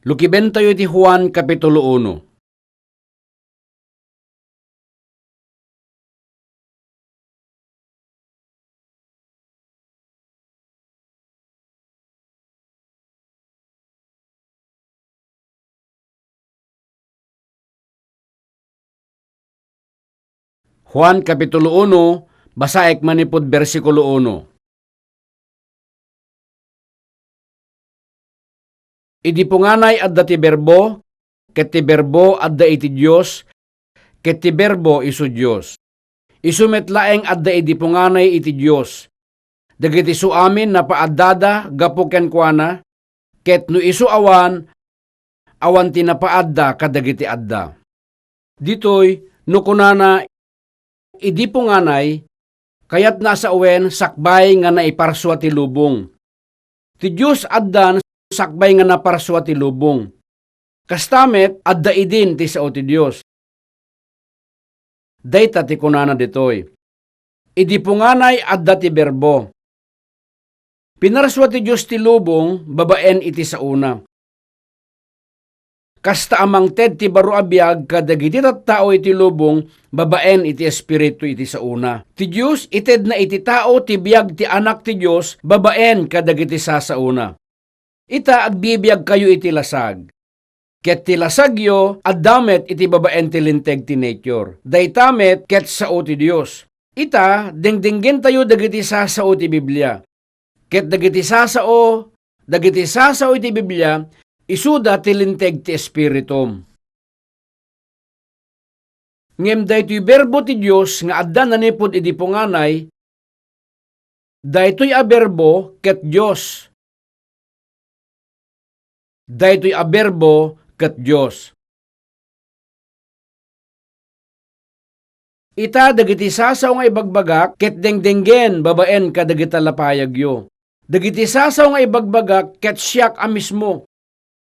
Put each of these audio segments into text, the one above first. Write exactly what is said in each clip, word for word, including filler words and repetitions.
Lukibentayo iti Juan Kapitulo uno. Juan Kapitulo uno, basaek manipud bersikulo uno. Idi punganay adda ti Berbo, ket ti Berbo adda iti Dios, ket ti Berbo isu Dios. Isu met laeng adda idi punganay iti Dios. Dagiti isu amin napaaddada gapu kenkuana, ket no isu awan, awan ti napaadda kadagiti adda. Ditoy, no kunana, "Idi punganay," kayatna a sawen sakbay nga naiparsua ti lubong. Ti Dios addan sakbay nga naparsua ti lubong. Kasta met, adda idin ti sao ti Dios. Dayta ti kunana ditoy, "Idi punganay adda ti Berbo." Pinarsua ti Dios ti lubong babaen iti saona. Kasta a mangted ti baro a biag kadagiti tattao iti lubong babaen iti Espiritu iti saona. Ti Dios itedna iti tao ti biag ti Anak ti Dios babaen kadagiti sasaona. Ita, agbibiagkayo iti lasag. Ket ti lasagyo adda met iti babaen ti linteg ti nature. Dayta met ket sao ti Dios. Ita, dengdenggentayo dagiti sasao ti Biblia. Ket dagiti sasao, dagiti sasao iti Biblia, isuda ti linteg ti Espiritum. Ngem daytoy Berbo ti Dios nga adda nanipud idi punganay, daytoy a Berbo ket Dios. Daytoy a Berbo ket Dios. Ita, dagiti sasao nga ibagbagak ket dengdenggen babaen kadagiti lapayagyo. Dagiti sasao nga ibagbagak ket siak a mismo.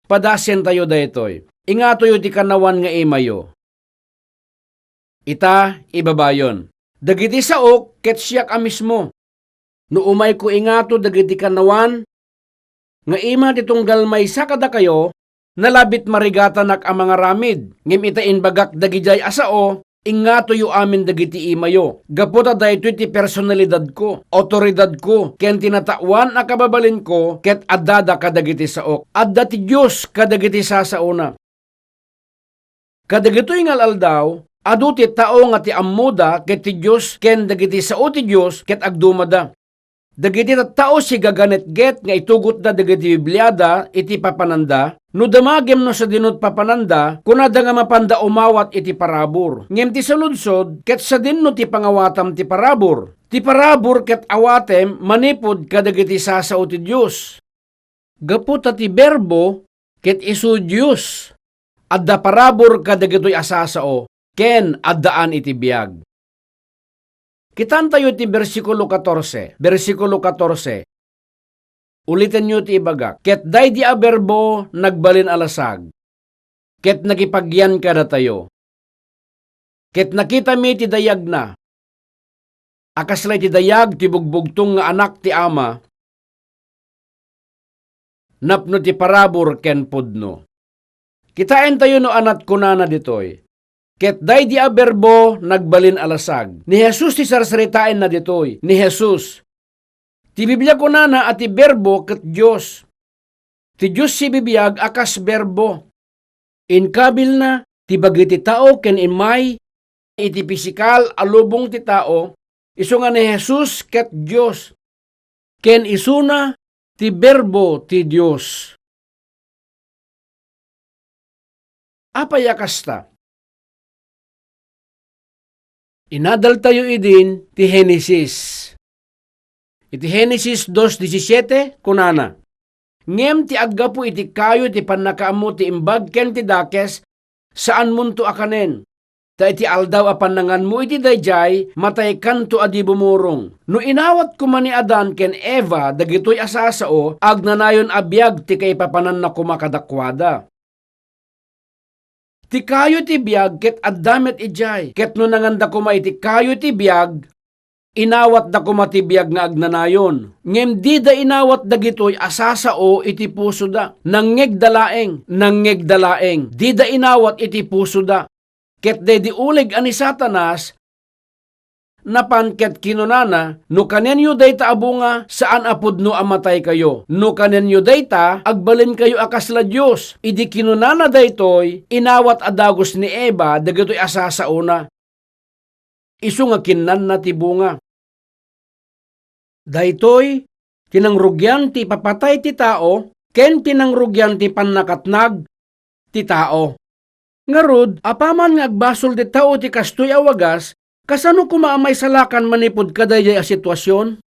Padasentayo daytoy. Ingatoyo ti kanawan nga imayo. Ita, ibabayon. Dagiti saok ket siak a mismo. No umayko ingato dagiti kanawan nga ima ti tunggal maysa kadakayo, nalabit marigatanak a mangaramid. Ngem ita, imbagak dagidiay a sao, ingatoyo amin dagiti imayo. Gapu ta daytoy ti personalidadko, awtoridadko, ken ti natawan a kababalinko ket addada kadagiti saok. Adda ti Dios kadagiti sasaona. Kadagitoy nga al-aldaw, adu ti tao nga ti ammoda ket ti Dios ken dagiti sao ti Dios ket agdumada. Dagiti tattao sigaganetget nga itugotda dagiti Bibliada iti papananda, no damagem no sadino ti papananda, kunada nga mapanda umawat iti parabur. Ngem ti saludsod, ket sadino ti pangawatam ti parabur? Ti parabur ket awatem manipud kadagiti sasao ti Dios. Gapu ta ti Berbo ket isu Dios. Adda parabur kadagitoy a sasao ken addaan iti biag. Kitantayo ti bersikulo katorse, bersikulo katorse. Ulitenyo ti ibagak. Ket daydi a Berbo nagbalin a lasag, ket nakipagyan kadatayo. Ket nakitami ti dayagna, a kasla iti dayag ti bugbugtong nga Anak ti Ama, napno ti parabur ken pudno. Kitaentayo no anat kunana ditoy. Ket daydi a Berbo nagbalin a lasag. Ni Jesus ti sarsaritaenna ditoy. Ni Jesus. Ti Biblia kunana a ti Berbo ket Dios. Ti Dios sibibiag a kas Berbo. Inkabilna ti bagi ti tao ken immay iti pisikal a lubong ti tao, isu nga ni Jesus ket Dios, ken isuna ti Berbo ti Dios. Apay a kasta? Inadaltayo idin ti Genesis. Iti Genesis dos disisiete, kunana, "Ngem ti aggapu iti kayo ti pannakaammo ti imbag ken ti dakes, saanmonto a kanen. Ta iti aldaw a pannanganmo iti daydiay, mataykanto a di bumurong." No inawat koma ni Adan ken Eva dagitoy a sasao, agnanayon a biag ti kaipapananna koma kadakuada. Ti kayo ti biag ket adda met idiay, ket no nanganda koma iti kayo ti biag, Inawatda koma ti biag nga agnanayon, ngem dida inawat dagitoy a sasao iti pusoda. Nangngegda laeng, nangngegda laeng. Dida inawat iti pusoda. Ket daydi uleg a ni Satanas, napan ket kinunana, "No kanenyo dayta a bunga, saan a pudno a mataykayo. No kanenyo dayta, agbalinkayo a kasla Dios." Idi kinunana daytoy, inawat a dagus ni Eva dagitoy a sasaona. Isu nga kinnanna ti bunga. Daytoy ti nangrugian ti ipapatay ti tao ken ti nangrugian ti pannakatnag ti tao. Ngarud, apaman nga agbasol ti tao ti kastoy a wagas, kasano koma a maisalakan manipud kadaydiay a situasion?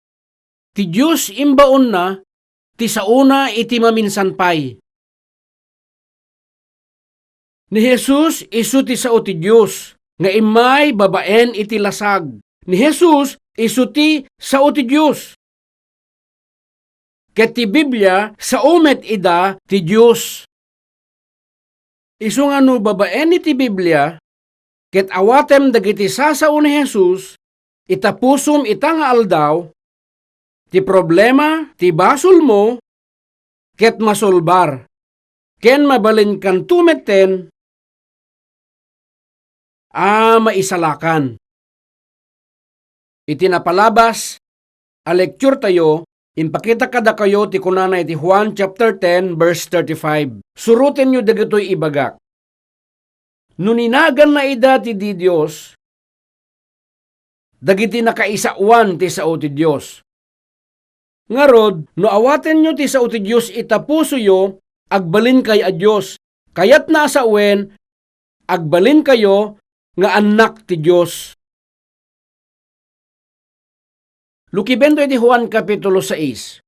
Ti Dios imbaonna ti saona iti maminsan pay. Ni Jesus isu ti sao ti Dios nga immay babaen iti lasag. Ni Jesus isu ti sao ti Dios. Ket ti Biblia, sao met ida ti Dios. Isu nga no babaen iti Biblia, ket awatem dagiti sasao ni Jesus, ita pusom ita nga aldaw, ti problema ti basolmo ket masolbar, ken mabalinkanto metten a maisalakan. Iti napalabas a lecture tayo, impakita kadakayo ti kunana iti Juan chapter ten, verse thirty-five. Surotenyo dagitoy ibagak. No ninaganna ida ti di Dios, dagiti nakaisaoan ti sao ti Dios. Ngarud, no awatenyo ti sao ti Dios ita pusoyo, agbalinkay a Dios. Kayatna a sawen, agbalinkayo nga annak ti Dios. Lukibento iti Juan Kapitulo sais.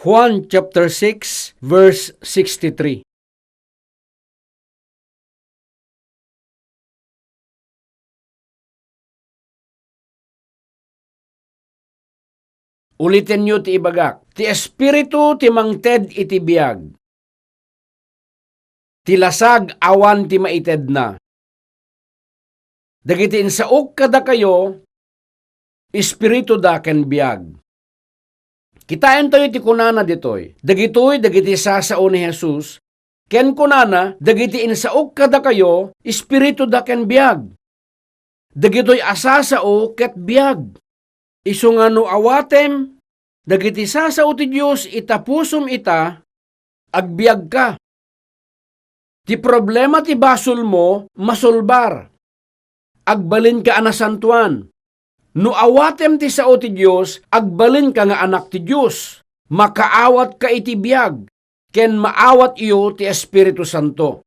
Juan chapter six, verse sixty-three. Ulitenyo ti ibagak, ti Espiritu ti mangted iti biag. Ti lasag awan ti maitedna. Dagiti insaok kadakayo, espirituda ken biag. Kitaentayo ti kunana ditoy. Dagitoy dagiti sasao ni Jesus, ken kunana, dagiti insaok kadakayo, espirituda ken biag. Dagitoy a sasao ket biag. Isu nga no awatem dagiti sasao ti Dios ita pusom ita, agbiagka. Ti problema ti basolmo masolbar. Agbalinka a nasantoan. No awatem ti sao ti Dios, agbalinka nga anak ti Dios. Makaawatka iti biag, ken maawatyo ti Espiritu Santo.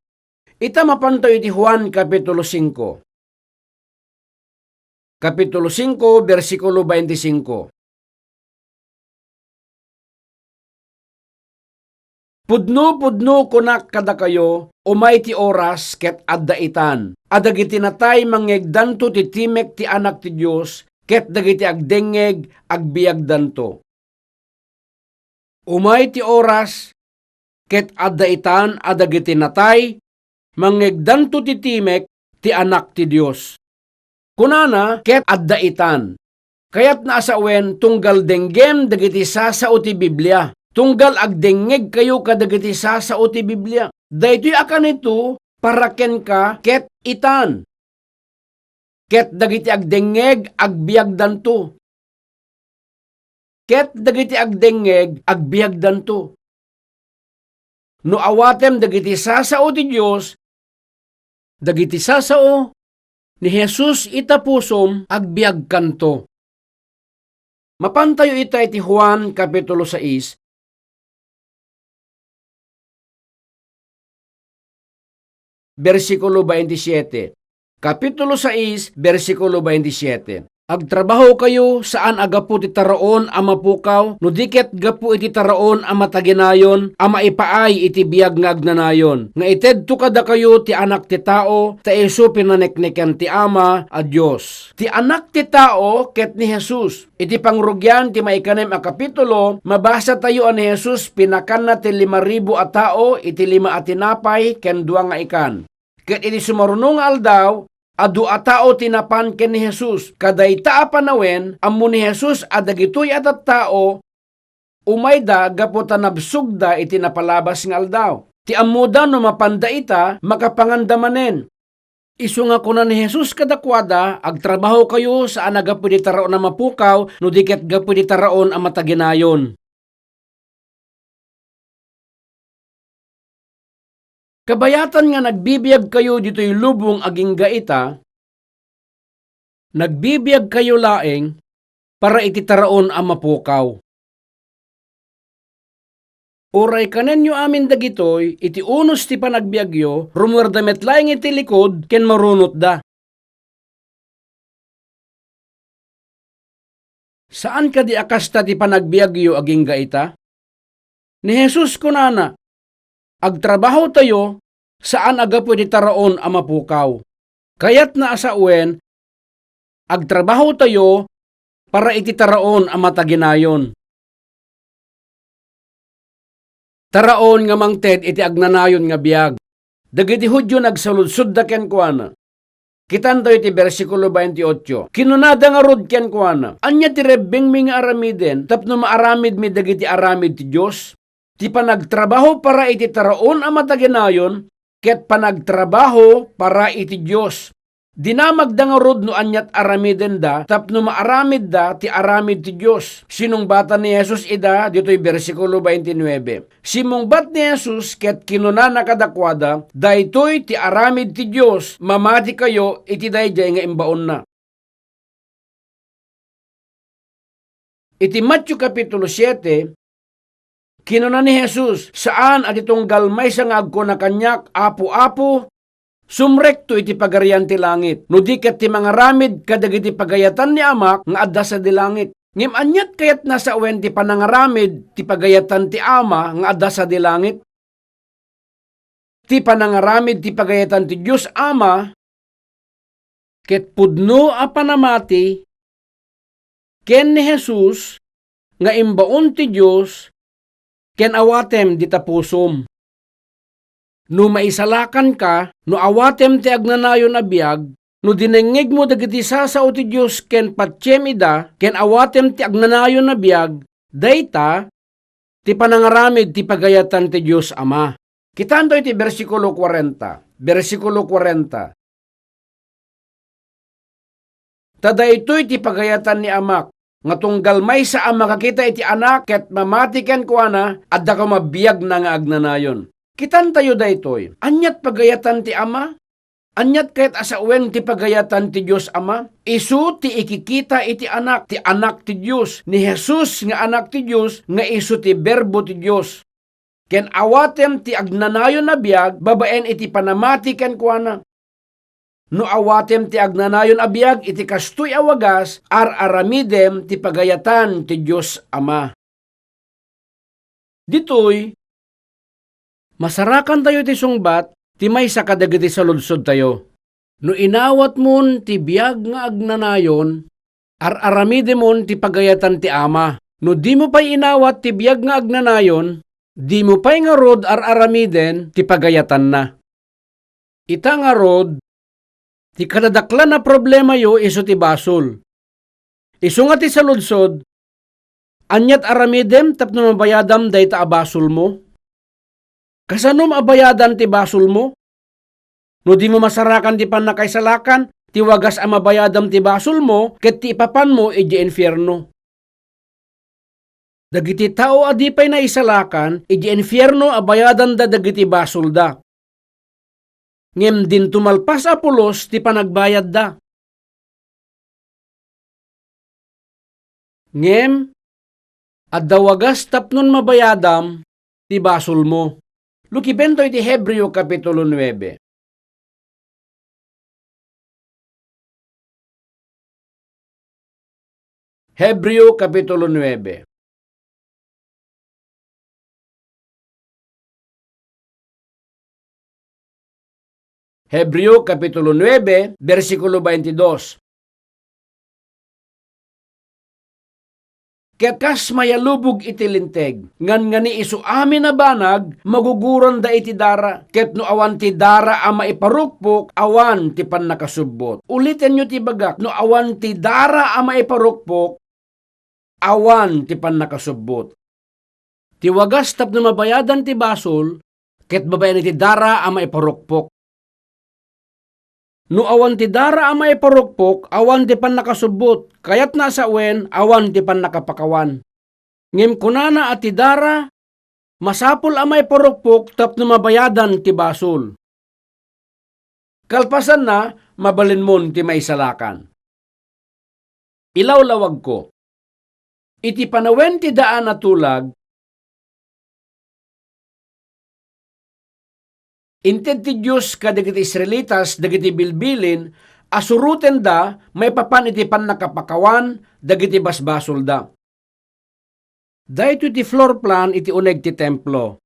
Ita, mapantayo iti Juan Kapitulo singko. Kapitulo singko, bersikulo bainti singko. Pudno, pudno, kunak kadakayo, umay ti oras ket adda itan a dagiti natay mangngegdanto ti timek ti Anak ti Dios, ket dagiti agdengngeg, agbiagdanto. Umay ti oras, ket adda itan a dagiti natay, mangngegdanto ti timek ti Anak ti Dios. Kunana, ket adda itan. Kayatna a sawen, tunggal denggem dagiti sasao ti Biblia. Tunggal agdengngegkayo kadagiti sasao ti Biblia. Daytoy a kanito, para kenka ket itan. Ket dagiti agdengngeg, agbiagdanto. Ket dagiti agdengngeg, agbiagdanto. No awatem dagiti sasao ti Dios, dagiti sasao ni Jesus ita pusom, agbiagkanto. Mapantayo ita iti Juan Kapitulo sais, bersikulo bainti siete. Kapitulo sais, bersikulo bainti siete. Agtrabahokayo saan a gapu ti taraon a mapukaw, no di ket gapu iti taraon a mataginayon a maipaay iti biag nga agnanayon, nga itedto kadakayo ti Anak ti Tao, ta isu pinaneknekan ti Ama a Dios. Ti Anak ti Tao ket ni Jesus. Iti pangrugian ti maikanem a kapitulo, mabasatayo a ni Jesus pinakanna ti lima ribu a tao iti lima a tinapay ken dua nga ikan. Ket iti sumaruno nga aldaw, adu a tao ti napan ken ni Jesus. Kadayta a panawen, ammo ni Jesus a dagitoy a tattao umayda gapu ta nabsogda iti napalabas nga aldaw. Ti ammoda no mapanda ita, makapanganda manen. Isu nga kuna ni Jesus kadakuada, "Agtrabahokayo saan a gapu iti taraon a mapukaw, no di ket gapu iti taraon a mataginayon." Kabayatan nga nagbibiagkayo ditoy lubong agingga ita, nagbibiagkayo laeng para iti taraon a mapukaw. Uray kanenyo amin dagitoy iti unos ti panagbiagyo, rumuerda met laeng iti likud ken marunotda. Saan kadi a kasta ti panagbiagyo agingga ita? Ni Jesus kunana, "Agtrabahotayo saan a gapu iti taraon a mapukaw." Kayatna a sawen, agtrabahotayo para iti taraon a mataginayon. Taraon nga mangted iti agnanayon nga biag. Dagiti Judio nagsaludsodda kenkuana. Kitanto iti bersikulo twenty-eight. Kinunada ngarud kenkuana, "Ania ti rebbengmi nga aramiden tapno maaramidmi dagiti aramid ti Dios?" Ti panagtrabaho para iti taraon a mataginayon ket panagtrabaho para iti Dios. Dinamagda ngarud no aniat aramidenda tapno maaramidda ti aramid ti Dios. Sinungbatan ni Jesus ida ditoy bersikulo twenty-nine. Simmungbat ni Jesus ket kinunana kadakuada, "Daytoy ti aramid ti Dios, mamatikayo iti daydiay nga imbaonna." Iti Mateo Kapitulo siete, kinuna ni Jesus, "Saan a ti tunggal maysa nga agkuna kaniak, 'Apo, Apo,' sumrekto iti Pagarian ti Langit, no di ket ti mangaramid kadagiti pagayatan ni Amak nga adda sadi langit." Ngem aniat kayatna sawen ti panangaramid ti pagayatan ti Ama nga adda sadi langit? Ti panangaramid ti pagayatan ti Dios Ama ket pudno a panamati ken ni Jesus nga imbaon ti Dios ken awatem dita pusom. No maisalakanka, no awatem ti agnanayon a biag, no dinengngegmo dagiti sasao ti Dios ken patiem ida, ken awatem ti agnanayon a biag, dayta ti panangaramid ti pagayatan ti Dios Ama. Kitanto iti bersikulo kuarenta. Bersikulo kuarenta. Ta daytoy ti pagayatan ni Amak, nga tunggal maysa a makakita iti Anak ket mamati kenkuana, adda koma biagna nga agnanayon. Kitantayo daytoy. Aniat pagayatan ti Ama? Aniat kayat a sawen ti pagayatan ti Dios Ama? Isu ti ikikita iti Anak, ti Anak ti Dios, ni Jesus nga Anak ti Dios, nga isu ti Berbo ti Dios. Ken awatem ti agnanayon a biag babaen iti panamati kenkuana. No awatem ti agnanayon a biag iti kastoy a wagas, ar-aramidem ti pagayatan ti Dios Ama. Ditoy, masarakantayo ti sungbat ti maysa kadagiti saludsodtayo. No inawatmon ti biag nga agnanayon, ar-aramidemon ti pagayatan ti Ama. No dimo pay inawat ti biag nga agnanayon, dimo pay ngarud ar-aramiden ti pagayatanna. Ita ngarud, ti kadadaklan a problemayo isu ti basol. Isu nga ti saludsod, aniat aramidem tapno mabayadam dayta a basolmo? Kasanom a bayadan ti basolmo? No dimo masarakan ti pannakaisalakan, ti wagas a mabayadam ti basolmo ket ti ipapanmo idiay infierno. Dagiti tao a di pay naisalakan, idiay infierno a bayadanda dagiti basolda. Ngem dinto malpas a pulos ti panagbayadda. Ngem adda wagas tapnon mabayadam ti basolmo. Lukibento iti Hebreo Kapitulo nuebe. Hebreo Kapitulo nuebe. Hebreo Kapitulo nuebe, bersikulo baintidos. Ket kas mayalubog iti Linteg, ngan ngani isu amin a banag, maguguranda iti dara. Ket no awan ti dara a maiparukpok, awan ti pannakasubbot. Ulitenyo ti ibagak, no awan ti dara a maiparukpok, awan ti pannakasubbot. Ti wagas tapno mabayadan ti basol, ket babaen iti dara a maiparukpok. No awan ti dara a maiparukpok, awan ti pannakasubbot. Kayatna a sawen, awan ti pannakapakawan. Ngem kunana a ti dara, masapul a maiparukpok tapno mabayadan ti basol. Kalpasanna, mabalinmon ti maisalakan. Ilawlawagko. Iti panawen ti daan a tulag, inted ti Dios kadagiti Israelitas dagiti bilbilin a surotenda maipapan iti pannakapakawan dagiti basbasolda. Daytoy ti floor plan iti uneg ti templo.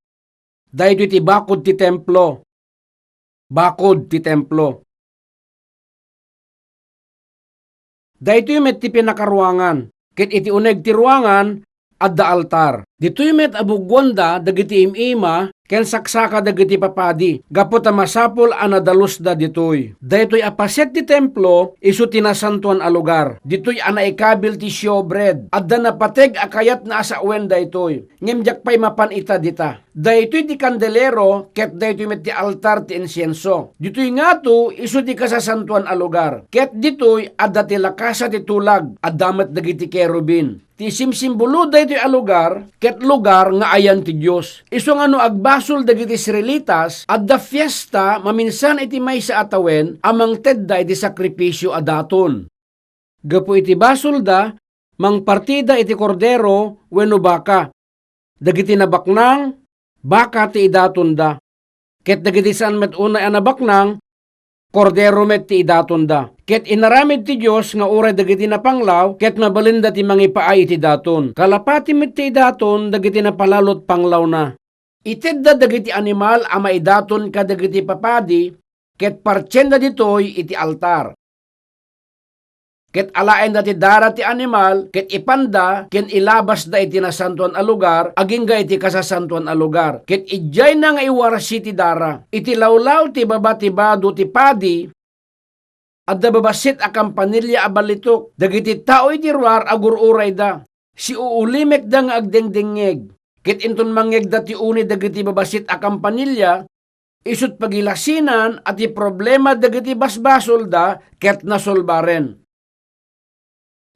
Daytoy ti bakod ti templo. Bakod ti templo. Daytoy met ti pinakaruangan, ket iti uneg ti ruangan, adda altar. Ditoy met a buggoanda dagiti im-ima ken saksaka dagiti papadi, gapu ta masapul a nadalusda ditoy. Daytoy a paset ti templo, isu ti nasantoan a lugar. Ditoy a naikabil ti showbread. Adda napateg a kayatna a sawen daytoy. Ngem diak pay mapan ita dita. Daytoy ti kandelero, ket daytoy met ti altar ti insienso. Ditoy ngato, isu ti kasasantoan a lugar. Ket ditoy, adda ti lakasa ti tulag. Adda met dagiti kerubin. Ti simsimbolo daytoy a lugar, ket lugar nga ayan ti Dios. Isu nga no agbasol dagiti Israelitas, adda fiesta maminsan iti maysa a tawen a mangtedda iti sakrifisio a daton. Gapu iti basolda, mangpartida iti kordero wenno baka. Dagiti nabaknang, baka ti idatonda. Ket dagiti saan met unay a nabaknang, kordero met ti idatonda. Ket inaramid ti Dios nga uray dagiti napanglaw ket mabalinda ti mangipaay iti daton. Kalapati met ti idaton dagiti napalalot panglawna. Itedda dagiti animal a maidaton kadagiti papadi, ket partienda ditoy iti altar. Ket alaenda ti dara ti animal, ket ipanda, ken ilabasda iti Nasantoan a Lugar, agingga iti Kasasantoan a Lugar. Ket idiayna nga iwarsi ti dara. Iti lawlaw ti baba ti bado ti padi, adda babassit a kampanilla a ballitok. Dagiti tao iti ruar agur-urayda. Siuulimekda nga agdengdengngeg. Ket inton mangngegda ti uni dagiti babassit a kampanilla, isut' pagilasinan a ti problema dagiti basbasolda ket nasolbaren.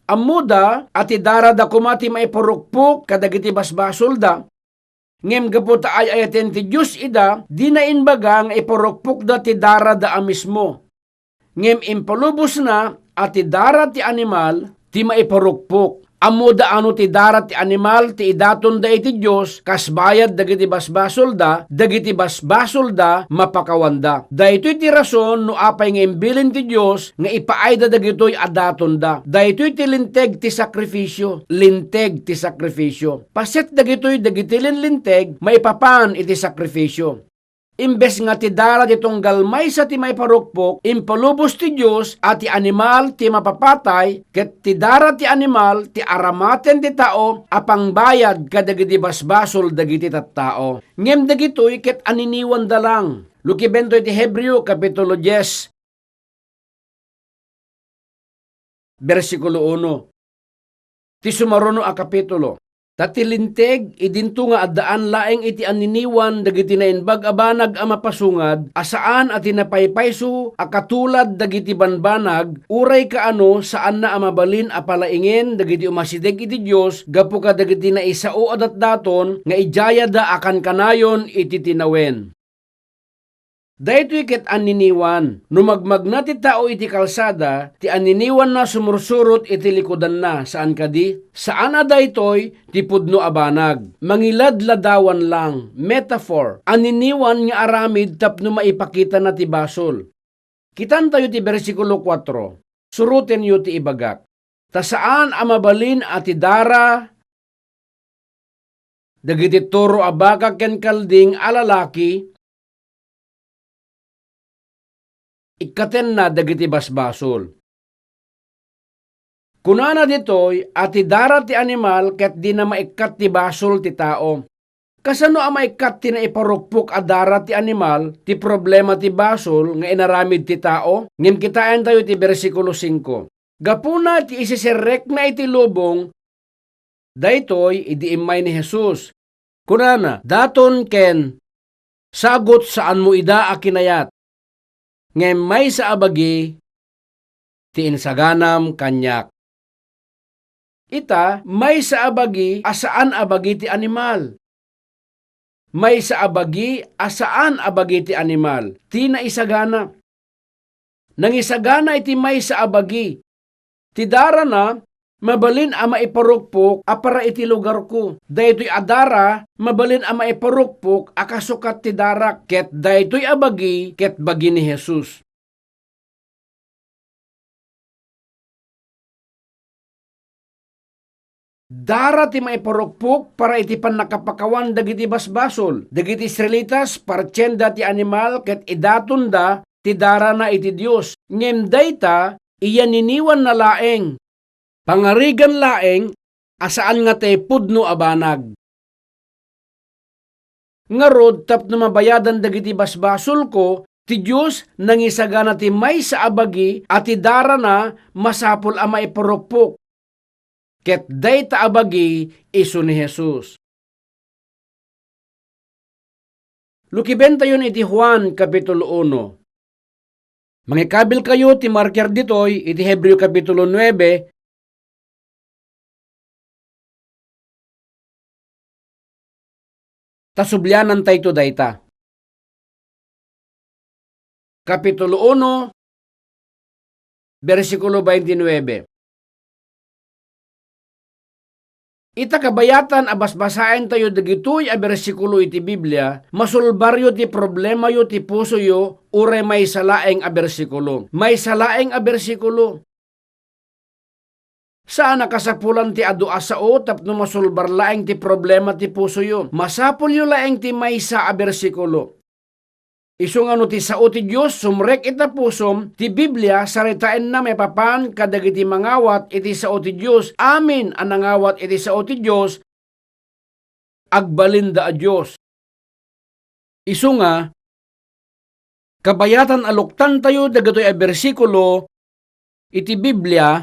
Ammoda a ti darada koma ti maiparukpok kadagiti basbasolda, ngem gapu ta ay-ayaten ti Dios ida, dina imbaga nga iparukpokda ti darada a mismo. Ngem impalubosna a ti dara ti animal ti maiparukpok. Ammoda a no ti dara ti animal ti idatonda iti Dios kas bayad dagiti basbasolda, dagiti basbasolda mapakawanda. Daytoy ti rason no apay nga imbilin ti Dios nga ipaayda dagitoy a datonda. Daytoy ti linteg ti sakrifisio, linteg ti sakrifisio. Paset dagitoy dagiti linlinteg maipapan iti sakrifisio. Imbes nga ti dara ti tunggal maysa ti maiparukpok, impalubos ti Dios a ti animal ti mapapatay, ket ti dara ti animal ti aramaten ti tao a pangbayad kadagiti basbasol dagiti tattao. Ngem dagitoy ket aniniwanda lang. Lukibentoy ti Hebreo, Kapitulo dies, bersikulo uno. Ti sumaruno a kapitulo. Ta ti linteg, idinto nga addaan laeng iti anniniwan dagiti naimbag a banag a mapasungad, a saan a ti napaypayso a katulad dagiti banbanag, uray kaano saanna a mabalin a palaingen dagiti umasideg iti Dios gapu kadagiti naisao a datdaton nga idiayada a kankanayon iti tinawen. Daytoy ket anniniwan, no magmagna ti tao iti kalsada, ti anniniwanna sumursurot iti likudanna, saan kadi? Saan a daytoy ti pudno a banag. Mangiladladawan lang, metaphor, anniniwan nga aramid tapno maipakitana ti basol. Kitantayo ti bersikulo kuatro. Surotenyo ti ibagak. ta saan a mabalin a ti dara dagiti toro a baka ken kalding a lalaki, ikkatenna dagiti basbasol. Kunana ditoy a ti dara ti animal ket dina maikkat ti basol ti tao. Kasano a maikkat ti naiparukpok a dara ti animal ti problema ti basol nga inaramid ti tao? Ngem kitaentayo ti bersikulo singko. Gapuna ti isiserrekna iti lubong daytoy idi immay ni Jesus. Kunana, "Daton ken sagut, saanmo ida a kinayat, ngem maysa a bagi ti insaganam kaniak." Ita, maysa a bagi a saan a bagi ti animal. Maysa a bagi a saan a bagi ti animal ti naisagana. Nangisagana iti maysa a bagi. Ti darana, mabalin a maiparukpok a para iti lugarko. Daytoy a dara, mabalin a maiparukpok a kasukat ti darak. Ket daytoy a bagi, ket bagi ni Jesus. Dara ti maiparukpok para iti pannakapakawan dagiti basbasol. Dagiti Israelitas, partienda ti animal ket idatonda ti darana iti Dios. Ngem dayta, iyaniniwanna laeng. Pangarigan laeng a saan nga ti pudno a banag. Ngarud, tapno mabayadan dagiti basbasolko, ti Dios nangisagana ti maysa a bagi a ti darana masapul a maiparukpok. Ket dayta a bagi isu ni Jesus. Lukibentayon iti Juan Kapitulo uno. Mangikabilkayo ti marker ditoy iti Hebreo Kapitulo nuebe, ta sublianantayto dayta. Kapitulo uno, bersikulo twenty-nine. Ita kabayatan a basbasaentayo dagitoy a bersikulo iti Biblia, masulbaryo ti problemayo ti pusoyo uray maysa laeng a bersikulo. Maysa laeng a bersikulo. Saan a kasapulan ti adu a sao tapno masulbar laeng ti problema ti pusoyo. Masapulyo laeng ti maysa a bersikulo. Isu nga no ti sao ti Dios sumrek ita pusom, ti Biblia saritaenna maipapan kadagiti mangawat iti sao ti Dios. Amin a nangawat iti sao ti Dios, agbalinda a Dios. Isu nga, kabayatan a luktantayo dagitoy a bersikulo iti Biblia,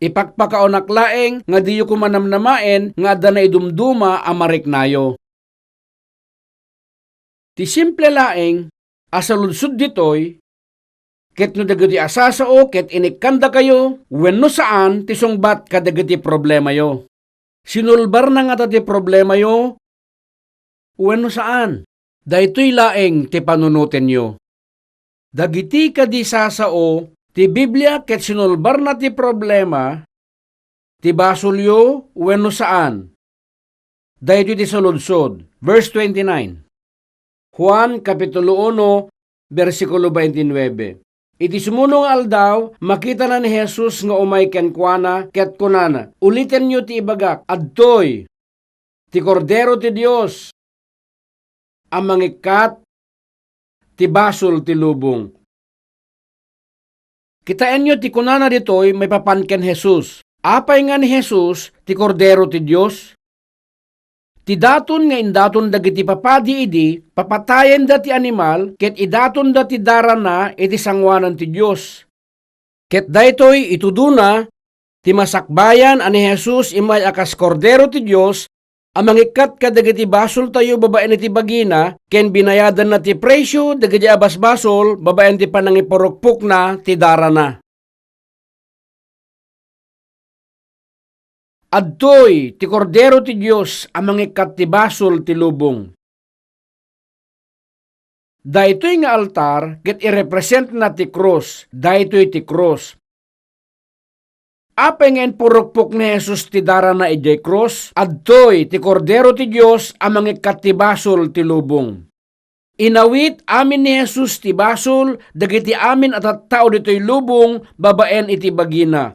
ipakpakaonak laeng nga diyo koma namnamaen nga adda naidumduma a mariknayo. Ti simple laeng a saludsod ditoy, ket no dagiti a sasao ket inikkandakayo wenno saan ti sungbat kadagiti problemayo. Sinulbarna ngata ti problemayo wenno saan? Daytoy laeng ti panunotenyo. Dagiti kadi sasao ti Biblia ket sinulbarna ti problema ti basolyo wenno saan? Daytoy ti saludsod. Verse twenty-nine. Juan, Kapitulo uno, bersikulo twenty-nine. Iti sumuno nga aldaw, makitana ni Jesus nga umay kenkuana ket kunana, "Ulitenyo ti ibagak, adtoy ti Kordero ti Dios a mangikkat ti basol ti lubong." Kitaenyo ti kunana ditoy maipapan ken Jesus. Apay nga ni Jesus ti Kordero ti Dios? Ti daton nga indaton dagiti papadi idi, papatayenda ti animal ket idatonda ti darana iti sangoanan ti Dios. Ket daytoy itudona ti masakbayan a ni Jesus immay a kas Kordero ti Dios a mangikkat kadagiti basoltayo babaen iti bagina ken binayadanna ti presio dagiti a basbasol babaen ti panangiparukpokna ti darana. Adtoy ti Kordero ti Dios a mangikkat ti basol ti lubong. Daytoy nga altar ket irepresentna ti krus. Daytoy ti krus. Apay nga impurukpok ni Jesus ti darana idiay krus? Adtoy ti Kordero ti Dios a mangikkat ti basol ti lubong. Inawit amin ni Jesus ti basol dagiti amin a tattao ditoy lubong babaen iti bagina.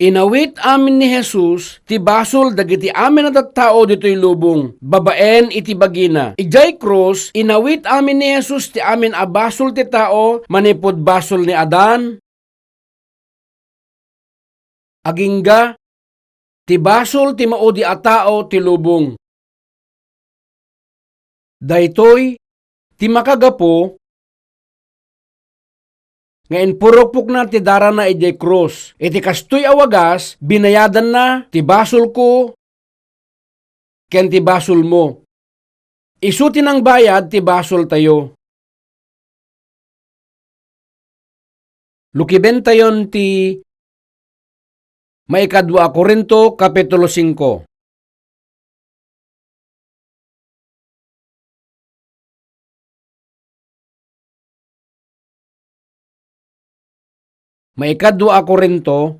Inawit amin ni Jesus ti basol dagiti amin a tattao ditoy lubong babaen iti bagina. Idiay krus, inawit amin ni Jesus ti amin a basol ti tao manipud basol ni Adan, agingga ti basol ti maudi a tao ti lubong. Daytoy ti makagapu nga impurukpokna ti darana idiay krus. Iti kastoy a wagas, binayadanna ti basolko ken ti basolmo. Isu ti nangbayad ti basoltayo. Lukibentayon ti Maikadua a Corinto, Kapitulo singko. Maikadua a Corinto,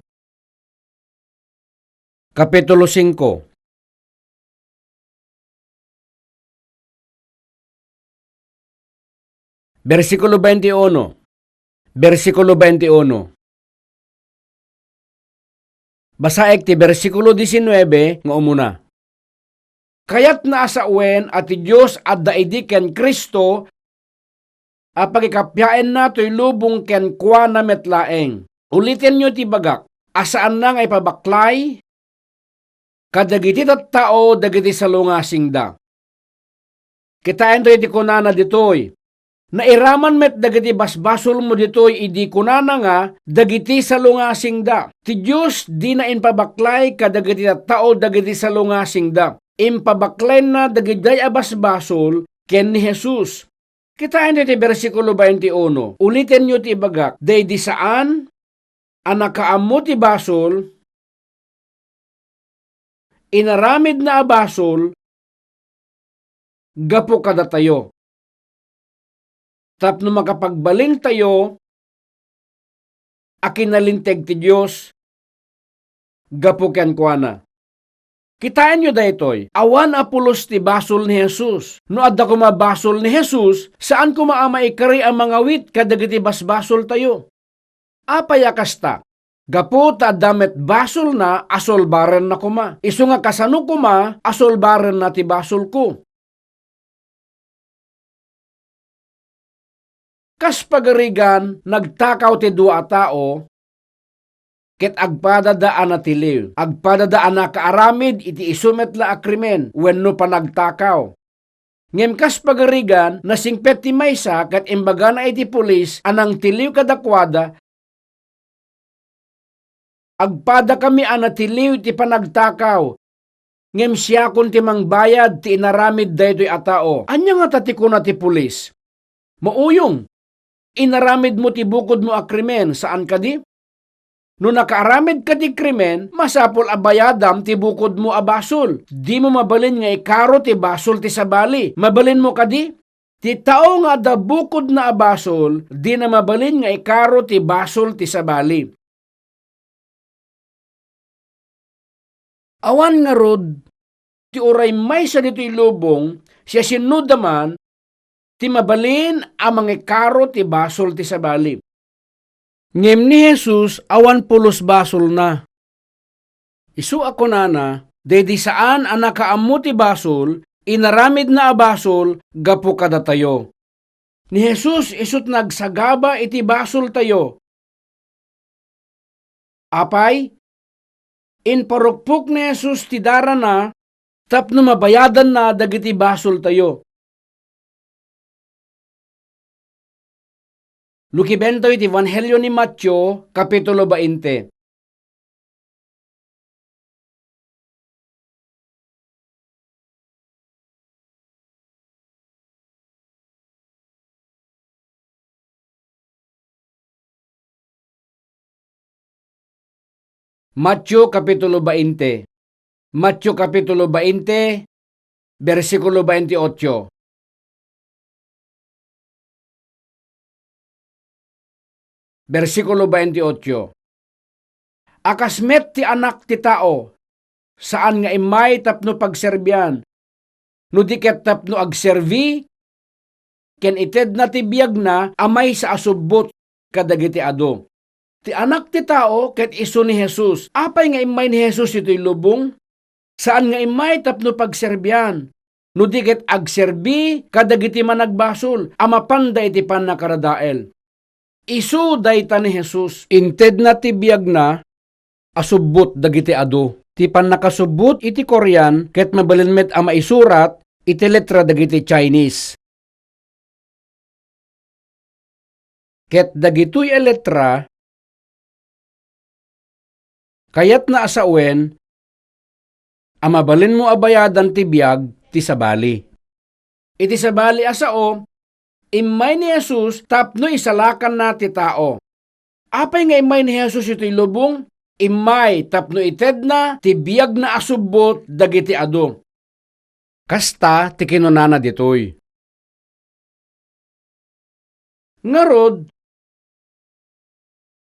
Kapitulo singko. Bersikulo baintiuno. Bersikulo baintiuno. Basaek ti bersikulo disinnuebe nga umuna. Kayatna a sawen a ti Dios adda idi ken Cristo a pagikappiaenna toy lubong kenkuana met laeng. Ulitenyo ti ibagak a saanna nga ipabaklay kadagiti tattao dagiti salungasingda. Kitaento iti kunana ditoy, "Nairaman met dagiti basbasolmo ditoy idi kunana nga dagiti salungasingda." Ti Dios dina impabaklay kadagiti tattao dagiti salungasingda. Impabaklayna dagidiay a basbasol ken ni Jesus. Kitaenyo ti bersikulo baintiuno. Ulitenyo ti ibagak, daydi saan a nakaammo ti basol, inaramidna a basol gapu kadatayo, tapno makapagbalintayo a kinalinteg ti Dios gapu kenkuana. Kitaenyo daytoy, awan a pulos ti basol ni Jesus. No adda koma basol ni Jesus, saan koma a maikari a mangawit kadagiti basbasoltayo. Apay a kasta? Gapu ta adda met basolna a sulbarenna koma. Isu nga kasano koma a sulbarenna ti basolko? Kas pagarigan, nagtakaw ti dua a tao, ket agpadada a natiliw. Agpadada a nakaaramid iti isu met la a krimen wenno panagtakaw. Ngem kas pagarigan, nasingpet ti maysa ket imbagana iti pulis a nangtiliw kadakuada, "Agpadakami a natiliw iti panagtakaw, ngem siakon ti mangbayad ti inaramid daytoy a tao." Ania ngata ti kuna ti pulis? Mauyong, inaramidmo ti bukodmo a krimen, saan kadi? No nakaaramidka ti krimen, masapul a bayadam ti bukodmo a basol. Dimo mabalin nga ikaro ti basol ti sabali. Mabalinmo kadi? Ti tao nga adda bukodna a basol, dina mabalin nga ikaro ti basol ti sabali. Awan ngarud ti uray maysa ditoy lubong, siasinoda man, ti mabalin a mangikaro ti basol ti sabali. Ngem ni Jesus, awan pulos basolna. Isu a kunana, daydi saan a nakaammo ti basol, inaramidna a basol gapu kadatayo. Ni Jesus isut nagsagaba iti basoltayo. Apay, imparukpok ni Jesus ti darana tapno mabayadanna dagiti basoltayo. Lukibentayo ti Ebanghelio ni Mateo, Kapitulo bainte. Mateo Kapitulo bainte. Mateo Kapitulo bainte, bersikulo baintiotso. Bersikulo baintiotso. A kas met ti Anak ti Tao, saan nga immay tapno pagserbian, no di ket tapno agserbi ken itedna ti biagna a maysa a subbot kadagiti adu. Ti Anak ti Tao ket isu ni Jesus. Apay nga immay ni Jesus itoy lubong? Saan nga immay tapno pagserbian, no di ket agserbi kadagiti managbasol a mapanda iti pannakaradael. Isu dayta ni Jesus. Intedna ti biagna a subbot dagiti adu. Ti pannakasubbot iti Korean ket mabalin met a maisurat iti letra dagiti Chinese. Ket dagitoy a letra, kayatna a sawen a mabalinmo a bayadan ti biag ti sabali. Iti sabali a sao, immay ni Jesus tapno isalakanna ti tao. Apay nga immay ni Jesus itoy lubong? Immay tapno itedna ti biagna a subbot dagiti adu. Kasta ti kinunana ditoy. Ngarud,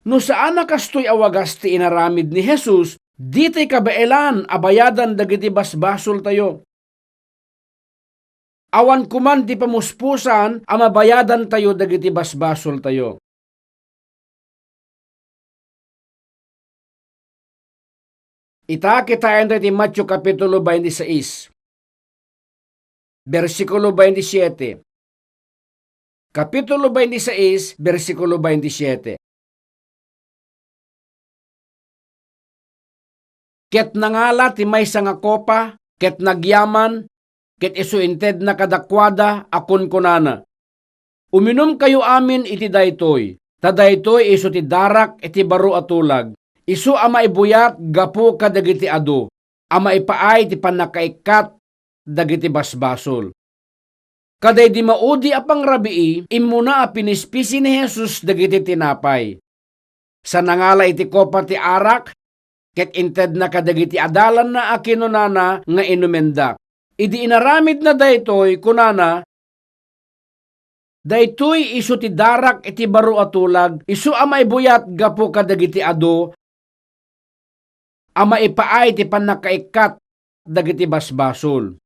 no saan a kastoy a wagas ti inaramid ni Jesus, ditay kabaelan a bayadan dagiti basbasoltayo. Awan koman ti pamuspusan a mabayadantayo dagiti basbasoltayo. Ita, kitaentayo ti Mateo Kapitulo twenty-six, bersikulo twenty-siete. Kapitulo twenty-six, bersikulo twenty-siete. Ket nangala ti maysa nga kopa, ket nagyaman, ket isu intedna kadakuada a kunkunana, "Uminumkayo amin iti daytoy, ta daytoy isu ti darak iti baro a tulag, isu a maibuyat gapu kadagiti adu, a maipaay ti pannakaikkat dagiti basbasol." Kadaydi maudi a pangrabii, immuna a pinispisi ni Jesus dagiti tinapay. Sa nangala iti kopa ti arak, ket intedna kadagiti adalanna a kinunana nga inumenda. Idi inaramidna daytoy, kunana, "Daytoy isu ti darak iti baro a tulag, isu a maibuyat gapu kadagiti adu a maipaay ti pannakaikkat dagiti basbasol."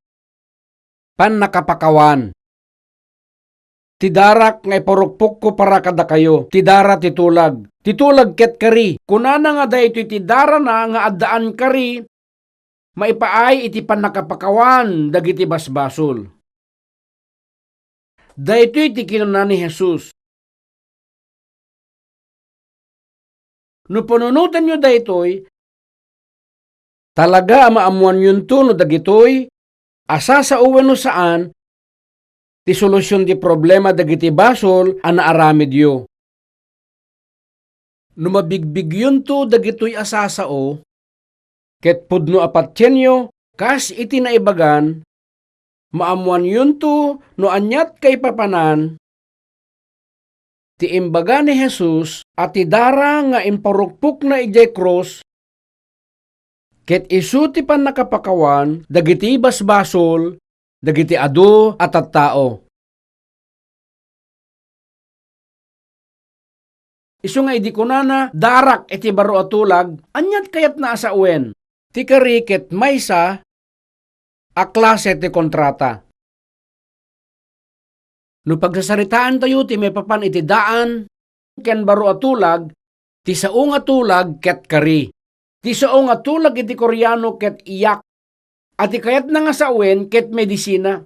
Pannakapakawan. Ti darak nga iparukpokko para kadakayo, ti dara ti tulag. Ti tulag ket kari, kunana nga daytoy ti darana nga addaan kari maipaay iti pannakapakawan dagiti basbasol. Daytoy ti kinuna ni Jesus. No panunotenyo daytoy, talaga a maammoanyonto no dagitoy a sasao wenno saan ti solusion ti problema dagiti basol a naaramidyo. No mabigbigyonto dagitoy a sasao, ket pudno a patienyo kas iti naibagan, maammoanyonto no aniat kaipapanan ti imbaga ni Jesus a ti dara nga imparukpokna idiay krus, ket isu ti pannakapakawan dagiti basbasol dagiti adu a tattao. Isu nga idi kunana, "Darak iti baro a tulag," aniat kayatna a sawen? Ti kari ket maysa a klase ti kontrata. No pagsasaritaantayo ti maipapan iti daan ken baro a tulag, ti sao nga tulag ket kari. Ti sao nga tulag iti Koreano ket iyak, a ti kayatna nga sawen ket medisina.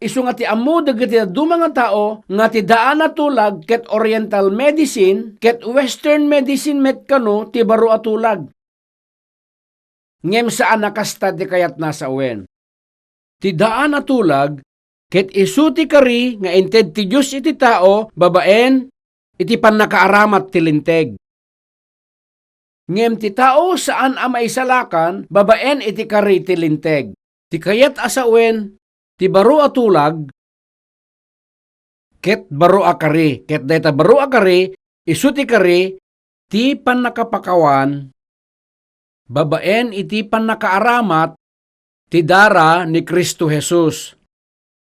Isu nga ti ammo dagiti dadduma nga tao nga ti daan a tulag ket Oriental medicine ket Western medicine met kano ti baro a tulag. Ngem saan a kasta ti kayatna a sawen. Ti daan a tulag ket isu ti kari nga inted ti Dios iti tao babaen iti pannakaaramat ti Linteg. Ngem ti tao saan a maisalakan babaen iti kari ti Linteg. Ti kayat a sawen ti baro a tulag ket baro a kari, ket dayta baro a kari, isu ti kari ti pannakapakawan babaen iti pannakaaramat ti dara ni Cristo Jesus.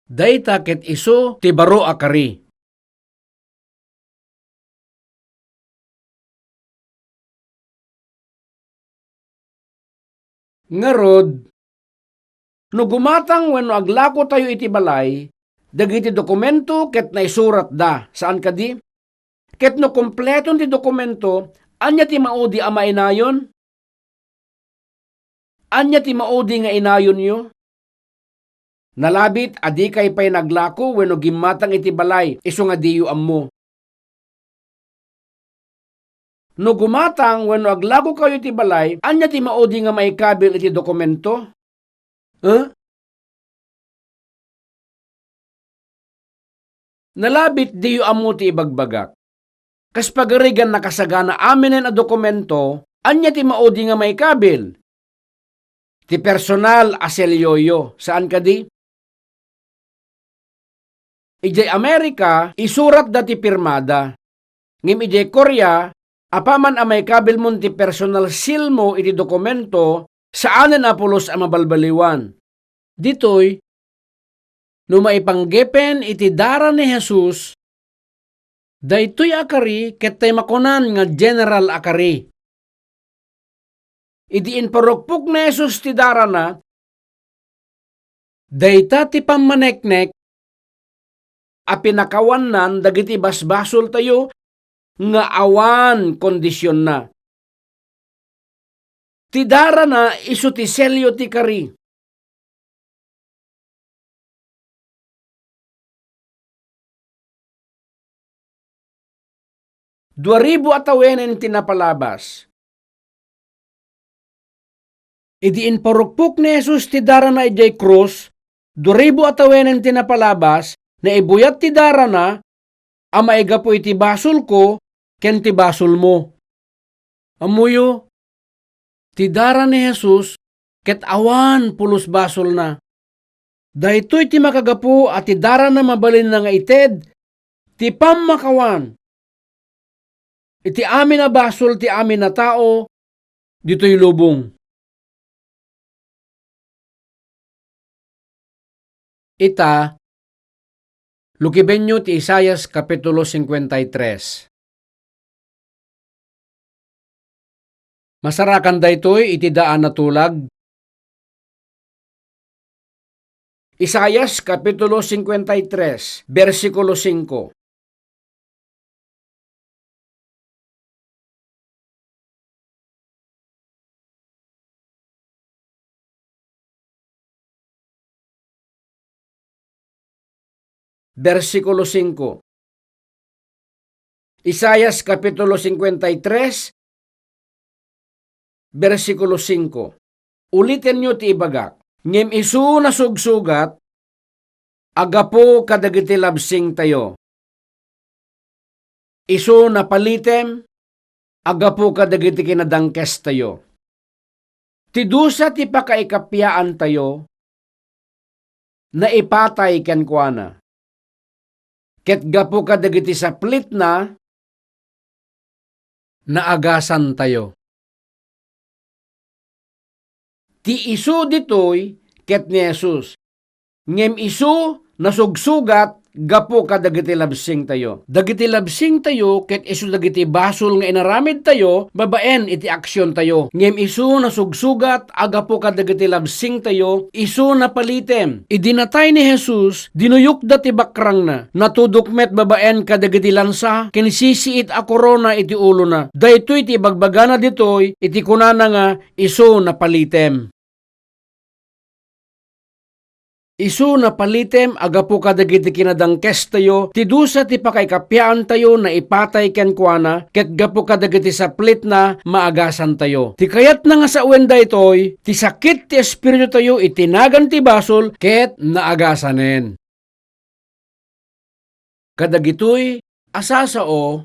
Dayta ket isu ti baro a kari. Ngarud, no gumatang wenno aglakotayo iti balay, dagiti dokumento ket naisuratda, saan kadi? Ket no kompleton ti dokumento, ania ti maudi a mainayon? Ania ti maudi nga inayonyo? Nalabit a dikay pay naglako wenno gimmatang iti balay, isu nga diyo ammo. No gumatang wenno aglakokayo iti balay, ania ti maudi nga maikabil iti dokumento? Huh? Nalabit diyo ammo ti ibagbagak. Kas pagarigan nakasagana aminen a dokumento, ania ti maudi nga maikabil? Ti personal a selyoyo, saan kadi? Idiay Amerika, isuratda ti pirmada. Ngem idiay Korea, apaman a maikabilmon ti personal sealmo iti dokumento, saanen a pulos a mabalbaliwan. Ditoy, no maipanggepen iti dara ni Jesus, daytoy a kari ket tay makunan nga general a kari. Idi imparukpok ni Jesus ti darana, dayta ti pammaneknek a pinakawannan dagiti basbasoltayo nga awan kondisionna. Ti darana isu ti selyo ti kari. Dua ribu a tawenen ti napalabas. Idi imparukpok ni Jesus ti darana idiay krus, dua ribu a tawenen ti napalabas, naibuyat ti darana a maigapu iti basolko ken ti basolmo. Ammoyo, ti dara ni Jesus ket awan pulos basolna. Daytoy ti makagapu a ti darana mabalinna nga ited ti pammakawan iti amin a basol ti amin a tao ditoy lubong. Ita, lukibenyo ti Isaias Kapitulo cincuenta y tres. Masarakan daytoy iti daan a tulag. Isaias Kapitulo cincuenta y tres, bersikulo cinco. Bersikulo cinco. Isaias Kapitulo cincuenta y tres, bersikulo cinco. Ulitenyo ti ibagak. Ngem isu nasugsugat a gapu kadagiti labsingtayo. Isu napalitem a gapu kadagiti kinadangkestayo. Ti dusa ti pakaikapiaantayo, naipatay kenkuana. Ket gapu kadagiti saplitna, naagasantayo. Ti isu ditoy ket ni Jesus. Ngem isu nasugsugat gapu kadagiti labsingtayo. Dagiti labsingtayo ket isu dagiti basol nga inaramidtayo babaen iti aksiontayo. Ngem isu nasugsugat a gapu kadagiti labsingtayo, isu napalitem. Idi natay ni Jesus, dinuyokda ti bakrangna. Natudok met babaen kadagiti lansa ken sisiit a korona iti ulona. Daytoy ti ibagbagana ditoy iti kunana nga isu napalitem. Isu napalitem a gapu kadagiti kinadangkestayo, ti dusa ti pakaikapiaantayo naipatay kenkuana, ket gapu kadagiti saplitna maagasantayo. Ti kayatna nga sawen daytoy, ti sakit ti espiritutayo iti nagan ti basol ket naagasanen. Kadagitoy a sasao,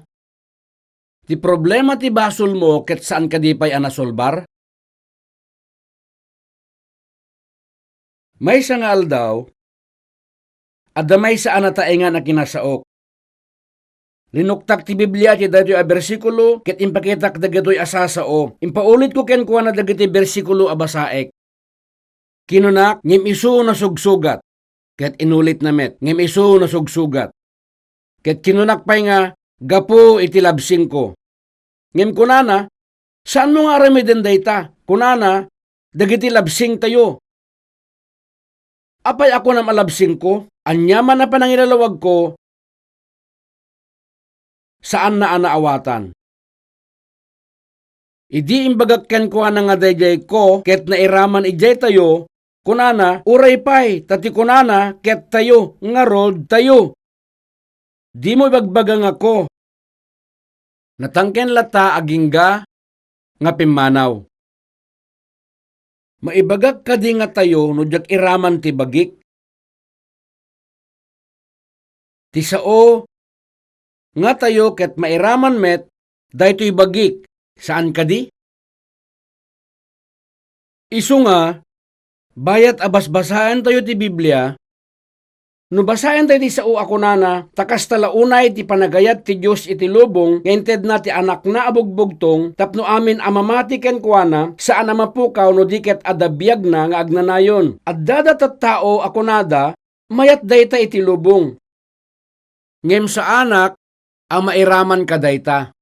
ti problema ti basolmo ket saan kadi pay a nasolbar? Maysa nga aldaw, adda maysa a nataengan a kinasaok. Linuktak ti Biblia iti daytoy a bersikulo ket impakitak dagitoy a sasao. Impaulitko kenkuana dagiti bersikulo a basaek. Kinunak, "Ngem isu nasugsugat." Ket inulitna met, "Ngem isu nasugsugat." Ket kinunak pay nga, "Gapu iti labsingko." Ngem kunana, "Saanmo nga aramiden dayta," kunana, "dagiti labsingtayo." Apay a kunam a labsingko? Aniaman a panangilalawagko, saanna a naawatan. Idi imbagak kenkuana nga daydayko ket nairaman idiay tayo, kunana, uray pay ta ti kunana ket tayo, ngarud tayo. Dimo ibagbaga nga ko. Natangken latta agingga nga pimmanaw. Maibagak kadi nga tayo no diak iraman ti bagik? Ti sao nga tayo ket mairaman met daytoy bagik, saan kadi? Isu nga, bayat a basbasaentayo ti Biblia, no basaentayo ti sao a kunana, ta kasta la unay ti panagayat ti Dios iti lubong nga intedna ti Anakna a bugbugtong tapno amin a mamati kenkuana, saan a mapukaw no di ket adda biagna nga agnanayon. Addada tattao a kunada, mayat dayta iti lubong. Ngem saanak a mairaman kadayta.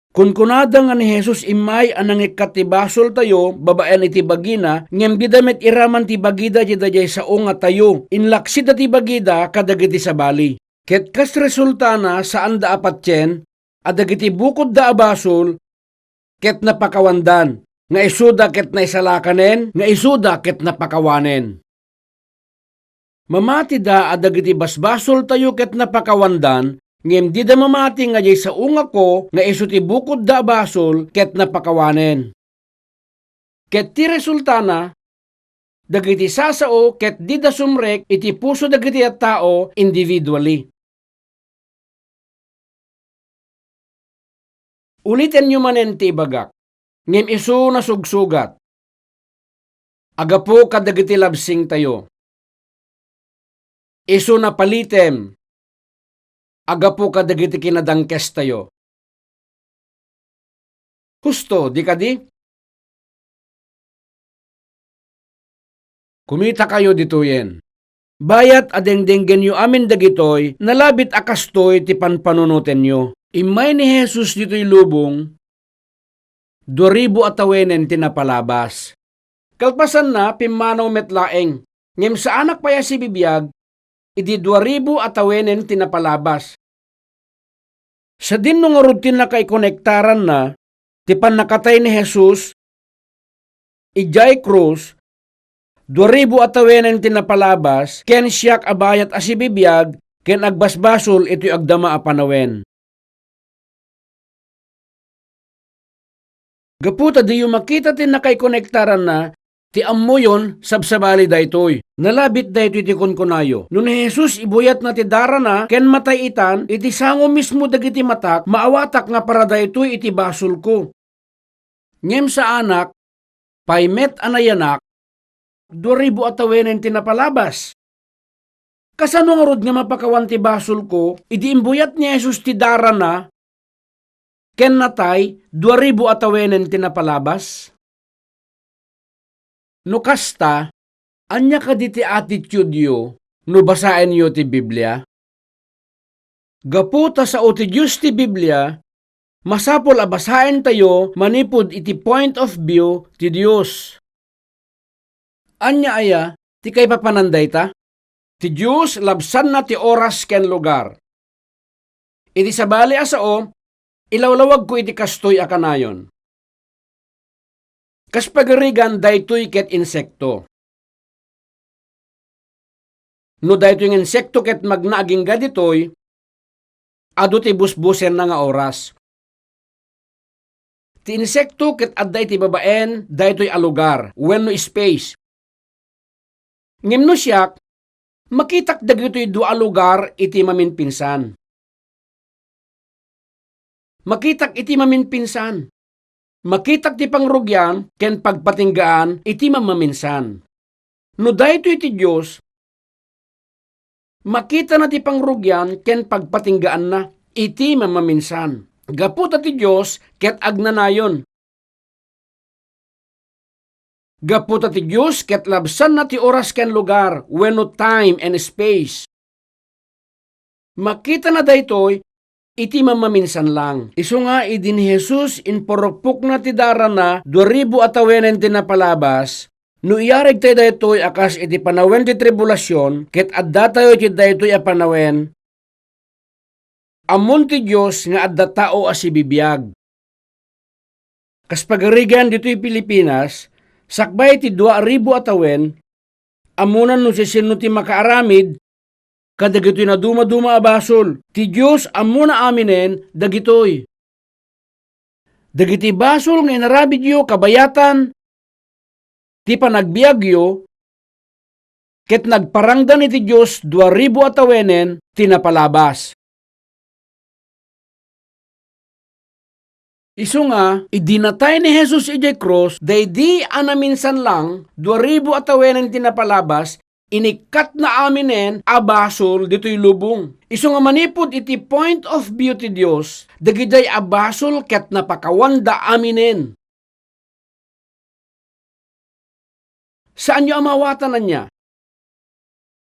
Kunkunada nga ni Jesus immay a nangikkat ti basoltayo babaen iti bagina, ngem dida met iraman ti bagida iti daydiay sao nga tayo. Inlaksidda ti bagida kadagiti sabali. Ket kas resultana, saanda a patien a dagiti bukodda a basol ket napakawandan, nga isuda ket naisalakanen, nga isuda ket napakawanen. Mamatida a dagiti basbasoltayo ket napakawandan, ngem dida mamati nga diay sao nga ko nga isu ti bukodda a basol ket napakawanen. Ket ti resultana, dagiti sasao ket dida sumrek iti puso dagiti tattao individually. Ulitenyo manen ti ibagak, ngem isu nasugsugat. Agapu kadagiti labsingtayo. Isu napalitem. Agapu kadagiti kinadangkestayo. Husto, di kadi? Kumitakayo ditoyen. Bayat a dengdenggenyo amin dagitoy, nalabit a kastoy ti panpanunotenyo. Immay ni Jesus ditoy lubong, dua ribu a tawenen ti napalabas. Kalpasanna, pimmanaw met laeng, ngem saanak pay a sibibiag idi dua ribu a tawenen ti napalabas. Sadino ngarud ti nakaikonektaranna ti pannakatay ni Jesus idiay krus, dua ribu a tawenen ti napalabas, ken siak a bayat a sibibiag ken agbasbasol itoy agdama a panawen. Gapu ta diyo makita ti nakaikonektaranna, ti ammoyon, sabsabali daytoy. Nalabit daytoy ti kunkunayo. No ni Jesus ibuyatna ti darana ken matay itan, iti sango mismo dagiti matak, maawatak nga para daytoy iti basolko. Ngem saanak pay met a nayanak, dua ribu a tawenen ti napalabas. Kasano ngarud nga mapakawan ti basolko idi imbuyat ni Jesus ti darana ken natay dua ribu a tawenen ti napalabas? No kasta, ania kadi ti attitude-yo no basaenyo ti Biblia? Gapu ta sao ti Dios ti Biblia, masapul a basaentayo manipud iti point of view ti Dios. Ania aya ti kaipapanan dayta? Ti Dios labsanna ti oras ken lugar. Iti sabali a sao, ilawlawagko iti kastoy a kanayon. Kas pagarigan, daytoy ket insekto. No daytoy nga insekto ket magna agingga ditoy, adu ti busbusenna nga oras. Ti insekto ket adda iti babaen daytoy a lugar wenno space. Ngem no siak, makitak dagitoy dua a lugar iti maminpinsan. Makitak iti maminpinsan. Makitak ti pangrugian ken pagpatinggaan iti mammaminsan. No daytoy ti Dios, makitana ti pangrugian ken pagpatinggaanna iti mammaminsan. Gapu ta ti Dios ket agnanayon. Gapu ta ti Dios ket labsanna ti oras ken lugar wenno time and space. Makitana daytoy iti mammaminsan lang. Isu nga idi ni Jesus impurukpokna ti darana dua ribu a tawenen ti napalabas, no iyarigtayo daytoy a kas iti panawen ti tribulasion ket addatayo iti daytoy a panawen, ammon ti Dios nga adda tao a sibibiag. Kas pagarigan ditoy Pilipinas, sakbay ti dua ribu a tawen, ammonan no siasino ti makaaramid kadagitoy nadumaduma a basol. Ti Dios ammona aminen dagitoy. Dagiti basol nga inaramidyo kabayatan ti panagbiagyo, ket nagparangdan iti Dios dua ribu a tawenen ti napalabas. Isu nga, idi natay ni Jesus idiay krus, daydi a naminsan lang, dua ribu a tawenen ti napalabas, inikkatna aminen a basol ditoy lubong. Isu nga manipud iti point of view ti Dios, dagidiay a basol ket napakawanda aminen. Saanyo a maawatan ania?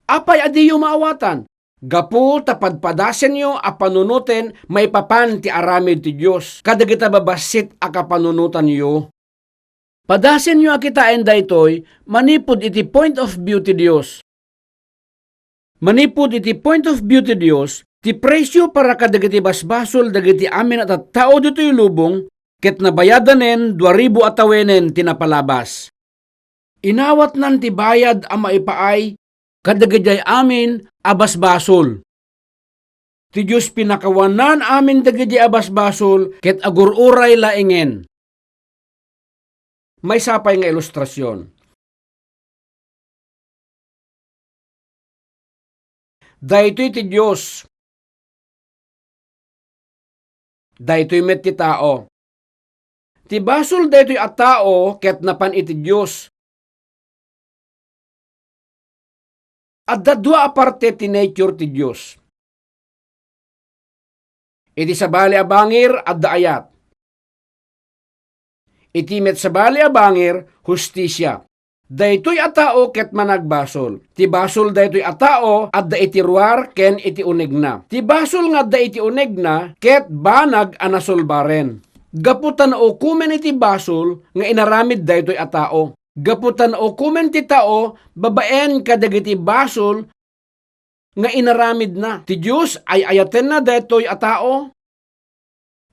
Apay a diyo maawatan? Gapu ta padpadasenyo a panunoten maipapan ti aramid ti Dios kadagita babassit a kapanunotanyo. Padasenyo a kitaen daytoy manipud iti point of view ti Dios. Manipud iti point of view ti Dios, ti presio para kadagiti basbasol dagiti amin a tattao ditoy lubong ket nabayadanen dua ribu a tawenen ti napalabas. Inawatnan ti bayad a maipaay kadagiti amin a basbasol. Ti Dios pinakawanan amin dagiti a basbasol ket agur-uray laengen. Maysa pay nga ilustrasion. Daytoy ti Dios. Daytoy met ti tao. Ti basol daytoy a tao ket napan iti Dios. Adda dua a parte ti nature ti Dios. Iti sabali a bangir, adda ayat. Iti met sabali a bangir, hustisia. Daytoy a tao ket managbasol. Ti basol daytoy a tao adda iti ruar ken iti unegna. Ti basol nga adda iti unegna ket banag a nasulbaren. Gapu ta naukomen iti basol nga inaramid daytoy a tao. Gapu ta naukomen ti tao babaen kadagiti basol nga inaramidna. Ti Dios ay-ayatenna daytoy a tao.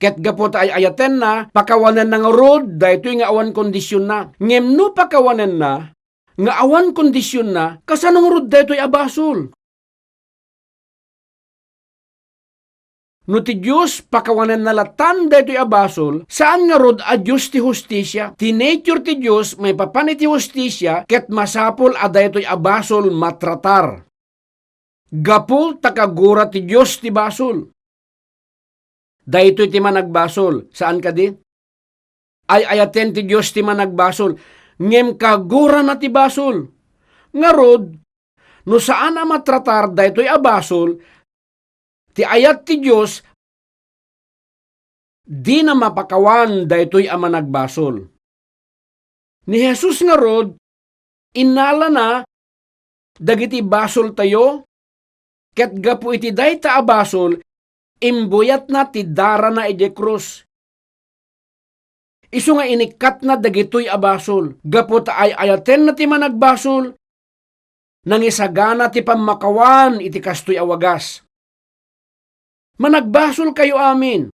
Ket gapu ta ay-ayatenna, pakawanenna ngarud daytoy nga awan kondisionna. Ngem no pakawanenna nga awan kondisionna, kasano ngarud daytoy a basol? No ti Dios pakawanenna latan daytoy a basol, saan ngarud a Dios ti hustisia. Ti nature ti Dios maipapan iti hustisia, ket masapul a daytoy a basol matratar. Gapu ta kagura ti Dios ti basol. Daytoy ti managbasol, saan kadi? Ay-ayaten ti Dios ti managbasol, ngem kagurana ti basol. Ngarud, no saan a matratar daytoy a basol, ti ayat ti Dios dina mapakawan daytoy a managbasol. Ni Jesus ngarud, innalana dagiti basoltayo, ket gapu iti dayta a basol, imbuyatna ti darana idiay krus. Isu nga inikkatna dagitoy a basol, gapu ta ay-ayatenna ti managbasol, nangisagana ti pammakawan iti kastoy a wagas. Managbasolkayo amin,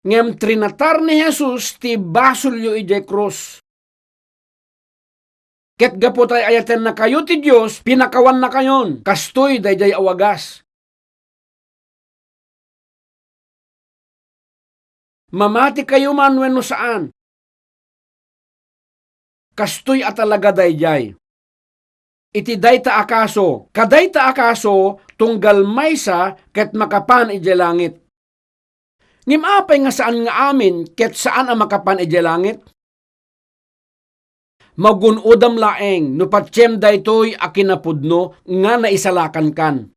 ngem trinatar ni Jesus ti basolyo idiay krus. Ket gapu ta ay-ayatennakayo ti Dios, pinakawannakayon kastoy daydiay a wagas. Mamatikayo man wenno saan, kastoy a talaga daydiay. Iti dayta a kaso, kadayta a kaso, tunggal maysa ket makapan idiay langit. Ngem apay nga saan nga amin ket saan a makapan idiay langit? Magun-odam laeng no patiem daytoy a kinapudno nga naisalakankan.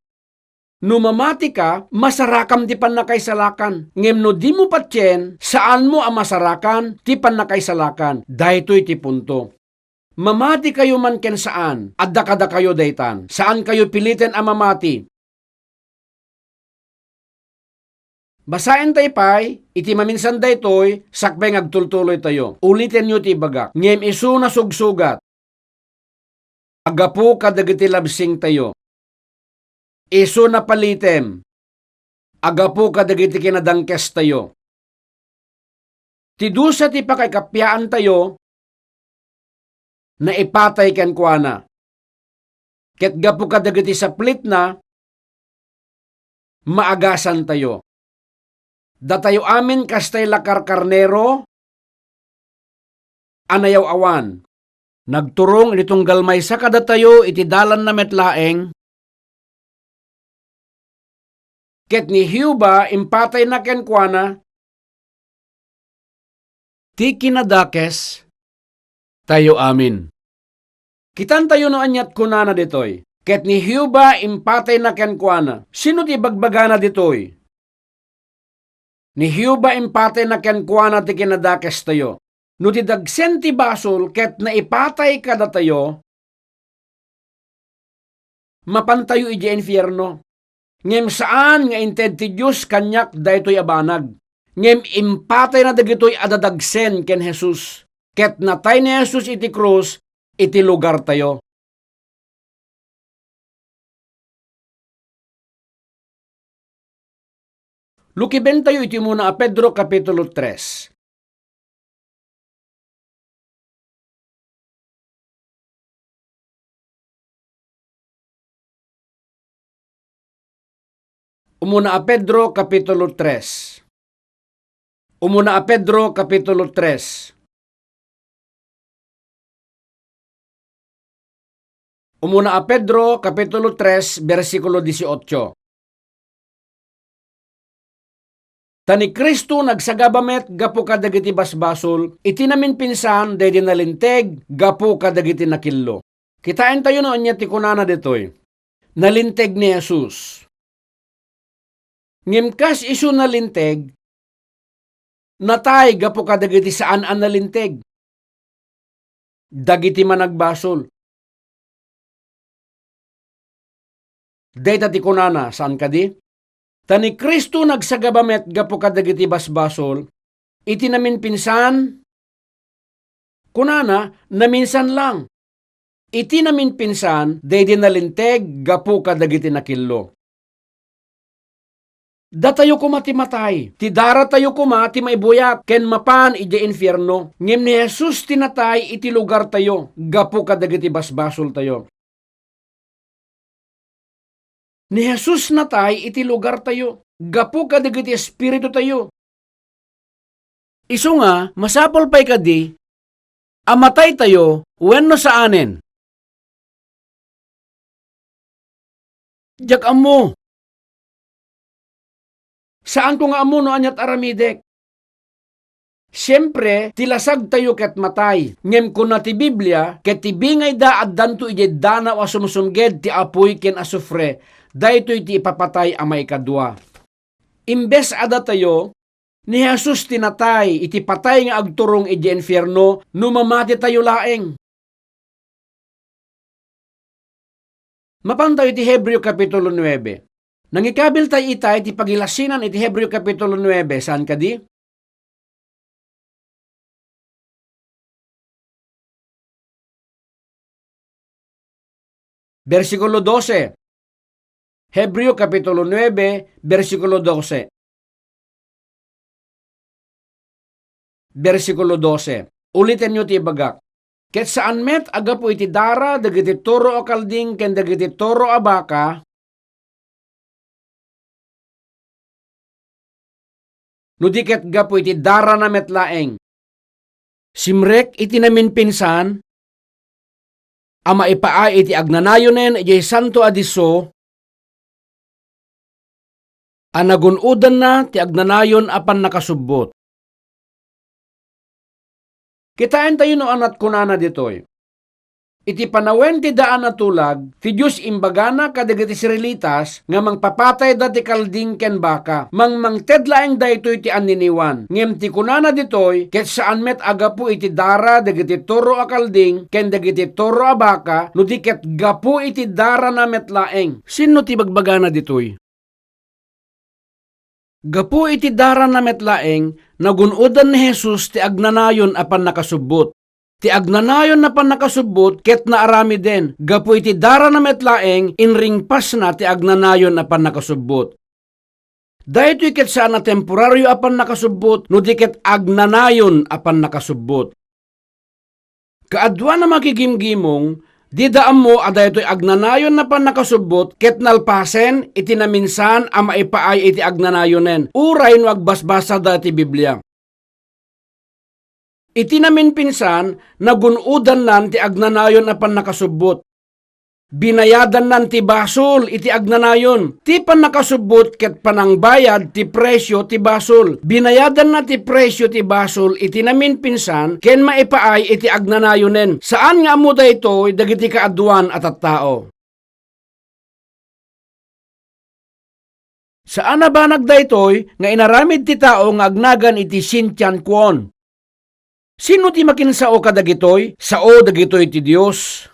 No mamatika, masarakam ti pannakaisalakan. Ngem no dimo patien, saanmo a masarakan ti pannakaisalakan. Daytoy ti punto. Mamatikayo man ken saan, adda kadakayo daytan. Saankayo piliten a mamati. Basaentayo pay iti maminsan daytoy sakbay nga agtultuloytayo. Ulitenyo ti ibagak. Ngem isu nasugsugat a gapu kadagiti labsingtayo. Isu napalitem. a gapu kadagiti kinadangkestayo. Ti dusa ti pakaikappiaantayo, naipatay kenkuana. Ket gapu kadagiti saplitna, maagasantayo. Datayo amin kastay la karkarnero a nayaw-awan. Nagturong iti tunggal maysa kadatayo iti dalanna met laeng, ket ni Jehovah impatayna kenkuana ti kinadakes tayo amin. Kitantayo no aniat kunana ditoy, ket ni Jehovah impatayna kenkuana. Sino ti ibagbagana ditoy? Ni Jehovah impatayna kenkuana ti kinadakestayo. No ti dagsen ti basol ket naipatay kadatayo, mapantayo idiay infierno. Ngem saan nga inted ti Dios kaniak daytoy a banag. Ngem impatayna dagitoy a dadagsen ken Jesus, ket natay ni Jesus iti krus iti lugartayo. Lukibentayo iti umuna a Pedro, Kapitulo tres. Umuna a Pedro, Kapitulo tres. Umuna a Pedro, Kapitulo tres. Umuna a Pedro, Kapitulo tres, bersikulo dieciocho. Ta ni Cristo nagsagaba met gapu kadagiti basbasol iti naminpinsan daydi nalinteg gapu kadagiti nakillo. Kitaentayo no ania ti kunana ditoy. Nalinteg ni Jesus. Ngem kas isu nalinteg, natay gapu kadagiti saan a nalinteg. Dagiti managbasol. Dayta ti kunana, saan kadi? Ta ni Cristo nagsagaba met gapu kadagiti basbasol, iti naminpinsan, kunana, naminsan lang. Iti naminpinsan, daydi nalinteg gapu kadagiti nakillo. Datayo koma ti matay, ti daratayo koma ti maibuyat ken mapan idiay infierno. Ngem ni Jesus ti natay iti lugartayo gapu kadagiti basbasoltayo. Ni Jesus natay iti lugartayo gapu kadagiti espiritutayo. Isu nga, masapul pay kadi a mataytayo wenno saanen? Diak ammo. Saanko nga ammo no aniat aramidek. Siempre, ti lasagtayo ket matay. Ngem kuna ti Biblia, ket ti bingayda addanto idiay danaw a sumsumged ti apuy ken asufre. Daytoy ti ipapatay a maikadua. Imbes a datayo, ni Jesus ti natay iti patay nga agturong idiay infierno no mamatitayo laeng. Mapantayo iti Hebreo Kapitulo nuebe. Nangikabiltay itay ti pagilasinan iti Hebreo Kapitulo nuebe, saan kadi? Bersikulo dose. Hebreo Kapitulo nuebe, bersikulo dose. Bersikulo dose. Ulitenyo ti ibagak. Ket saan met a gapu iti dara dagiti toro a kalding ken dagiti toro a baka, no di ket gapu iti darana met laeng. Simrek iti naminpinsan a maipaay iti agnanayonen idiay santo a disso a nagun-odanna ti agnanayon a pannakasubbot. Kitaentayo no aniat kunana ditoy. Iti panawen ti daan a tulag, ti Dios imbagana kadagiti Israelitas nga mangpapatayda ti kalding ken baka. Mangmangted laeng daytoy ti anniniwan. Ngem ti kunana ditoy, ket saan met a gapu iti dara dagiti toro a kalding ken dagiti toro a baka, no di ket gapu iti darana met laeng. Sinno ti bagbagana ditoy? Gapu iti darana met laeng, nagun-odan ni Jesus ti agnanayon a pannakasubbot. Ti agnanayon a pannakasubbot ket naaramiden, gapu iti darana met laeng, inringpasna ti agnanayon a pannakasubbot. Daytoy ket saan a temporario a pannakasubbot, no di ket agnanayon a pannakasubbot. Kaaduan a makigimgimong, dida ammo a daytoy agnanayon a pannakasubbot ket nalpasen iti naminsan a maipaay iti agnanayonen, uray no agbasbasada ti Biblia. Iti naminpinsan, nagun-odannan ti agnanayon a pannakasubbot. Binayadannan ti basol iti agnanayon. Ti pannakasubbot ket panangbayad ti presio ti basol. Binayadanna ti presio ti basol iti naminpinsan ken maipaay iti agnanayonen. Saan nga ammo daytoy dagiti kaaduan a tattao. Saan a banag daytoy nga inaramid ti tao nga agnagan iti Shin Chan Kwon. Sino ti makinsao kadagitoy? Sao dagitoy ti Dios.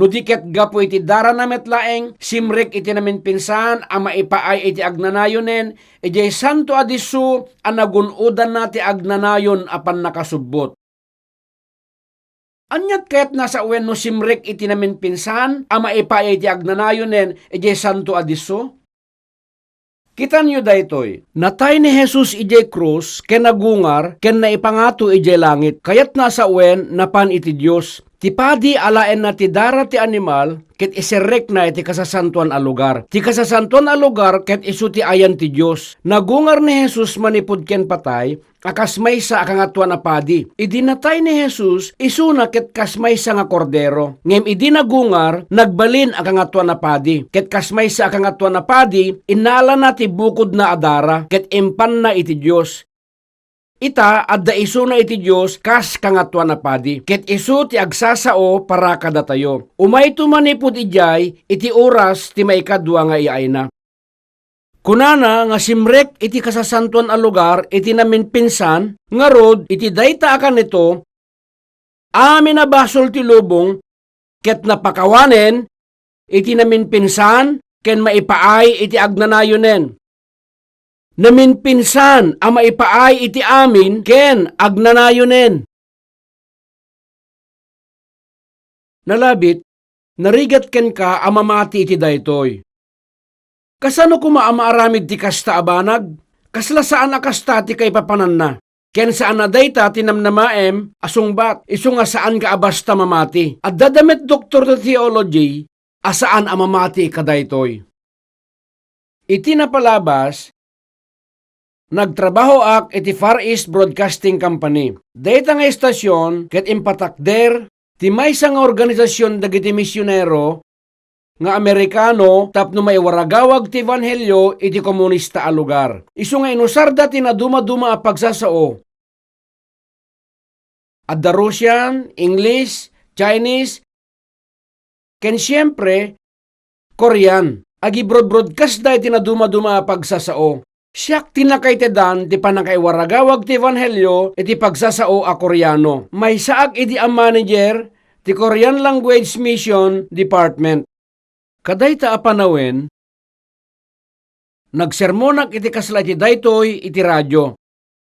No di ket gapu iti darana met laeng, simrek iti naminpinsan a maipaay iti agnanayonen, idiay santo a disso a nagun-odanna ti agnanayon a pannakasubbot. Aniat kayatna a sawen no simrek iti naminpinsan a maipaay iti agnanayonen idiay santo a disso? Kitanyo daytoy. Natay ni Jesus idiay krus ken nagungar ken naipangato idiay langit. Kayatna a sawen napan iti Dios. Ti padi alaenna ti dara ti animal ket iserrekna iti kasasantoan a lugar. Ti kasasantoan a lugar ket isu ti ayan ti Dios. Nagungar ni Jesus manipud ken patay, a kas maysa a Kangatoan a Padi. Idi natay ni Jesus, isuna ket kas maysa nga kordero. Ngem idi nagungar, nagbalin a Kangatoan a Padi. Ket kas maysa a Kangatoan a Padi, innalana ti bukodna a dara, ket impanna iti Dios. Ita, adda isuna iti Dios kas Kangatoan a Padi, ket isu ti agsasao para kadatayo. Umayto manipud idiay iti oras ti maikadua nga iayna. Kunana nga simrek iti kasasantoan a lugar iti naminpinsan, ngarud, iti dayta a kanito, amin a basol ti lubong ket napakawanen iti naminpinsan ken maipaay iti agnanayonen. Naminpinsan a maipaay iti amin ken agnanayonen. Nalabit, narigat kenka a mamati iti daytoy. Kasano koma a maaramid ti kasta a banag? Kasla saan a kasta ti kaipapananna. Ken saan a dayta ti namnamaem a sungbat, isu nga saanka a basta mamati. Addada met doktor ti theology a saan a mamati kadaytoy. Iti napalabas, nagtrabahoak iti Far East Broadcasting Company. Dayta nga estasion ket impatakder ti maysa nga organisasion dagiti misionero nga Amerikano tapno maiwaragawag ti ebanghelio iti komunista a lugar. Isu nga inusarda ti nadumaduma a pagsasao. Adda Russian, English, Chinese, ken siempre, Korean. Agibrodbrodkasda iti nadumaduma a pagsasao. Siak ti nakaitedan ti pannakaiwaragawag ti ebanghelio iti pagsasao a Koreano. Maysaak idi a manager ti Korean Language Mission Department. Kadayta a panawen, nagsermonak iti kasla iti daytoy iti radio.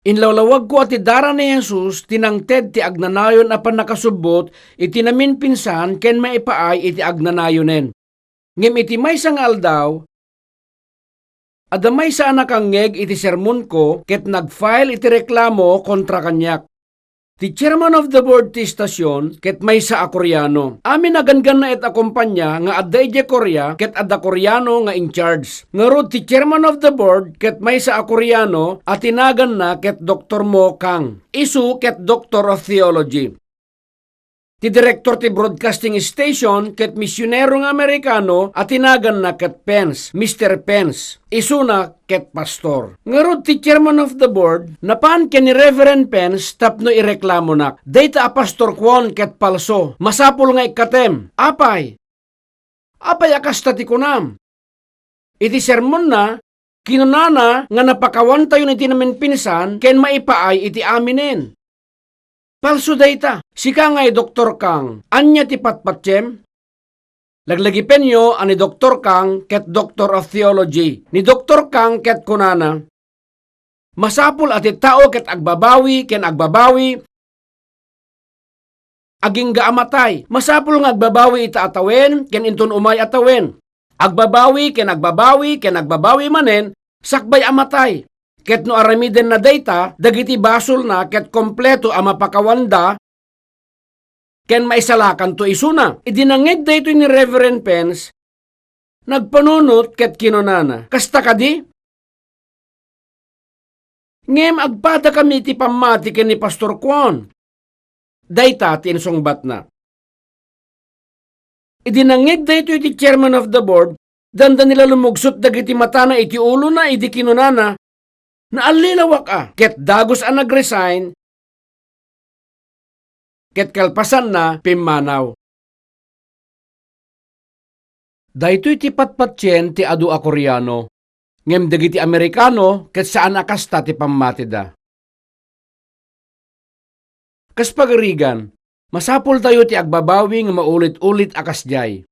Inlawlawagko a ti dara ni Jesus ti nangted ti agnanayon a pannakasubbot iti naminpinsan ken maipaay iti agnanayonen. Ngem iti maysa nga aldaw, adda maysa a nakangngeg iti sermonko ket nag-file iti reklamo kontra kaniak. Ti chairman of the board ti estasion ket maysa a Koreano. Amin a ganggannaet a kompania nga adda idiay Korea ket adda Koreano nga in charge. Ngarud, ti chairman of the board ket maysa a Koreano a ti naganna ket Doktor Mo Kang. Isu ket Doctor of Theology. Ti direktor ti broadcasting station ket misionero nga Amerikano a ti naganna ket Pence, Mister Pence. Isuna ket pastor. Ngarud, ti chairman of the board napan ken ni Reverend Pence tapno ireklamonak. Dayta a pastor kuon ket palso. Masapul nga ikkatem. Apay? Apay a kasta ti kunam? Iti sermonna, kinunana nga napakawantayon iti naminpinsan ken maipaay iti aminen. Palso dayta. Sika ngay, Doktor Kang, ania ti patpatiem? Laglagipenyo a ni Doktor Kang ket Doctor of Theology. Ni Doktor Kang ket kunana, masapul a ti tao ket agbabawi ken agbabawi, agingga a matay. Masapul nga agbabawi ita a tawen ken inton umay a tawen. Agbabawi ken agbabawi ken agbabawi manen sakbay a matay. Ket no aramidenna dayta, dagiti basolna ket kompleto a mapakawanda, ken maisalakanto isuna. Idi nangngeg daytoy ni Reverend Pence, nagpanunot ket kinunana, "Kasta kadi? Ngem agpadakami iti pammati ken ni Pastor Kwon." Dayta ti insungbatna. Idi nangngeg daytoy ti chairman of the board, dandani la lumugsot dagiti matana iti ulona idi kinunana, "Naallilawak a," ket dagus a nagresign, ket kalpasanna, pimmanaw. Daytoy ti patpatien ti adu a Koreano, ngem dagiti Amerikano ket saan a kasta ti pammatida. Kas pagarigan, masapultayo ti agbabawi nga maulit-ulit a kasdiay.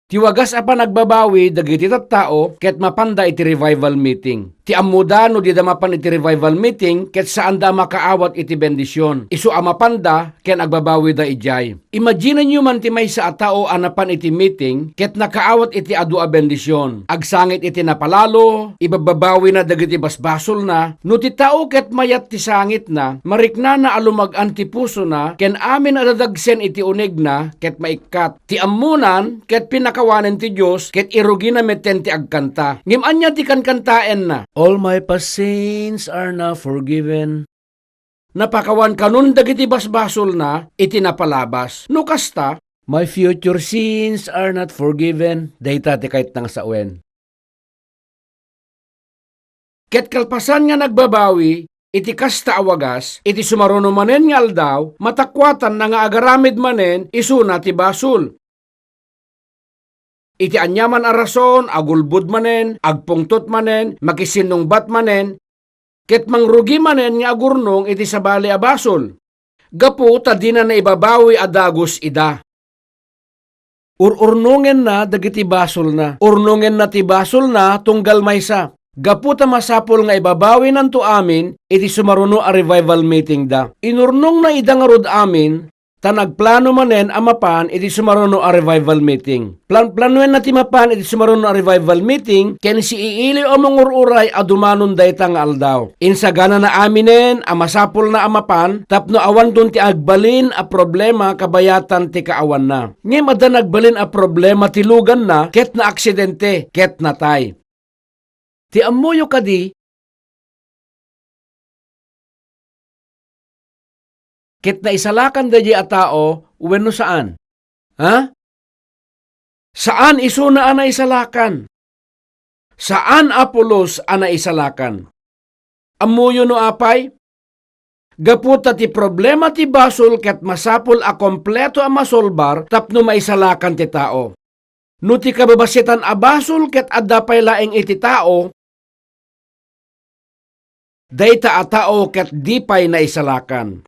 Ti wagas a panagbabawi dagiti tattao ket mapanda iti revival meeting. Ti ammoda no dida mapan iti revival meeting ket saanda a makaawat iti bendision. Isu a mapanda ken agbabawida idiay. Imaginenyo man ti maysa a tao a napan iti meeting ket nakaawat iti adu a bendision. Agsangit iti napalalo, ibabbabawina dagiti basbasolna. No ti tao ket mayat ti sangitna, mariknana a lumag-an ti pusona ken amin a dadagsen iti unegna ket maikkat. Ti ammonan ket pinakawanen ti Dios ket irugina metten ti agkanta. Ngem ania ti kankantaenna? "All my past sins are now forgiven." Napakawan kanon dagiti basbasolna iti napalabas. No kasta, "My future sins are not forgiven." Dayta ti kayatna nga sawen. Ket kalpasan nga nagbabawi iti kasta a wagas, iti sumaruno manen nga aldaw, matakuatanna nga agaramid manen isuna ti basol. Iti aniaman a rason, agulbod manen, agpungtot manen, makisinnungbat manen, ket mangrugi manen nga agurnong iti sabali a basol, gapu ta dina naibabawi a dagus ida. Ur-urnongenna dagiti basolna. Urnongenna ti basolna tunggal maysa, gapu ta masapul nga ibabawinanto amin iti sumaruno a revival meetingda. Inurnongna ida ngarud amin ta nagplano manen a mapan iti sumaruno a revival meeting. Planplanoenna ti mapan iti sumaruno a revival meeting ken siiiliw a mangur-uray a dumanon dayta nga aldaw. Insaganana aminen a masapulna a mapan tapno awanton ti agbalin a problema kabayatan ti kaawanna. Ngem adda nagbalin a problema ti luganna ket naaksidente ket natay. Ti ammoyo kadi, ket naisalakan daydiay a tao wenno saan? Ha? Saan isuna a naisalakan. Saan a pulos a naisalakan. Ammoyo no apay? Gapu ta ti problema ti basol ket masapul a kompleto a masolbar tapno maisalakan ti tao. No ti kababasitan a basol ket adda pay laeng iti tao, dayta a tao ket di pay naisalakan.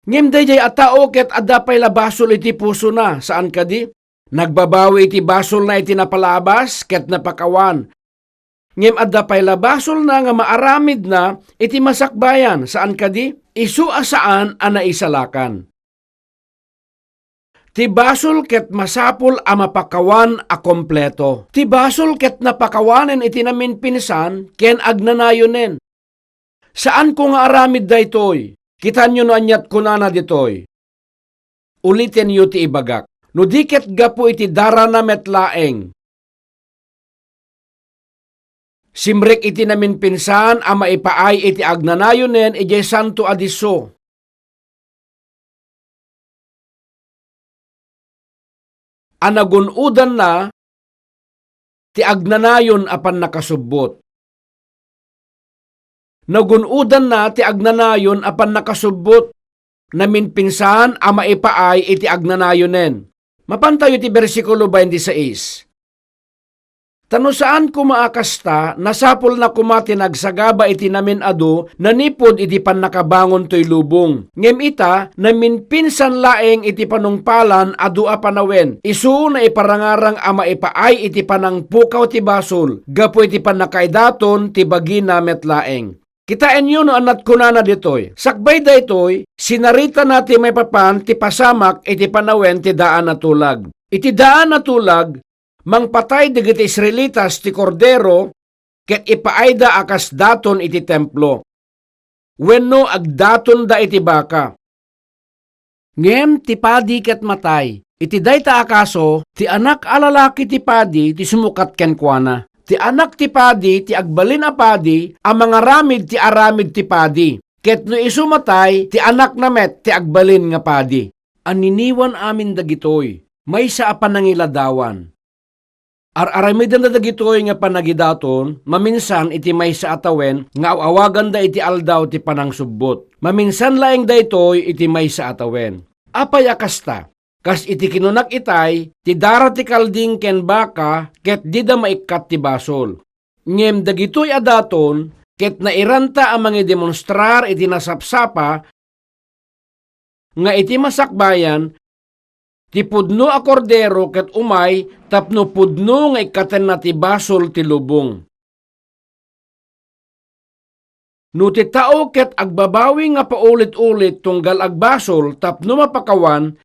Ngem daydiay a tao ket adda pay la basol iti pusona, saan kadi? Nagbabawi iti basolna iti napalabas ket napakawan. Ngem adda pay la basolna nga maaramidna iti masakbayan, saan kadi? Isu a saan a naisalakan. Ti basol ket masapul a mapakawan a kompleto. Ti basol ket napakawanen iti naminpinsan ken agnanayonen. Saanko nga aramid daytoy. Kitaenyo no aniat kunana ditoy. Ulitenyo ti ibagak. No di ket gapu iti darana met laeng. Simrek iti naminpinsan a maipaay iti agnanayonen idiay santo a disso. A nagun-odanna ti agnanayon a pannakasubbot. Nagun-odanna ti agnanayon a pannakasubbot, naminpinsan a maipaay iti agnanayonen. Mapantayo iti bersikulo twenty-six. Ta no saan koma a kasta, nasapulna koma ti nagsagaba iti namin-adu nanipud iti pannakabangon toy lubong. Ngem ita, naminpinsan laeng iti panungpalan adu a panawen. Isu naiparangarang a maipaay iti panangpukaw ti basol, gapu iti pannakaidaton ti bagina met laeng. Kitaenyo no aniat kunana ditoy. Sakbay daytoy, sinaritana ti maipapan ti pasamak iti panawen ti daan a tulag. Iti daan a tulag, mangpatay dagiti Israelitas ti kordero ket ipaayda a kas daton iti templo, wenno agdatonda iti baka. Ngem ti padi ket matay. Iti dayta a kaso, ti anak a lalaki ti padi ti sumukat kenkuana. Ti anak ti padi ti agbalin a padi a mangaramid ti aramid ti padi. Ket no isu matay, ti anakna met ti agbalin nga padi. Anniniwan amin dagitoy, maysa a panangiladawan. Ar-aramidenda dagitoy nga panagidaton maminsan iti maysa a tawen nga aw-awaganda iti Aldaw ti Panangsubbot. Maminsan laeng daytoy iti maysa a tawen. Apay a kasta? Kas iti kinunak itay, ti dara ti kalding ken baka ket dida maikkat ti basol. Ngem dagitoy a daton ket nairanta a mangidemonstrar iti nasapsapa nga iti masakbayan, ti pudno a kordero ket umay tapno pudno nga ikkatenna ti basol ti lubong. No ti tao ket agbabawi nga paulit-ulit tunggal agbasol tapno mapakawan,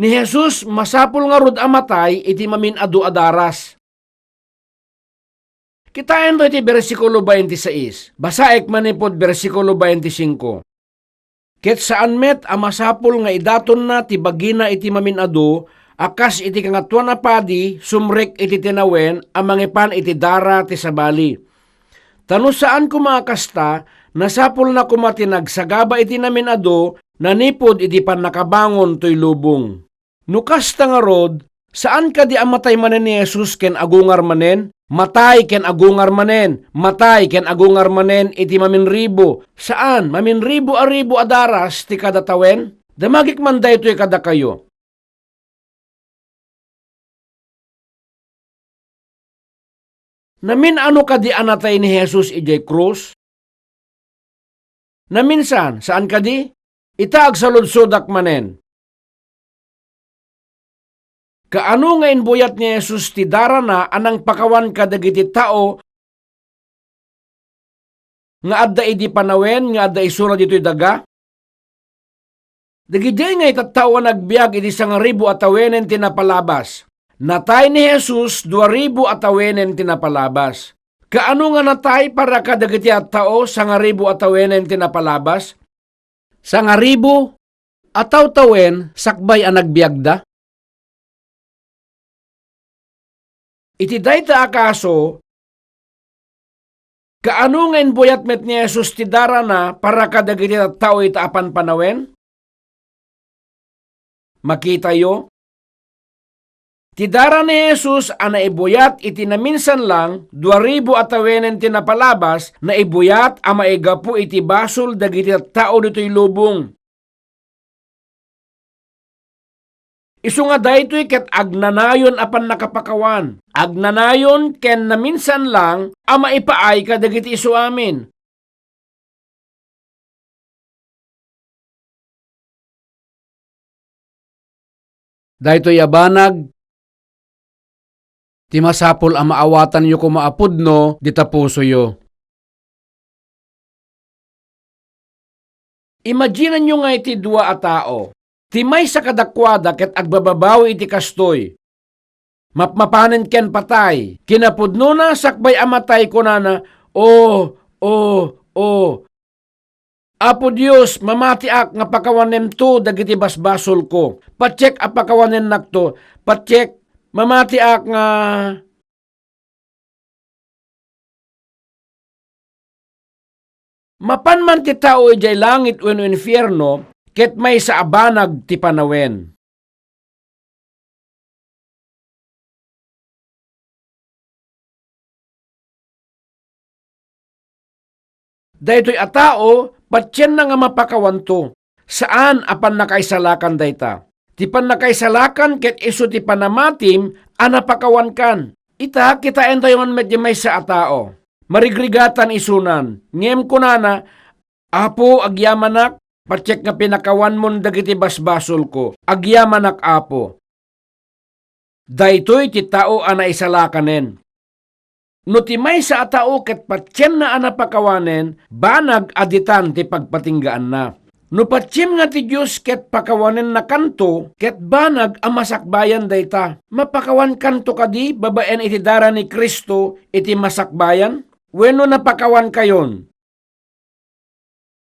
ni Jesus masapul ngarud a matay iti mamin-adu a daras. Kitaen daytoy ti bersikulo twenty-six. Basaek manipud bersikulo twenty-cinco. Ket saan met a masapul nga idatonna ti bagina iti mamin-adu a kas iti Kangatoan a Padi sumrek iti tinawen a mangipan iti dara ti sabali. Ta no saan koma a kasta, nasapulna koma ti nagsagaba iti namin-adu nanipud iti pannakabangon toy lubong. No kasta ngarud, saan kadi a matay manen ni Jesus ken agungar manen? Matay ken agungar manen, matay ken agungar manen iti maminribu. Saan, maminribu a ribu a daras ti kada tawen? Damagek man daytoy kadakayo. Namin-ano kadi a natay ni Jesus idiay krus? Naminsan, saan kadi? Ita agsaludsodak manen. Kaano nga imbuyat ni Jesus ti darana a nangpakawan kadagiti tao nga adda idi panawen nga adda isuna ditoy daga? Dagidiay nga itattao a nagbiag iti sangaribu a tawenen ti napalabas. Natay ni Jesus dua ribu a tawenen ti napalabas. Kaano nga natay para kadagiti tattao sangaribu a tawenen ti napalabas? Sangaribu a tawtawen sakbay a nagbiagda? Iti dayta a kaso, kaano nga imbuyat met ni Jesus ti darana para kadagiti tattao ita a panpanawen? Makitayo, ti dara ni Jesus a naibuyat iti naminsan lang, dua ribu a tawenen ti napalabas, naibuyat a maigapu iti basol dagiti tattao ditoy lubong. Isu nga daytoy ket agnanayon a pannakapakawan, agnanayon ken naminsan lang a maipaay kadagiti isuamin. Daytoy a banag ti masapul a maawatanyo koma a pudno dita pusoyo. Imaginanyo ngay ti dua a tao. Ti maysa kadakuada ket agbababawi iti kastoy. Mapmapanen ken patay. Kinapudnona, sakbay a matay, kunana, "O, o, o, Apo Dios, mamatiak nga pakawanemto dagiti basbasolko. Patiek a pakawanennakto. Patiek, mamatiak nga." Mapan man ti tao idiay langit wenno infierno, ket maysa a banag ti panawen. Daytoy a tao, patienna nga mapakawanto. Saan a pannakaisalakan dayta. Ti pannakaisalakan ket isu ti panamatim a napakawankan. Ita, kitaentayo man met di maysa a tao. Marigrigatan isunan, ngem kunana, "Apo, agyamanak, patiek nga pinakawanmon dagiti basbasolko. Agyamanak, Apo." Daytoy ti tao a naisalakanen. No ti maysa a tao ket patienna a napakawanen, banag a ditan ti pagpatinggaanna. No patiem nga ti Dios ket pakawanennakanto, ket banag a masakbayan dayta. Mapakawankanto kadi babaen iti dara ni Cristo iti masakbayan? Wenno napakawankayon?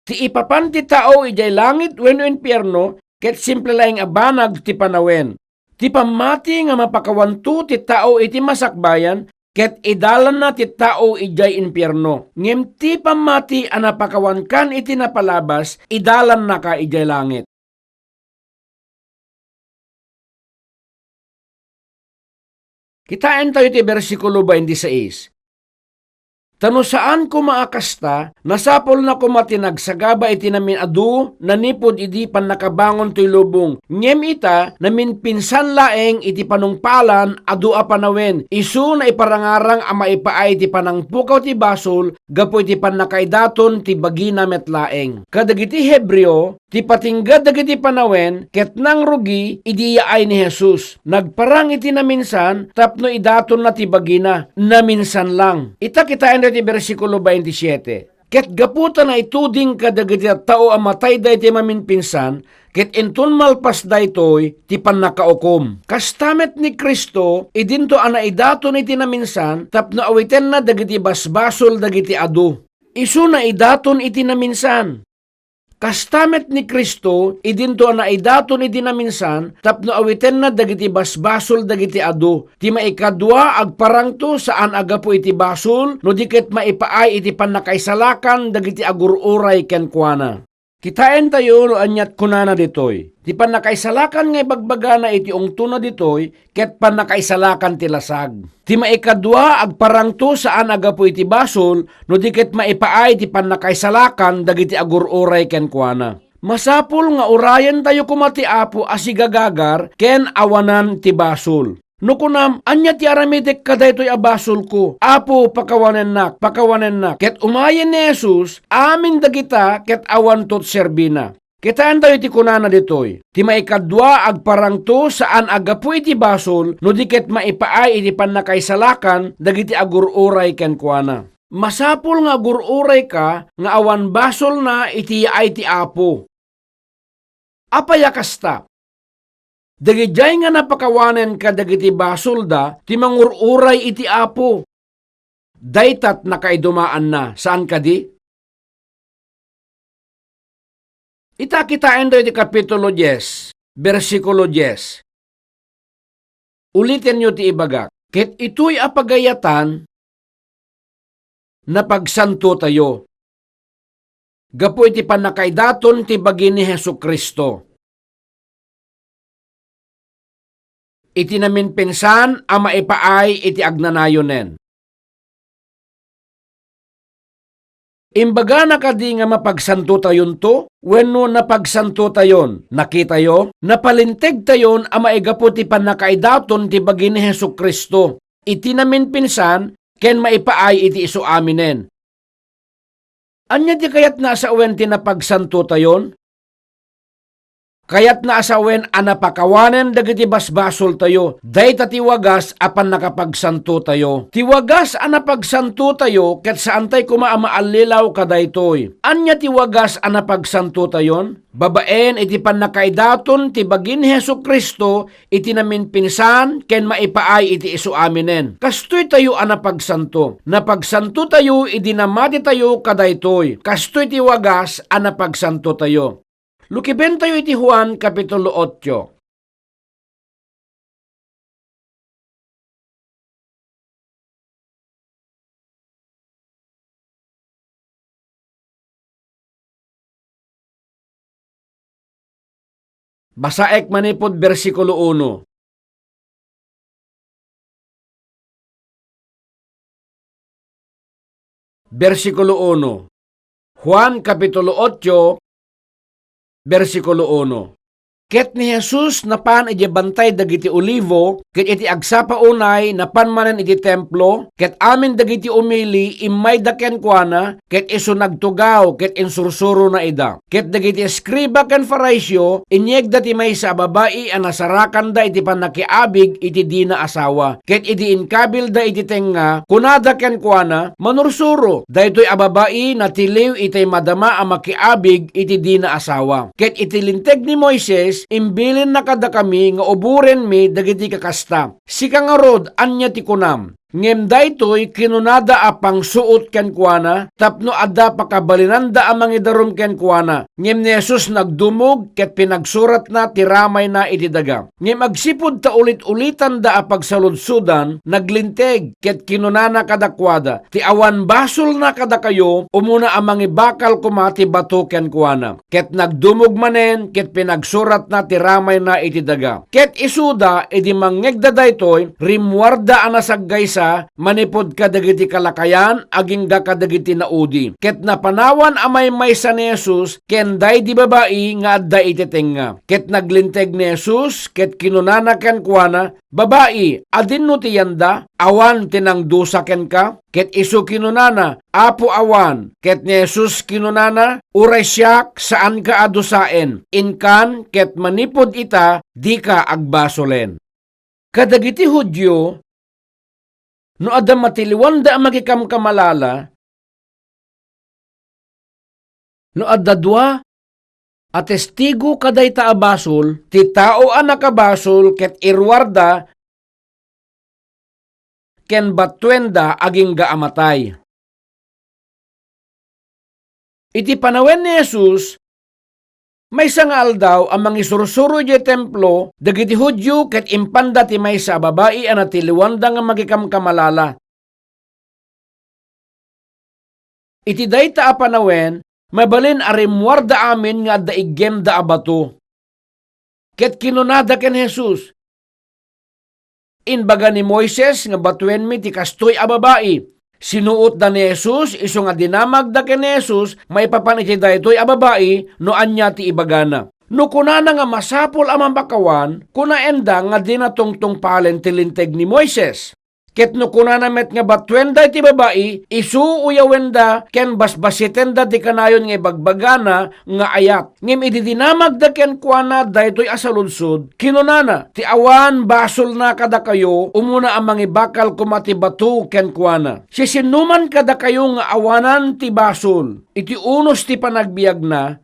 Ti ipapan ti tao idiay langit wenno impierno, ket simple laeng a banag ti panawen. Ti pammati nga mapakawanto ti tao iti masakbayan, ket idalanna ti tao idiay impierno. Ngem ti pammati a napakawankan iti napalabas, idalannaka idiay langit. Kitaentayo ti bersikulo twenty-six. Ta no saan koma a kasta, nasapulna koma ti nagsagaba iti namin-adu nanipud idi pannakabangon toy lubong. Ngem ita, naminpinsan laeng iti panungpalan adu a panawen, isu naiparangarang a maipaay ti panangpukaw ti basol gapu iti pannakaidaton ti bagina met laeng. Kadagiti Hebreo, ti patinggad dagiti panawen ket nangrugi idi yaay ni Jesus. Nagparang iti naminsan tapno idatonna ti bagina. Naminsan lang. Ita kitaen daytoy bersikulo twenty-seven. Ket gapu ta naituding kadagiti tattao a matay daytoy maminpinsan, ket inton malpas daytoy ti pannakaukom. Kasta met ni Cristo, idinto a naidaton iti naminsan tapno awitenna dagiti basbasol dagiti adu. Isu naidaton iti naminsan. Kasta met ni Cristo, idinto a naidaton iti naminsan tapno awitenna dagiti basbasol dagiti adu. Ti maikadua, agparangto saan a gapu iti basol, no di ket maipaay iti pannakaisalakan dagiti agur-uray kenkuana. Kitaentayo no aniat kunana ditoy. Ti pannakaisalakan nga ibagbagana iti ungtonna ditoy, ket pannakaisalakan ti lasag. Ti maikadua, agparangto saan a gapu iti basol, no di ket maipaay ti pannakaisalakan dagiti agur-uray kenkuana. Masapul nga urayentayo koma ti Apo a sigagagar ken awanan ti basol. No kunam, "Ania ti aramidek kadaytoy a basolko? Apo, pakawanennak, pakawanennak." Ket umayen ni Jesus, amin dagita ket awanto ti serbina. Kitaentayo ti kunana ditoy, ti maikadua, agparangto saan a gapu iti basol no di ket maipaay iti pannakaisalakan dagiti agur-uray kenkuana. Masapul nga agur-urayka nga awan basolna iti yaay ti Apo. Apay a kasta? Dagidiay nga napakawanen kadagiti basolda ti mangur-uray iti Apo. Dayta ti nakaidumaanna, saan kadi? Ita, kitaentayo ti Kapitulo dies, bersikulo dies. Ulitenyo ti ibagak. Ket itoy a pagayatan, napagsantotayo gapu iti pannakaidaton ti bagi ni Jesu-Cristo. Iti naminpinsan a maipaay iti agnanayonen. Imbagana kadi nga mapagsantotayonto wenno napagsantotayon? Nakitayo, napalintegtayon a maigapu ti pannakaidaton ti bagi ni Jesu-Cristo iti naminpinsan ken maipaay iti isu aminen. Ania ti kayatna a sawen ti napagsantotayon? Kayatna a sawen a napakawanen dagiti basbasoltayo. Dayta ti wagas a pannakapagsantotayo. Ti wagas a napagsantotayo ket saantay koma a maallilaw kadaytoy. Ania ti wagas a napagsantotayon? Babaen iti pannakaidaton ti bagi ni Jesu-Cristo iti naminpinsan ken maipaay iti isu aminen. Kastoytayo a napagsanto. Napagsantotayo idi namatitayo kadaytoy. Kastoy ti wagas a napagsantotayo. Lukibentayo iti Juan Kapitulo otso. Basaek manipud bersikulo uno. Bersikulo uno. Juan Kapitulo otso, bersikulo uno. Ket ni Jesus napan idiay bantay dagiti Olivo, ket iti agsapa unay, napan manen iti templo, ket amin dagiti umili immayda kenkuana, ket isu nagtugaw ket insursurona ida. Ket dagiti eskriba ken Fariseo inyegda ti maysa a babai a nasarakanda iti pannakiabig iti dina asawa. Ket idi inkabilda iti tengnga, kunada kenkuana, "Manursuro, daytoy a babai natiliw itay madama a makiabig iti dina asawa." Ket iti Linteg ni Moises, imbilinna kadakami nga uborenmi dagiti kakasta. Sika ngarud, ania ti kunam? Ngem daytoy kinunada a pangsuot kenkuana tapno adda pakabalinanda a mangidarum kenkuana. Ngem ni Jesus nagdumog ket pinagsuratna ti ramayna iti daga. Ngem agsipud ta ulit-ulitanda a pagsaludsodan, naglinteg ket kinunana kadakuada, "Ti awan basolna kadakayo, umuna a mangibakal koma ti bato kenkuana." Ket nagdumog manen ket pinagsuratna ti ramayna iti daga. Ket isuda, idi mangngegda daytoy, rimmuarda a nasaggaysa manipud kadagiti kalakayan agingga kadagiti naudi. Ket napanawan a maymaysa ni Jesus ken daydi babai nga adda iti tengnga. Ket naglinteg ni Jesus ket kinunana kenkuana, "Babai, adinno ti yanda? Awan ti nangdusa kenka?" Ket isu kinunana, "Apo, awan." Ket ni Jesus kinunana, "Uray siak, saanka a dusaen. Inkan, ket manipud ita, dika agbasolen." Kadagiti Judio, no adda matiliwanda a makikamkamalala, no adda dua a testigo kadayta a basol, ti tao a nakabasol ket iruarda ken batuenda agingga a matay. Iti panawen ni Jesus, maysa nga aldaw a mangisursuro idiay templo dagiti Judio ket impanda ti maysa a babai a natiliwanda nga makikamkamalala. Iti dayta a panawen, mabalin a rimmuarda amin nga adda iggemda a bato. Ket kinunada ken Jesus, "Imbaga ni Moises nga batuenmi ti kastoy a babai." Sinuotda ni Jesus isu nga dinamagda ken ni Jesus maipapan iti daytoy a babai no ania ti ibagana. No kunana nga masapul a mapakawan, kunaenda nga dina tungtungpalen ti Linteg ni Moises. Ket no kunana met nga batuenda iti babai, isu uyawenda ken basbasitenda ti kanayon nga ibagbagana nga ayat. Ngem idi dinamagda kenkuana daytoy a saludsod, kinunana, "Ti awan basolna kadakayo, umuna a mangibakal koma ti bato kenkuana." Siasinoman kadakayo nga awanan ti basol iti unos ti panagbiagna,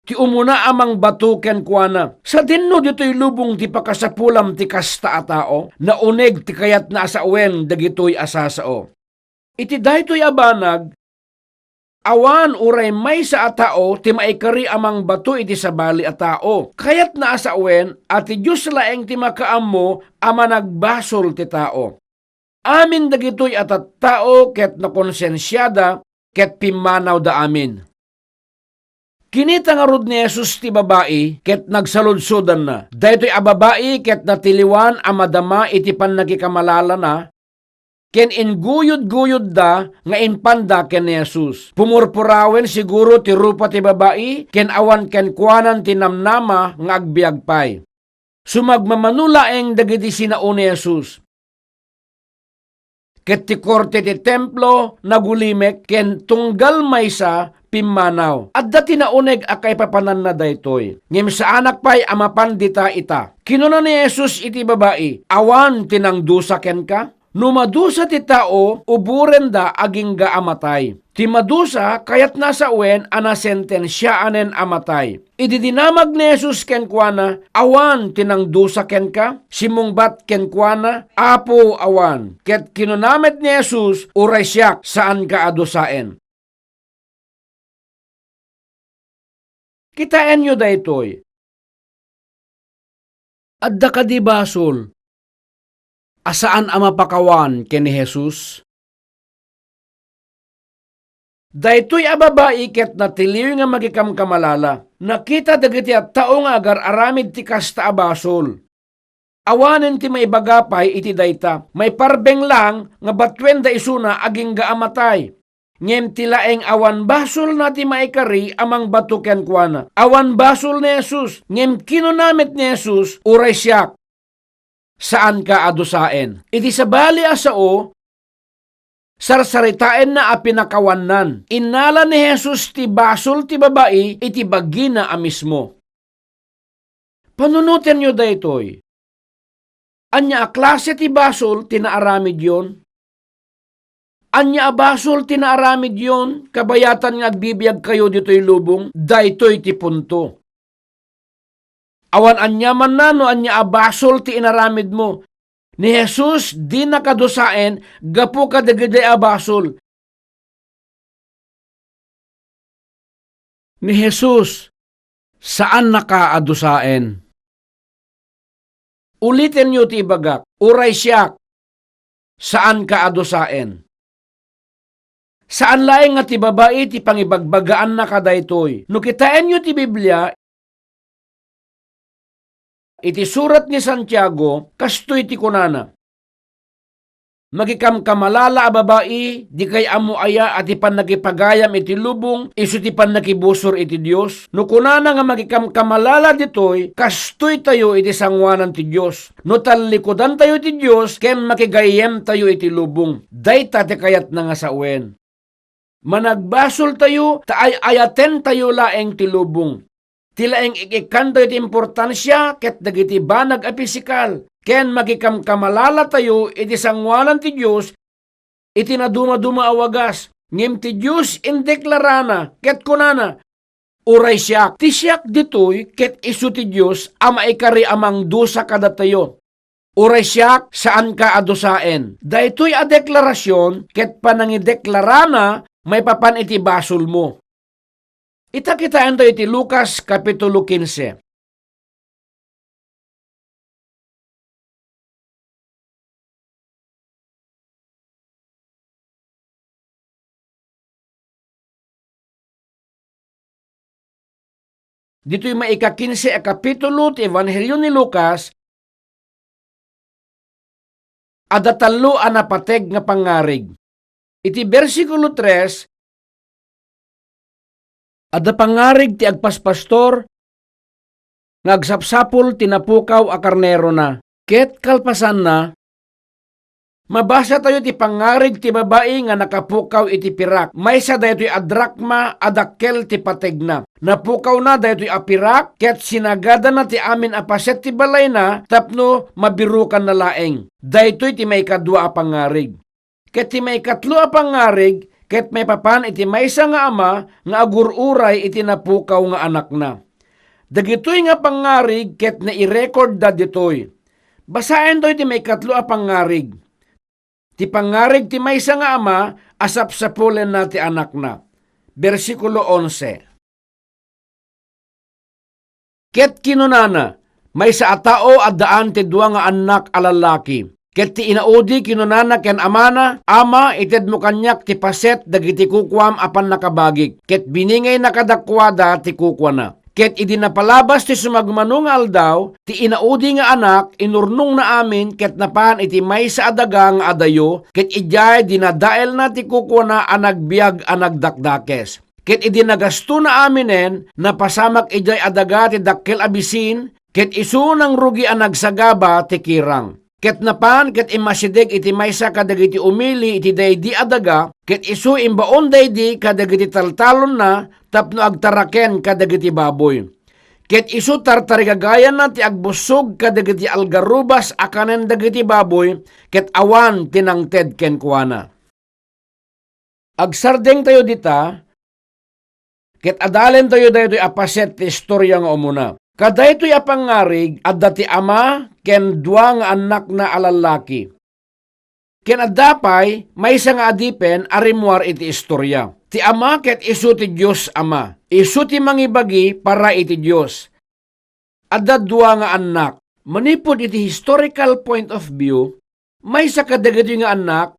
ti umuna a mangbato kenkuana, "Sadinno ditoy lubong ti pakasapulam ti kasta a tao? Nauneg ti kayatna a sawen dagitoy a sasao." Iti daytoy a banag, awan uray maysa a tao ti maikari a mangbato iti sabali a tao. Kayatna a sawen a ti Dios laeng ti makaammo a managbasol ti tao. Amin dagitoy a tattao ket nakonsensiada ket pimmanawda amin. Kinita ngarud ni Jesus ti babai ket nagsaludsodanna. Daytoy a babai ket natiliwan a madama iti pannakikamalalana ken ingguyod-guyodda nga impanda ken ni Jesus. Pumurpurawen siguro ti rupa ti babai ken awan kenkuanan ti namnama nga agbiag pay. Sumagmamano laeng dagiti sinao ni Jesus. Ket ti korte ti templo nagulimek ken tunggal maysa pimmanaw. Adda ti nauneg a kaipapananna daytoy. Ngem saanak pay a mapan dita ita. Kinuna ni Jesus iti babai, "Awan ti nangdusa kenka?" No madusa ti tao, uborenda agingga a matay. Ti madusa, kayatna a sawen a nasentensiaanen a matay. Idi dinamag ni Jesus kenkuana, "Awan ti nangdusa kenka?" Simmungbat kenkuana, "Apo, awan." Ket kinuna met ni Jesus, "Uray siak, saanka a dusaen." Kitaenyo daytoy. Adda kadi basol a saan a mapakawan ken ni Jesus? Daytoy a babai ket natiliw nga makikamkamalala. Nakita dagiti tattao nga agar-aramid ti kasta a basol. Awanen ti maibaga pay iti dayta. Maiparbeng lang nga batuenda isuna agingga a matay. ngem ti laeng awan basolna ti maikari a mangbato kenkuana. Awan basol ni Jesus, ngem kinuna met ni Jesus, "Uray siak, saanka a dusaen." Iti sabali a sao, sarsaritaenna a pinakawannan. Innala ni Jesus ti basol ti babai iti bagina a mismo. Panunotenyo daytoy. Ania a klase ti basol ti naaramidyon? Ania a basol ti naaramidyon kabayatan nga agbibiagkayo ditoy lubong? Daytoy ti punto. Awan aniamanna no ania a basol ti inaramidmo. Ni Jesus, dinaka dusaen gapu kadagidi a basol. Ni Jesus, saannaka a dusaen. Ulitenyo ti ibagak, uray siak, saanka a dusaen. Saan laeng nga ti babai ti pangibagbagaanna kadaytoy. No kitaenyo ti Biblia, iti surat ni Santiago, kastoy ti kunana, "Makikamkamalala a babai, dikay ammo aya a ti pannakipagayam iti lubong isu ti pannakibusor iti Dios?" No kunana nga makikamkamalala ditoy, kastoytayo iti sangoanan ti Dios. No tallikudantayo ti Dios ken makigayyemtayo iti lubong, dayta ti kayatna nga sawen. Managbasoltayo ta ay-ayatentayo laeng ti lubong. Ti laeng ik-ikkantayo ti importansia ket dagiti banag a pisikal, ken makikamkamalalatayo iti sangoanan ti Dios iti nadumaduma a wagas. Ngem ti Dios indeklarana ket kunana, "Uray siak." Ti siak ditoy ket isu ti Dios a maikari a mangdusa kadatayo. "Uray siak, saanka a dusaen." Daytoy a deklarasion ket panangideklarana maipapan iti basolmo. Ita, kitaentayo iti Lucas Kapitulo kinse. Ditoy maikakinse a kapitulo ti Ebanghelio ni Lucas, adda tallo a napateg nga pangngarig. Iti bersikulo tres, adda pangngarig ti agpaspastor nga agsapsapul ti napukaw a karnerona. Ket kalpasanna, mabasatayo ti pangngarig ti babai nga nakapukaw iti pirak. Maysa daytoy a drakma a dakkel ti pategna. Napukawna daytoy a pirak ket sinagadana ti amin a paset ti balayna tapno mabirukanna laeng. Daytoy ti maikadua a pangngarig. Ket ti maikatlo a pangngarig ket maipapan iti maysa nga ama nga agur-uray iti napukaw nga anakna. Dagitoy nga pangngarig ket nairekordda ditoy. Basaentayo ti maikatlo a pangngarig. Ti pangngarig ti maysa nga ama a sapsapulenna ti anakna. Bersikulo onse. Ket kinunana, "Maysa a tao addaan ti dua nga annak a lallaki. Ket ti inaudi kinunana ken amana, 'Ama, itedmo kaniak ti paset dagiti kukuam a pannakabagik.' Ket biningayna kadakuada ti kukuana. Ket idi napalabas ti sumagmamano nga aldaw, ti inaudi nga anak inurnongna amin ket napan iti maysa a daga nga adayo, ket idiay dinadaelna ti kukuana a nagbiag a nagdakdakes. Ket idi nagastona aminen, napasamak idiay a daga ti dakkel a bisin, ket isu nangrugi a nagsagaba ti kirang. Ket napan ket immasideg iti maysa kadagiti umili iti daydi a daga, ket isu imbaon daydi kadagiti taltalonna tapno agtaraken kadagiti baboy. Ket isu tartarigagayanna ti agbussog kadagiti algarubas a kanen dagiti baboy, ket awan ti nangted kenkuana." Agsardengtayo dita, ket adalentayo daytoy a paset ti istoria nga umuna. Kadaytoy a pangngarig, adda ti ama ken dua nga annakna a lallaki. Ken adda pay maysa nga adipen a rimmuar iti istoria. Ti ama ket isu ti Dios Ama. Isu ti mangibagi para iti Dios. Adda dua nga annak. Manipud iti historical point of view, maysa kadagitoy nga annak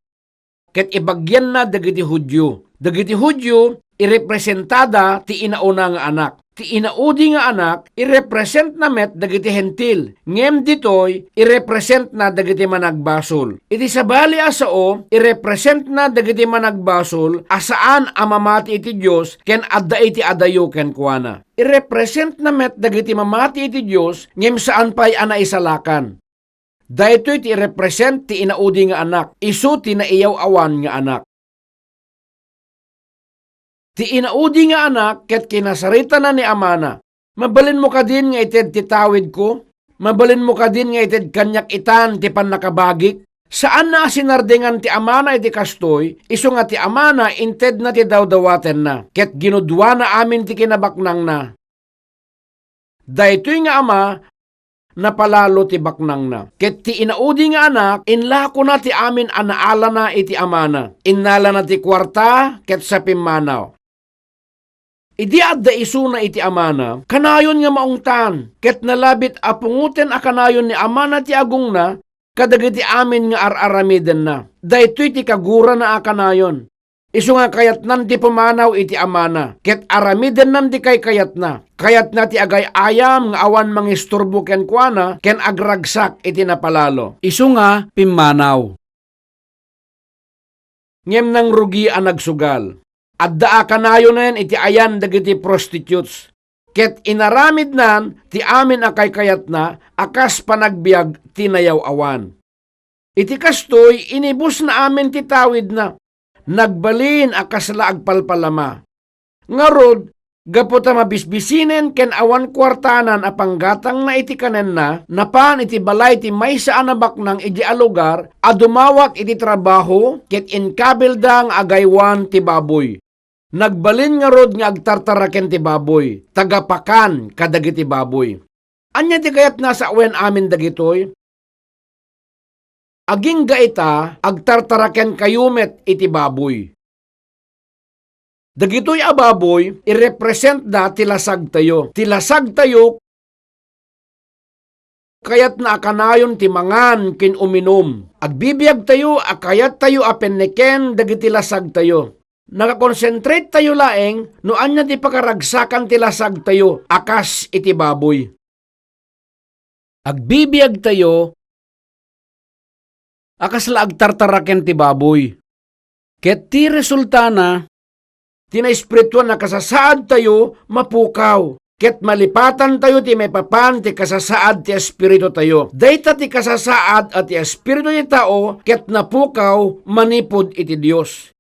ket ibagianna dagiti Judio. Dagiti Judio, irepresentada ti inauna nga anak. Ti inaudi nga anak, irepresentna met dagiti Hentil, ngem ditoy, irepresentna dagiti managbasol. Iti sabali a sao, irepresentna dagiti managbasol a saan a mamati iti Dios ken adda iti adayo kenkuana. Irepresentna met dagiti mamati iti Dios ngem saan pay a naisalakan. Daytoy ti irepresent ti inaudi nga anak, isu ti naiyaw-awan nga anak. Ti inaudi nga anak ket kinasaritana ni amana, "Mabalinmo kadin nga ited ti tawidko? Mabalinmo kadin nga ited kaniak itan ti pannakabagik?" Saanna a sinardingan ti amana iti kastoy, isu nga ti amana intedna ti dawdawatenna, ket ginudoana amin ti kinabaknangna. Daytoy nga ama, napalalo ti baknangna. Ket ti inaudi nga anak, inlakona ti amin a naalana iti amana. Innalana ti kuarta ket sa pimmanaw. Idi adda isuna iti amana, kanayon nga maungtan, ket nalabit a pungoten a kanayon ni amana ti agongna kadagiti amin nga ar-aramidenna. Daytoy ti kagurana a kanayon. Isu nga kayatnan ti pumanaw iti amana, ket aramidennan ti kaykayatna. Kayatna ti agay-ayam nga awan mangisturbo kenkuana ken agragsak iti napalalo. Isu nga pimmanaw. Ngem nangrugi a nagsugal. Adda a kanayonen iti ayan dagiti prostitutes, ket inaramidnan ti amin a kaykayatna a kas panagbiag ti nayaw-awan. Iti kastoy, inibusna amin ti tawidna. Nagbalin a kasla agpalpalama. Ngarud, gapu ta mabisbisinen ken awan kuartanan a panggatangna iti kanenna, napan iti balay ti maysa a nabaknang idiay a lugar a dumawat iti trabaho ket inkabelda nga agaywan ti baboy. Nagbalin ngarud nga agtartaraken ti baboy, tagapakan kadagiti baboy. Ania ti kayatna a sawen amin dagitoy? Agingga ita, agtartarakenkayo met iti baboy. Dagitoy a baboy, irepresentda ti lasagtayo. Ti lasagtayo, kayatna a kanayon ti mangan ken uminum. Agbibiagtayo a kayattayo a penneken dagiti lasagtayo. Nakakonsentrate tayo laeng no ania ti pakaragsakan ti lasagtayo a kas iti baboy. Agbibiagtayo a kasla agtartaraken ti baboy. Ket ti resultana, ti naespirituan a kasasaadtayo mapukaw, ket malipatantayo ti maipapan ti kasasaad ti espiritutayo. Dayta ti kasasaad a ti espiritu ti tao ket napukaw manipud iti Dios.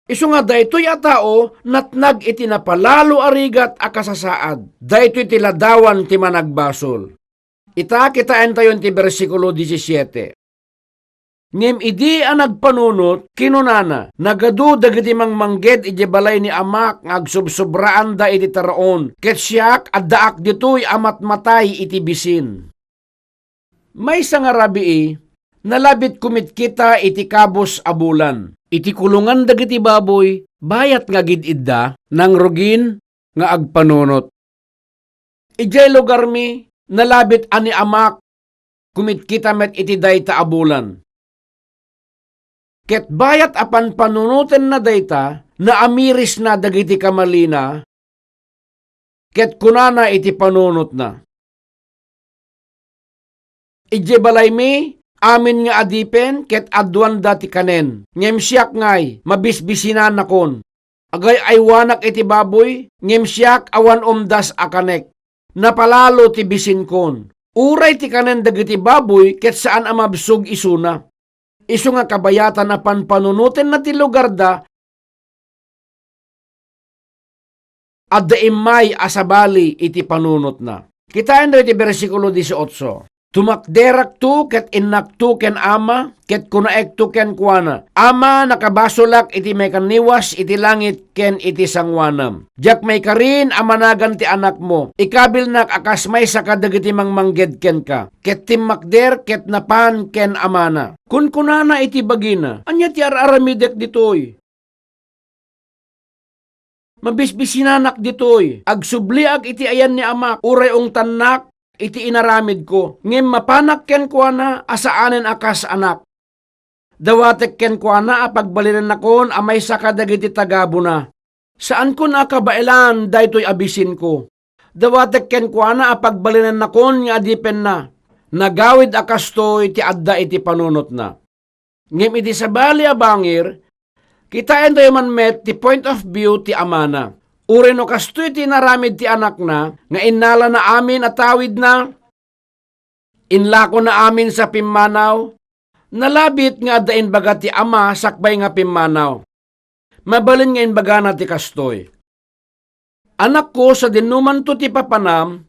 Isu nga daytoy a tao natnag iti napalalo a rigat a kasasaad. Daytoy ti ladawan ti managbasol. Ita, kitaentayon ti bersikulo disisiete. Ngem idi a nagpanunot, kinunana, "Nagadu dagiti mangmangged idiay balay ni amak nga agsubsobraanda iti taraon, ket siak, addaak ditoy a matmatay iti bisin." Maysa nga rabii, nalabit kumitkita iti kabus a bulan. Iti kulongan dagiti baboy, bayat nga agid-idda, nangrugin nga agpanunot. Idiay lugarmi, nalabit a ni amak kumitkita met iti dayta a bulan. Ket bayat a panpanunotenna dayta, naamirisna dagiti kamalina, ket kunana iti panunotna, "Idiay balaymi, amin nga adipen ket aduanda ti kanen, ngem siak ngay, mabisbisinanakon. Agay-aywanak iti baboy, ngem siak awan umdas a kanek. Napalalo ti bisinkon." Uray ti kanen dagiti baboy ket saan a mabsog isuna. Isu nga kabayatan a panpanunotenna ti lugarda, adda immay a sabali iti panunotna. Kitaen daytoy ti bersikulo dieciocho, "Tumakderakto ket innakto ken ama, ket kunaekto kenkuana, 'Ama, nakabasolak iti maikaniwas iti langit ken iti sangoanam. Diak maikarin a managan ti anakmo. Ikabilnak a kas maysa kadagiti mangmangged kenka.' Ket timmakder ket napan ken amana. Kunkunana iti bagina, 'Ania ti ar-aramidek ditoy? Mabisbisinanak ditoy. Agsubliak iti ayan ni amak, uray ungtannak iti inaramidko. Ngem mapanak kenkuana a saanen a kas anak. Dawatek kenkuana a pagbalinennakon a maysa kadagiti tagabuna. Saankon a kabaelan daytoy a bisinko. Dawatek kenkuana a pagbalinennakon nga adipenna. Nagawid a kastoy ti adda iti panunotna. Ngem iti sabali a bangir, kitaentayo man met ti point of view ti amana. Uray no kastoy ti inaramid ti anakna nga innalana amin a tawidna, inlakona amin sa pimmanaw, nalabit nga adda imbaga ti ama sakbay nga pimmanaw. Mabalin nga imbagana ti kastoy, "Anakko, sadinomanto ti papanam,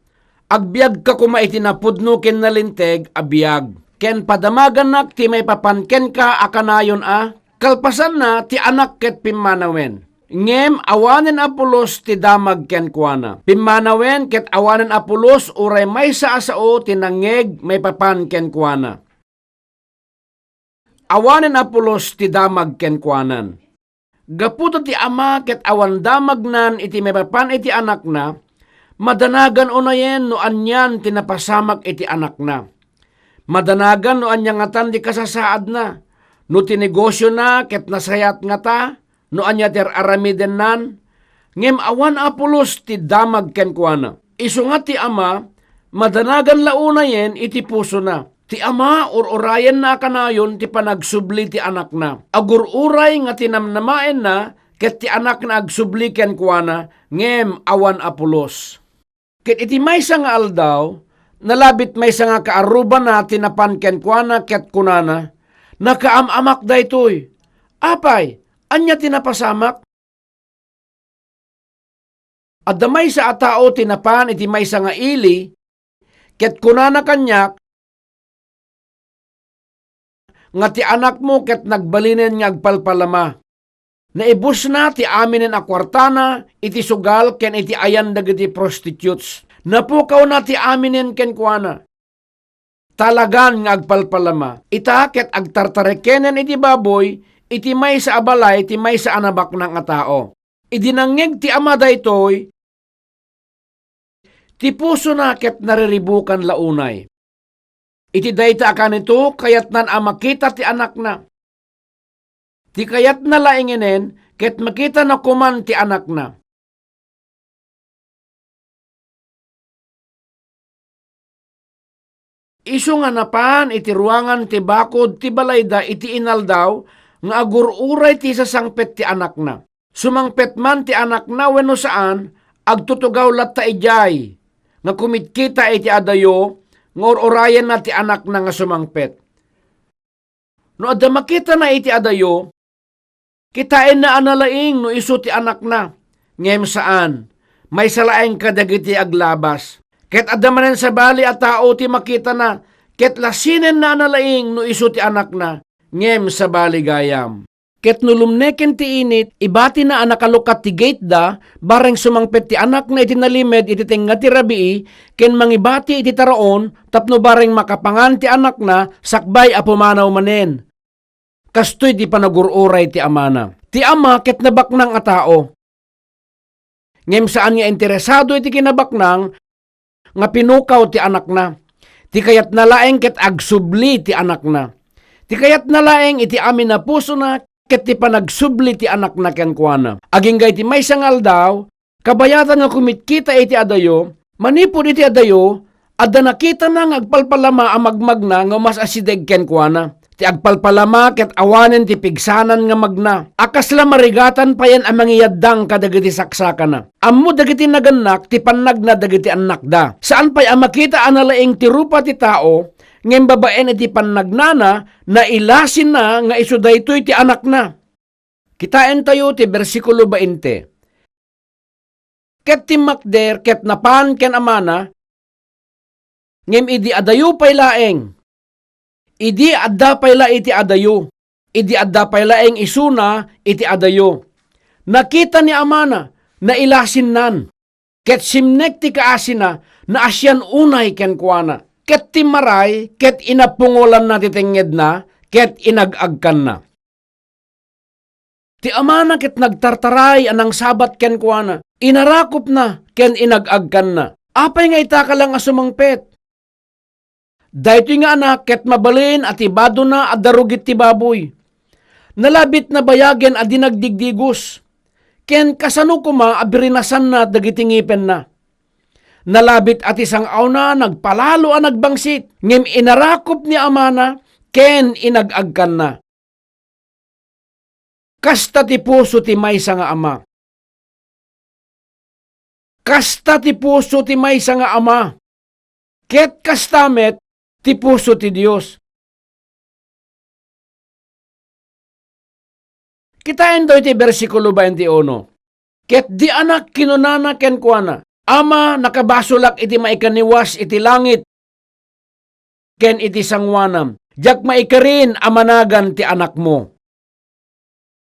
agbiagka koma iti napudno ken nalinteg a biag, ken padamaganak ti maipapan kenka a kanayon a." Kalpasanna, ti anak ket pimmanawen. Ngem awanen a pulos ti damag kenkuana. Pimmanawen ket awanen a pulos uray maysa a sao ti nangngeg maipapan kenkuana. Awanen a pulos ti damag kenkuanan. Gapu ta ti ama ket awan damagnan iti maipapan iti anakna, madanagan unayen no anian ti napasamak iti anakna. Madanagan no ania ngatan ti kasasaadna, no ti negosiona ket nasayat ngata, no ania ti ar-aramidennan, ngem awan a pulos ti damag kenkuana. Isu nga ti ama, madanagan la unayen iti pusona. Ti ama, ur-urayenna a kanayon ti panagsubli ti anakna. Agur-uray nga tinamnamaenna ket ti anakna agsubli kenkuana, ngem awan a pulos. Ket iti maysa nga aldaw, nalabit maysa nga kaarrubana ti napan kenkuana ket kunana, "Nakaam-amak daytoy. Apay, ania ti napasamak?" Adda maysa a tao ti napan iti maysa nga ili, ket kunana kaniak nga ti anakmo ket nagbalinen nga agpalpalama. Naibusna ti aminen a kuartana iti sugal ken iti ayan dagiti prostitutes. Napukawna ti aminen kenkuana. Talagan nga agpalpalama. Ita ket agtartarekenen iti baboy iti maysa a balay ti maysa a nabaknang a tao. Idi nangngeg ti ama daytoy, ti pusona ket nariribukan la unay. Iti dayta a kanito, kayatnan a makita ti anakna. Ti kayatna laengenen ket makitana koman ti anakna. Isu nga napan iti ruangan ti bakud ti balayda iti inaldaw nga agur-uray ti sasangpet ti anakna. Sumangpet man ti anakna wenno saan, agtutugaw latta idiay nga kumitkita iti adayo nga ur-urayenna ti anakna nga sumangpet. No adda makitana iti adayo, kitaenna a nalaing no isu ti anakna, ngem saan. Maysa laeng kadagiti aglabas. Ket adda manen sabali a tao ti makitana, ket lasinenna a nalaing no isu ti anakna, ngem sabali gayam. Ket no lumneken ti init, ibatina a nakalukkat ti gateda, bareng sumangpet ti anakna iti nalimed iti tengnga ti rabii, ken mangibati iti taraon tapno bareng makapangan ti anakna sakbay a pumanaw manen. Kastoy ti panagur-uray ti amana. Ti ama ket nabaknang a tao. Ngem saan nga interesado iti kinabaknang nga pinukaw ti anakna. Ti kayatna laeng ket agsubli ti anakna. Ti kayatna laeng iti amin a pusona ket ti panagsubli ti anakna kenkuana. Agingga iti maysa nga aldaw, kabayatan nga kumitkita iti adayo, manipud iti adayo, adda nakitana nga agpalpalama a magmagna nga umas-asideg kenkuana. Ti agpalpalama ket awanen ti pigsanan nga magna. A kasla marigatan payen a mangiyaddang kadagiti saksakana. Ammo dagiti nagannak ti pannagna dagiti annakda. Saan pay a makita a nalaing ti rupa ti tao, ngem babaen iti pannagnana, nailasinna nga isu daytoy ti anakna. Kitaentayo ti bersikulo bainte. Ket timmakder ket napan ken amana, ngem idi adayo pay laeng, idi adda pay la iti adayo, idi adda pay laeng isuna iti adayo, nakita ni amana, nailasinnan. Ket simnek ti kaasina, naasian unay kenkuana. Ket timmaray, ket inapungolanna ti tengngedna, ket inag-agkanna. Ti amana ket nagtartaray a nangsabat kenkuana. Inarakupna ken inag-agkanna. Apay nga itaka lang a sumangpet? Daytoy nga anak ket mabalin a ti badona adda rugit ti baboy. Nalabit nabayagen a di nagdigdigos. ken kasano koma a birinasanna dagiti ngipenna. Nalabit a ti sang-awna nagpalalo a nagbangsit, ngem inarakop ni amana ken inag-agkanna. Kasta ti puso ti maysa nga ama. Kasta ti puso ti maysa nga ama. Ket kasta met ti puso ti Dios. Kitaen daytoy ti bersikulo baintiuno. Ket di anak kinunana kenkuana, "Ama, nakabasolak iti maikaniwas iti langit ken iti sangoanam. Diak maikarin a managan ti anakmo."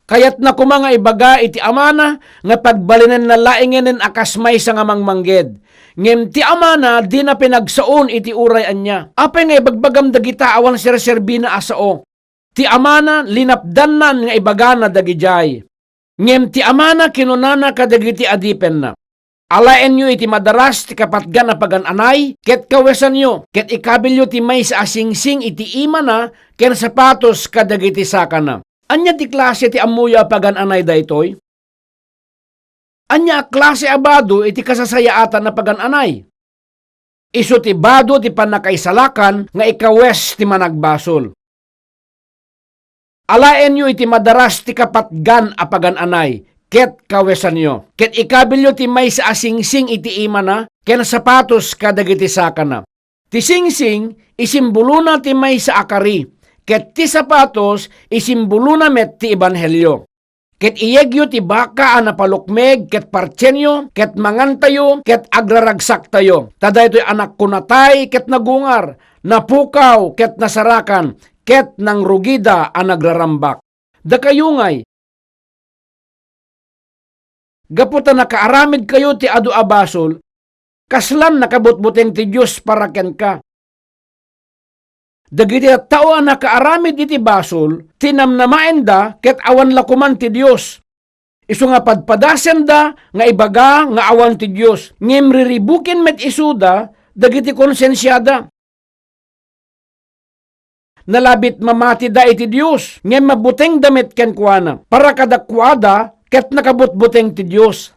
Kayatna koma nga ibaga iti amana nga pagbalinenna laengenen a kas maysa nga mangmangged. Ngem ti amana dina pinagsaon iti uray ania. Apay nga ibagbagam dagita awan serserbina a sao? Ti amana linapdannan nga ibagana dagidiay. Ngem ti amana kinunana kadagiti adipenna, "Alaenyo iti madaras ti kapatgan a pagan-anay, ket kawesanyo, ket ikabilyo ti maysa a singsing iti imana ken sapatos kadagiti sakana." Ania ti klase ti ammoyo a pagan-anay daytoy? Ania a klase a bado iti kasasayaatan a pagan-anay? Isu ti bado ti pannakaisalakan nga ikawes ti managbasol. "Alaenyo iti madaras ti kapatgan a pagan-anay, ket kawesanyo, ket ikabilyo ti maysa a singsing iti imana ken sapatos kadagiti sakana." Ti singsing, isimbolona ti maysa a kari, ket ti sapatos, isimbolona met ti ebanghelio. Ket iyegyo ti baka a napalukmeg ket partienyo, ket mangantayo, ket agraragsaktayo. Ta daytoy anakko natay ket nagungar, napukaw ket nasarakan, ket nangrugida a nagrarambak. Dakayo ngay, gapu ta nakaaramidkayo ti adu a basol, kaslan nakabutbuteng ti Dios para kenka. Dagiti tattao a nakaaramid iti basol, tinamnamaenda ket awan la koman ti Dios. Isu nga padpadasenda nga ibaga nga awan ti Dios, ngem riribuken met isuda dagiti konsensiada. Nalabit mamatida iti Dios, ngem mabutengda met kenkuana. Para kadakuada, ket nakabutbuteng ti Dios.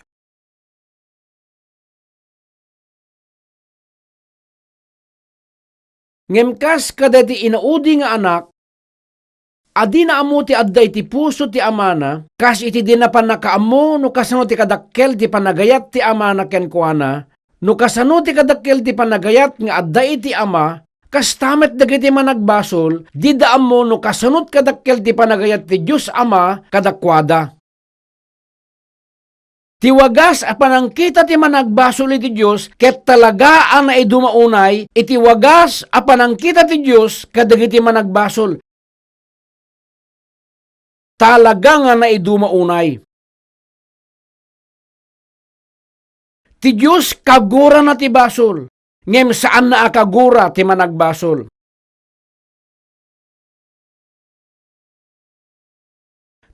Ngem kas kadagiti inaudi nga anak, a dina ammo ti adda iti puso ti amana, kas iti dina pannakaammo no kasano ti kadakkel ti panagayat ti amana kenkuana, no kasano ti kadakkel ti panagayat nga adda iti ama, kasta met dagiti managbasol, dida ammo no kasano ti kadakkel ti panagayat ti Dios Ama kadakuada. Ti wagas a panangkita ti managbasol iti Dios ket talaga a naiduma unay iti wagas a panangkita ti Dios kadagiti managbasol. Talaga nga naiduma unay. Ti Dios kagurana ti basol, ngem saanna a kagura ti managbasol.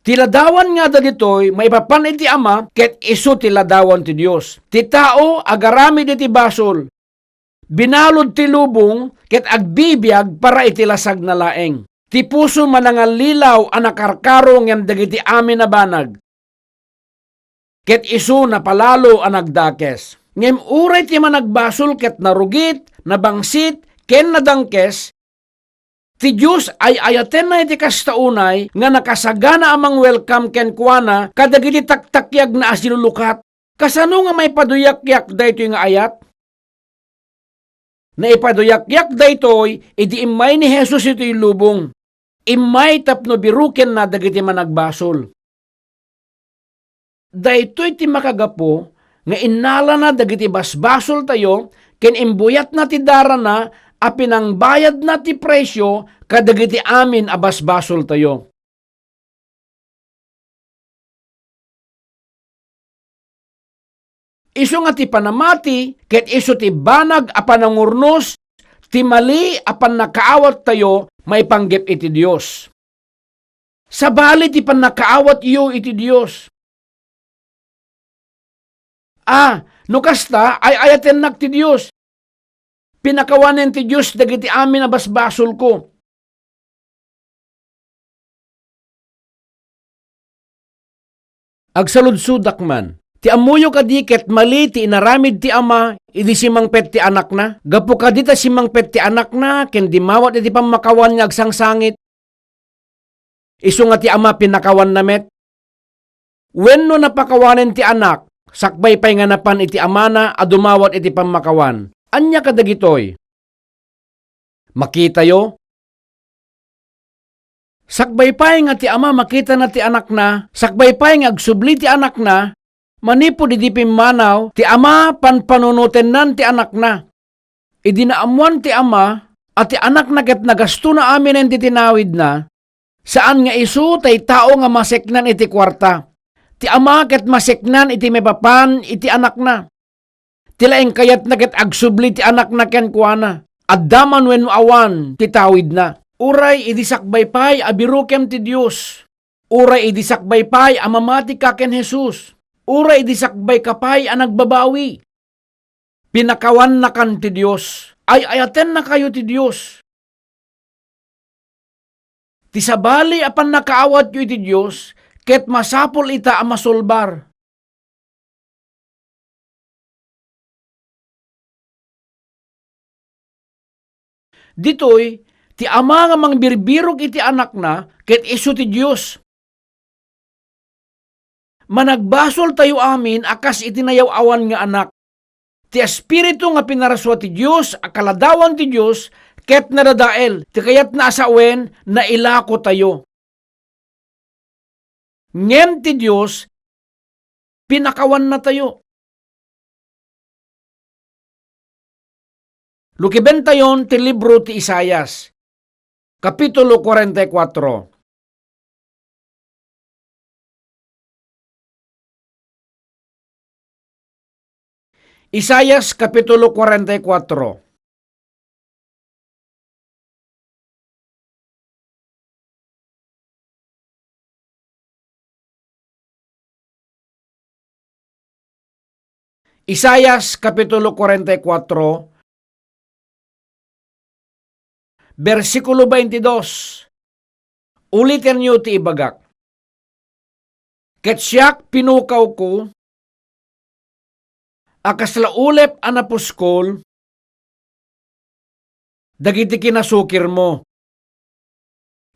Ti ladawan nga adda ditoy maipapan iti Ama ket isu ti ladawan ti Dios. Ti tao agaramid iti basol, binalud ti lubong ket agbibiag para iti lasagna laeng. Ti puso manangallilaw a nakarkaro ngem dagiti amin a banag, ket isu napalalo a nagdakes. Ngem uray ti managbasol ket narugit, nabangsit, ken nadangkes, ti Dios ay-ayatenna iti kasta unay nga nakasagana a mangwelkam kenkuana kadagiti taktakiagna a sinulukat. Kasano nga maipaduyakyak daytoy nga ayat? Naipaduyakyak daytoy idi immay ni Jesus itoy lubong. Immay tapno birukenna dagiti managbasol. Daytoy ti makagapu nga innalana dagiti basbasoltayo ken imbuyatna ti darana a pinangbayadna ti presio kadagiti amin a basbasoltayo. Isu nga ti panamati ket isu ti banag a panangurnos ti mali a pannakaawattayo maipanggep iti Dios. Sabali ti pannakaawatyo iti Dios. A, no kasta, ay-ayatennak ti Dios. Pinakawanen ti Dios dagiti amin a basbasolko. Agsaludsodak man. Ti ammoyo kadi ket mali ti inaramid ti ama idi simmangpet ti anakna? Gapu kadi ta simmangpet ti anakna ken dimmawat iti pammakawan nga agsangsangit, isu nga ti ama pinakawanna met? Wenno napakawanen ti anak, sakbay pay nga napan iti amana a dumawat iti pammakawan? Ania kadagitoy? Makitayo? Sakbay pay nga ti ama makitana ti anakna, sakbay pay nga agsubli ti anakna, manipud idi pimmanaw, ti ama panpanunotennan ti anakna. Idi naammoan ti ama a ti anakna ket nagastona aminen ti tinawidna, saan nga isu tay tao nga maseknan iti kuarta. Ti ama ket maseknan iti maipapan iti anakna. Ti laeng kayatna ket agsubli ti anakna kenkuana. Adda man wenno awan ti tawidna. Uray idi sakbay pay a birokem ti Dios, uray idi sakbay pay a mamatika ken Jesus, uray idi sakbayka pay a nagbabawi, pinakawannakan ti Dios. Ay-ayatennakayo ti Dios. Ti sabali a pannakaawatyo iti Dios ket masapul ita a masulbar. Ditoy, ti ama nga mangbirbirok iti anakna ket isu ti Dios. Managbasoltayo amin a kas iti nayaw-awan nga anak. Ti Espiritu nga pinarasua ti Dios a kaladawan ti Dios ket nadadael ti kayatna a sawen nailakotayo. Ngem ti Dios, pinakawannatayo. Lukibentayon ti libro ti Isaias, Kapitulo kuarenta y kuatro. Isaias Kapitulo kuarenta y kuatro. Isaias Kapitulo kuarenta y kuatro, bersikulo baintidos. Ulitenyo ti ibagak. Ket siak, pinukawko a kasla ulep a napuskol dagiti kinasukirmo,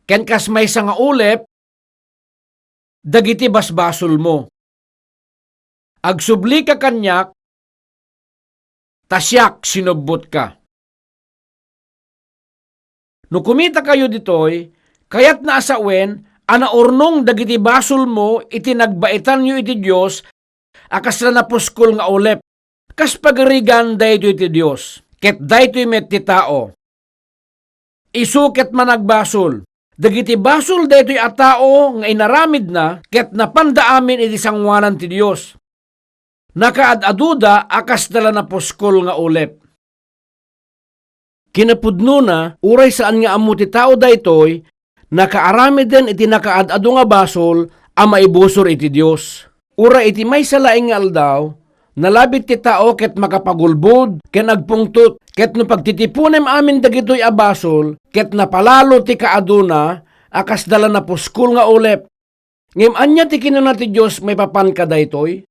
ken kas maysa nga ulep dagiti basbasolmo. Agsublika kaniak, ta siak sinubbotka. No kumitakayo ditoy, kayatna a sawen a naurnong dagiti basolmo iti nagbaitanyo iti Dios a kasla napuskol nga ulep. Kas pagarigan daytoy ti Dios, ket daytoy met ti tao. Isu ket managbasol. Dagiti basol daytoy a tao nga inaramidna ket napanda amin iti sangoanan ti Dios. Nakaad-aduda a kasla napuskol nga ulep. Kinapudnona, uray saan nga ammo ti tao daytoy, nakaaramiden iti nakaad-adu nga basol a maibusor iti Dios. Uray iti maysa laeng nga aldaw, nalabit ti tao ket makapagulbod ken agpungtot, ket no pagtitiponem amin dagitoy a basol, ket napalalo ti kaaduna a kasla napuskol nga ulep. Ngem ania ti kinuna ti Dios maipapan kadaytoy?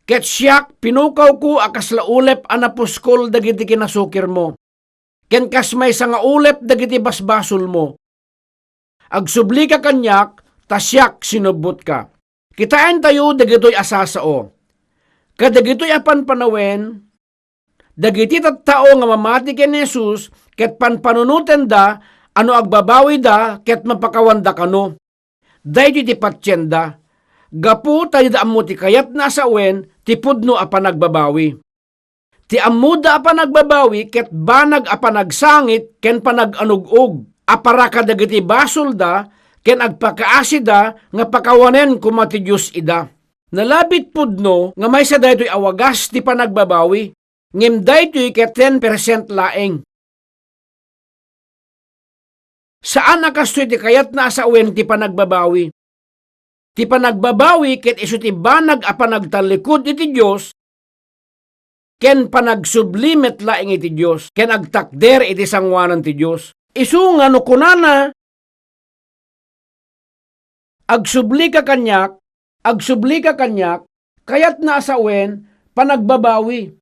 Ket siak, pinukawko a kasla ulep a napuskol dagiti kinasukirmo, ken kas maysa nga ulep dagiti basbasolmo. Agsublika kaniak, ta siak sinubbotka. Kitaentayo dagitoy a sasao. Kadagitoy a panpanawen, dagiti tattao nga mamati ken ni Jesus ket panpanunotenda a no agbabawida ket mapakawanda kano. Daytoy ti patienda, gapu ta dida ammo ti kayatna a sawen ti pudno a panagbabawi. Ti ammoda a panagbabawi ket banag a panagsangit ken panag-anug-og a para kadagiti basolda ken agpakaasida nga pakawanen koma ti Dios ida. Nalabit pudno nga maysa daytoy a wagas ti panagbabawi, ngem daytoy ket ten percent laeng. Saan a kastoy ti kayatna a sawen ti panagbabawi. Ti panagbabawi ket isu ti banag a panagtallikud iti Dios ken panagsubli met laeng iti Dios ken agtakder iti sangoanan ti Dios. Isu nga no kunana, "Agsublika kaniak Agsublika kaniak, kayatna a sawen, panagbabawi.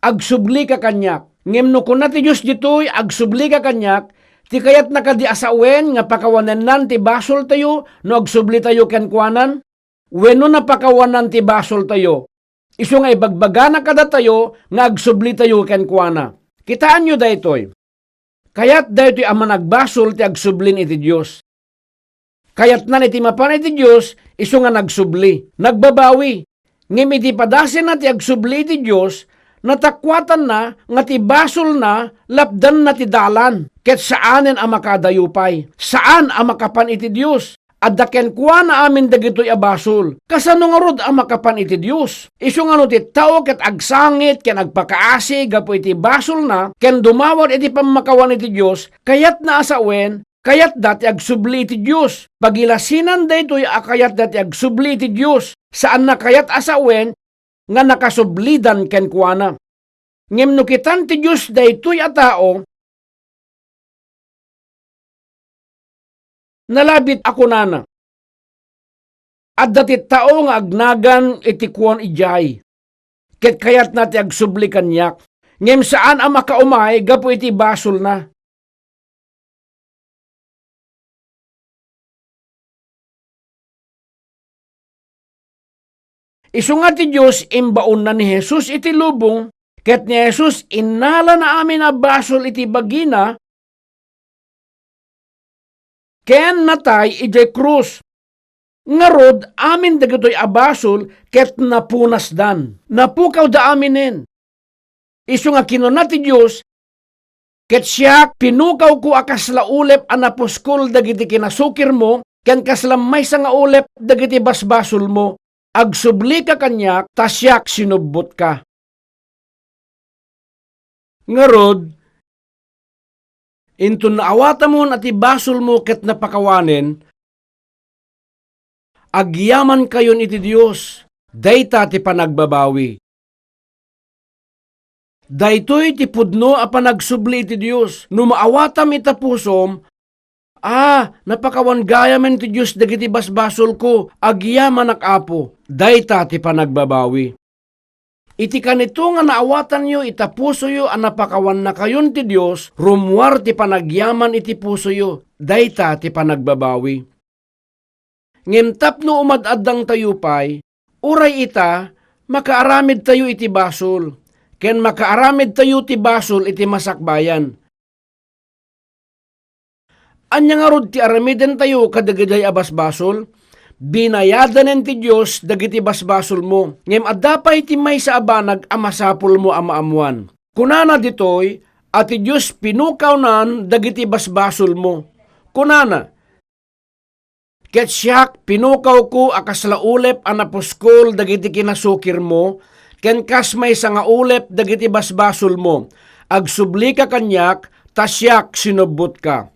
Agsublika kaniak. Ngem no kuna ti Dios ditoy, agsublika kaniak, ti kayatna kadi a sawen nga pakawanennan ti basoltayo no agsublitayo kenkuanan? Wenno napakawanan ti basoltayo, isu nga ibagbagana kadatayo nga agsublitayo kenkuana. Kitaenyo daytoy. Kayat daytoy a managbasol ti agsublin iti Dios. Kayatnan iti mapan iti Dios, isu nga nagsubli, nagbabawi. Ngem iti padasenna ti agsubli iti Dios, natakuatanna nga ti basolna lapdanna ti dalan, ket saanen a makadayo pay. Saan a makapan iti Dios. Adda kenkuana amin dagitoy a basol. Kasano ngarud a makapan iti Dios? Isu nga no ti tao ket agsangit ken agpakaasi gapu iti basolna ken dumawat iti pammakawan iti Dios, kayatna a sawen, kayatda ti agsubli iti Dios. Pagilasinan daytoy a kayatda ti agsubli iti Dios. Saanna kayat a sawen nga nakasublidan kenkuana. Ngem no kitan ti Dios daytoy a tao, nalabit a kunana, "Adda ti tao nga agnagan iti kuan idiay, ket kayatna ti agsubli kaniak, ngem saan a makaumay gapu iti basolna." Isu nga ti Dios imbaonna ni Jesus iti lubong, ket ni Jesus innalana amin a basol iti bagina, ken natay idiay krus. Ngarud, amin dagitoy a basol ket napunasdan. Napukawda aminen. Isu nga kinuna ti Dios, "Ket siak, pinukawko a kasla ulep a napuskol dagiti kinasukirmo, ken kasla maysa nga ulep dagiti basbasolmo. Agsublika kaniak, ta siak sinubbotka." Ngarud, inton naawatamon a ti basolmo ket napakawanen, agyamankayon iti Dios. Dayta ti panagbabawi. Daytoy ti pudno a panagsubli iti Dios. No maawatam ita pusom, "A, napakawan gayamen ti Dios dagiti basbasolko. Agyamanak, Apo." Dayta ti panagbabawi. Iti kanito nga naawatanyo ita pusoyo a napakawannakayon ti Dios, rummuar ti panagyaman iti pusoyo. Dayta ti panagbabawi. Ngem tapno umad-addangtayo pay, uray ita, makaaramidtayo iti basol, ken makaaramidtayo ti basol iti masakbayan. Ania ngarud ti aramidentayo kadagiti a basbasol? Binayadanen ti Dios dagiti basbasolmo, ngem adda pay ti maysa a banag a masapulmo a maammoan. Kunana ditoy a ti Dios pinukawnan dagiti basbasolmo. Kunana, "Ket siak, pinukawko a kasla ulep a napuskol dagiti kinasukirmo, ken kas maysa nga ulep dagiti basbasolmo. Agsublika kaniak, ta siak sinubbotka."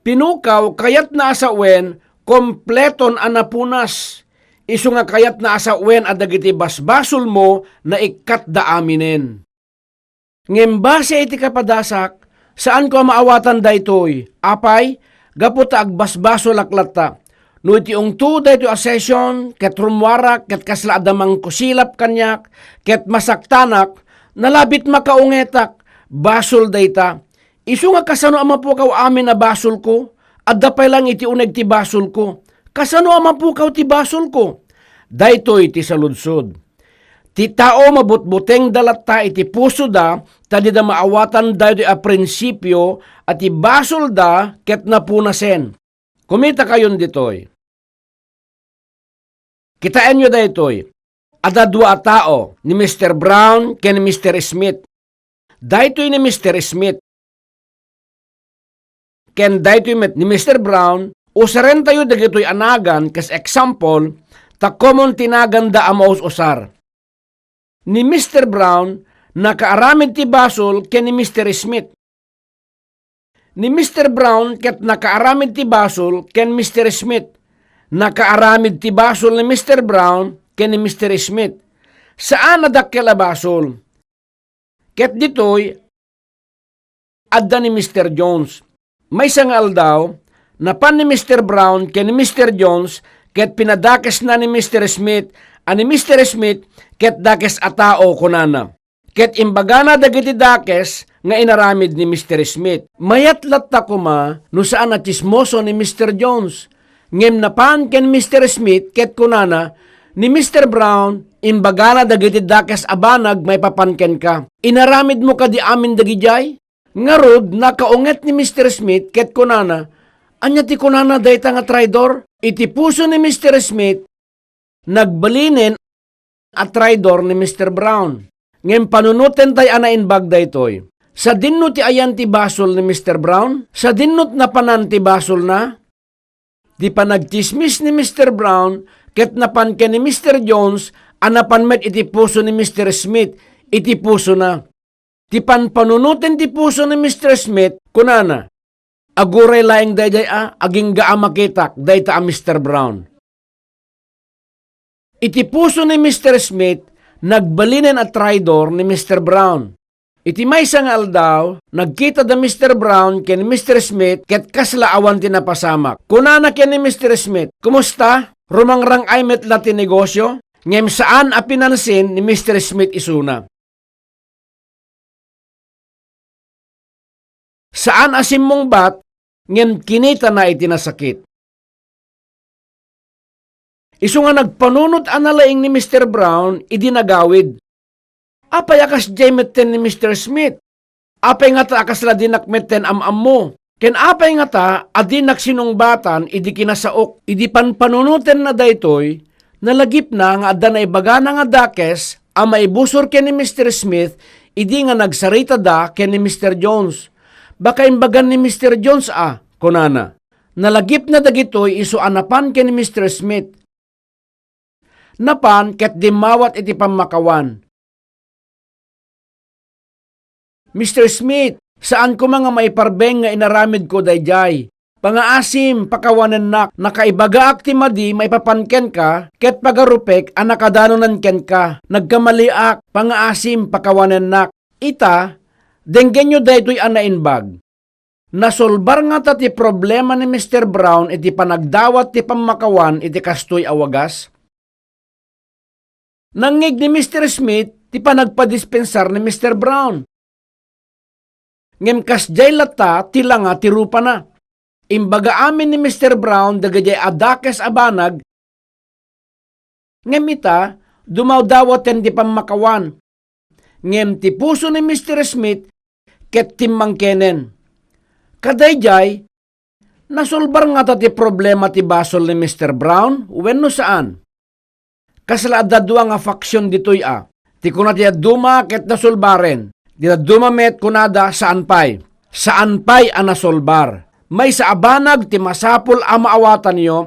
Pinukaw kayatna a sawen, kompleton a napunas. Isu nga kayatna a sawen a dagiti basbasolmo, naikkatda aminen. Ngem base iti kapadasak, saanko a maawatan daytoy. Apay, gapu ta agbasbasolak latta. No iti ungto daytoy a session, ket rummuarak, ket kasla adda mangkusilap kaniak, ket masaktanak, nalabit makaungetak. Basol dayta. Isu nga kasano a mapukaw amin a basolko? Adda pay laeng iti uneg ti basolko. Kasano a mapukaw ti basolko? Daytoy ti saludsod. Ti tao mabutbutengda latta iti pusoda, ta dida maawatan daytoy a prinsipio a ti basolda ket napunasen. Kumitakayon ditoy. Kitaenyo daytoy. Adda dua a tao, ni Mister Brown ken ni Mister Smith. Daytoy ni Mister Smith ken daytoy met ni Mister Brown, usarentayo dagitoy a nagan kas example, ta common ti naganda a maus-usar. Ni Mister Brown, nakaaramid ti basol ken ni Mister Smith. Ni Mister Brown ket nakaaramid ti basol ken Mister Smith. Nakaaramid ti basol ni Mister Brown ken ni Mister Smith. Saan a dakkel a basol. Ket ditoy, adda ni Mister Jones. Maysa nga aldaw, napan ni Mister Brown ken ni Mister Jones ket pinadakesna ni Mister Smith, a ni Mister Smith ket dakes a tao, kunana. Ket imbagana dagiti dakes nga inaramid ni Mister Smith. Mayat latta koma no saan a tsismoso ni Mister Jones. Ngem napan ken Mister Smith ket kunana, "Ni Mister Brown, imbagana dagiti dakes a banag maipapan kenka. Inaramidmo kadi amin dagidiay?" Ngarud, nakaunget ni Mister Smith ket kunana, "Ania ti kunana dayta nga traidor?" Iti puso ni Mister Smith, nagbalinen a traidor ni Mister Brown. Ngem panunotentay a naimbag daytoy. Sadinno ti ayan ti basol ni Mister Brown? Sadinno napanan ti basolna? Ti panagtsismis ni Mister Brown ket napan ken ni Mister Jones a napan met iti puso ni Mister Smith iti pusona. Ti panpanunoten ti puso ni Mister Smith, kunana, "Aguray laeng daydiay a, agingga a makitak dayta a Mister Brown." Iti puso ni Mister Smith, nagbalinen a traidor ni Mister Brown. Iti maysa nga aldaw, nagkita da Mister Brown ken Mister Smith ket kasla awan ti napasamak. Kunana ken ni Mister Smith, "Kumusta? Rumangrang-ay met la ti negosio?" Ngem saan a pinansin ni Mister Smith isuna. Saan a simmungbat, ngem kinitana iti nasakit. Isu nga nagpanunot a nalaing ni Mister Brown idi nagawid. Apay a kasdiay metten ni Mister Smith? Apay ngata a kasla dinak metten am-ammo? Ken apay ngata a dinak sinungbatan idi kinasaok? Idi panpanunotenna daytoy, nalagipna nga adda naibagana nga dakes a maibusor ken ni Mister Smith idi nga nagsaritada ken ni Mister Jones. "Baka imbagan ni Mister Jones a," kunana. Nalagipna dagitoy isu a napan ken ni Mister Smith. Napan ket dimmawat iti pammakawan. "Mister Smith, saan koma nga maiparbeng nga inaramidko daydiay. Pangaasim, pakawanennak. Nakaibagaak ti madi maipapan kenka, ket pagarupek a nakadanonan kenka. Nagkamaliak. Pangaasim, pakawanennak." Ita, denggenyo daytoy a naimbag. Nasolbar ngata ti problema ni Mister Brown iti panagdawat ti pammakawan iti kastoy a wagas? Nangngeg ni Mister Smith ti panagpadispensar ni Mister Brown. Ngem kasdiay latta ti langa ti rupana. Imbaga amin ni Mister Brown dagiti a dakes a banag, ngem ita, dumawdawaten ti pammakawan. Ngem ti puso ni Mister Smith ket timmangkenen. Kadaydiay, nasolbar ngata ti problema ti basol ni Mister Brown wenno saan? Kasla adda dua nga faksion ditoy a, ti kuna ti dadduma ket nasolbaren, ti dadduma met kunada saan pay. Saan pay a nasolbar. Maysa a banag ti masapul a maawatanyo,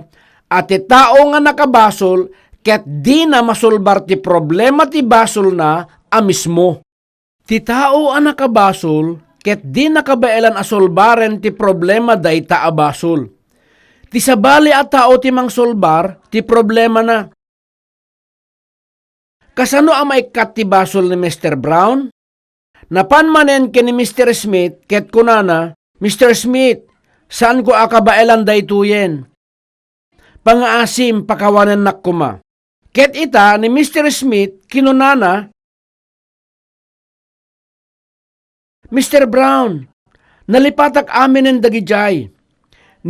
a ti tao nga nakabasol ket dina masolbar ti problema ti basolna a mismo. Ti tao a nakabasol ket di nakabaelan a solbaren ti problema dayta a basol. Ti sabali a tao ti mangsolbar ti problemana. Kasano a maikkat ti basol ni Mister Brown? Napan manen ken ni Mister Smith ket kunana, "Mister Smith, saanko a kabaelan daytoyen. Pangaasim, pakawanennak koma." Ket ita ni Mister Smith, kinunana, "Mister Brown, nalipatak aminen dagidiay.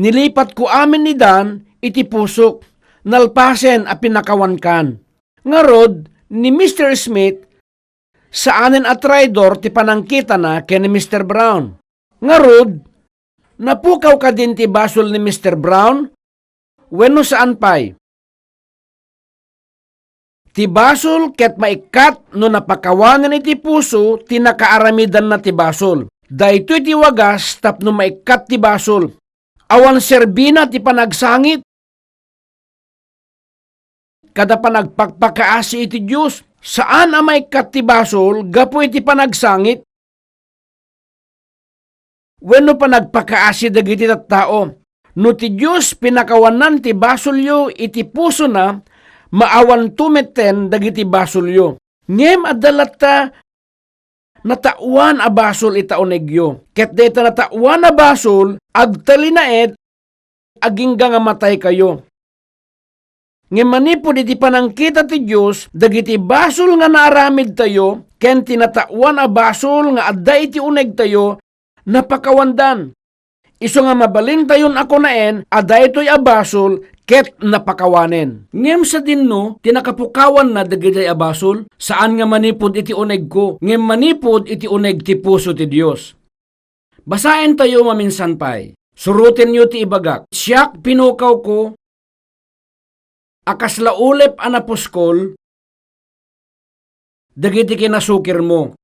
Nilipatko amin idan iti pusok. Nalpasen a pinakawankan." Ngarud, ni Mister Smith, saanen a traidor ti panangkitana ken ni Mister Brown. Ngarud, napukaw kadin ti basol ni Mister Brown? Wenno saan pay? Ti basol ket maikkat no napakawanen iti puso ti nakaaramidanna ti basol. Daytoy ti wagas tapno maikkat ti basol. Awan serbina ti panagsangit kada panagpakpakaasi iti Dios. Saan a maikkat ti basol gapu iti panagsangit wenno panagpakaasi dagiti tattao. No ti Dios pinakawanan ti basolyo iti pusona, maawanto metten dagiti basolyo. Ngem adda latta nataoan a basol ita unegyo. Ket dayta nataoan a basol, agtalinaed agingga nga mataykayo. Ngem manipud iti panangkita ti Dios dagiti basol nga naaramidtayo ken ti nataoan a basol nga adda iti unegtayo, napakawandan. Isu nga mabalintayon a kunaen a daytoy a basol ket napakawanen. Ngem sadinno ti nakapukawanna dagiti a basol? Saan nga manipud iti unegko, ngem manipud iti uneg ti puso ti Dios. Basaentayo maminsan pay. Surotenyo ti ibagak. Siak pinukawko a kasla ulep a napuskol dagiti kinasukirmo,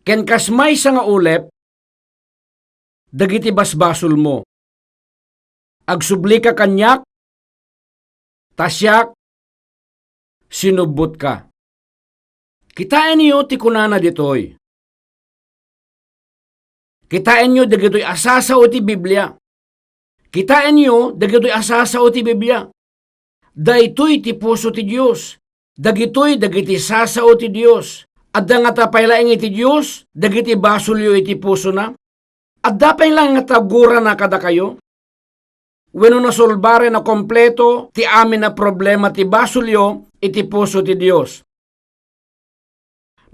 ken kas maysa nga ulep dagiti basbasolmo. Agsublika kaniak, ta siak sinubbotka. Kitaenyo ti kunana ditoy. Kitaenyo dagitoy a sasao ti Biblia. Kitaenyo dagitoy a sasao ti Biblia. Daytoy ti puso ti Dios. Dagitoy dagiti sasao ti Dios. Adda ngata pay laeng iti Dios dagiti basolyo iti pusona? Adda pay laeng ngata gurana kadakayo? Wenno nasolbaren a kompleto ti amin a problema ti basolyo iti puso ti Dios?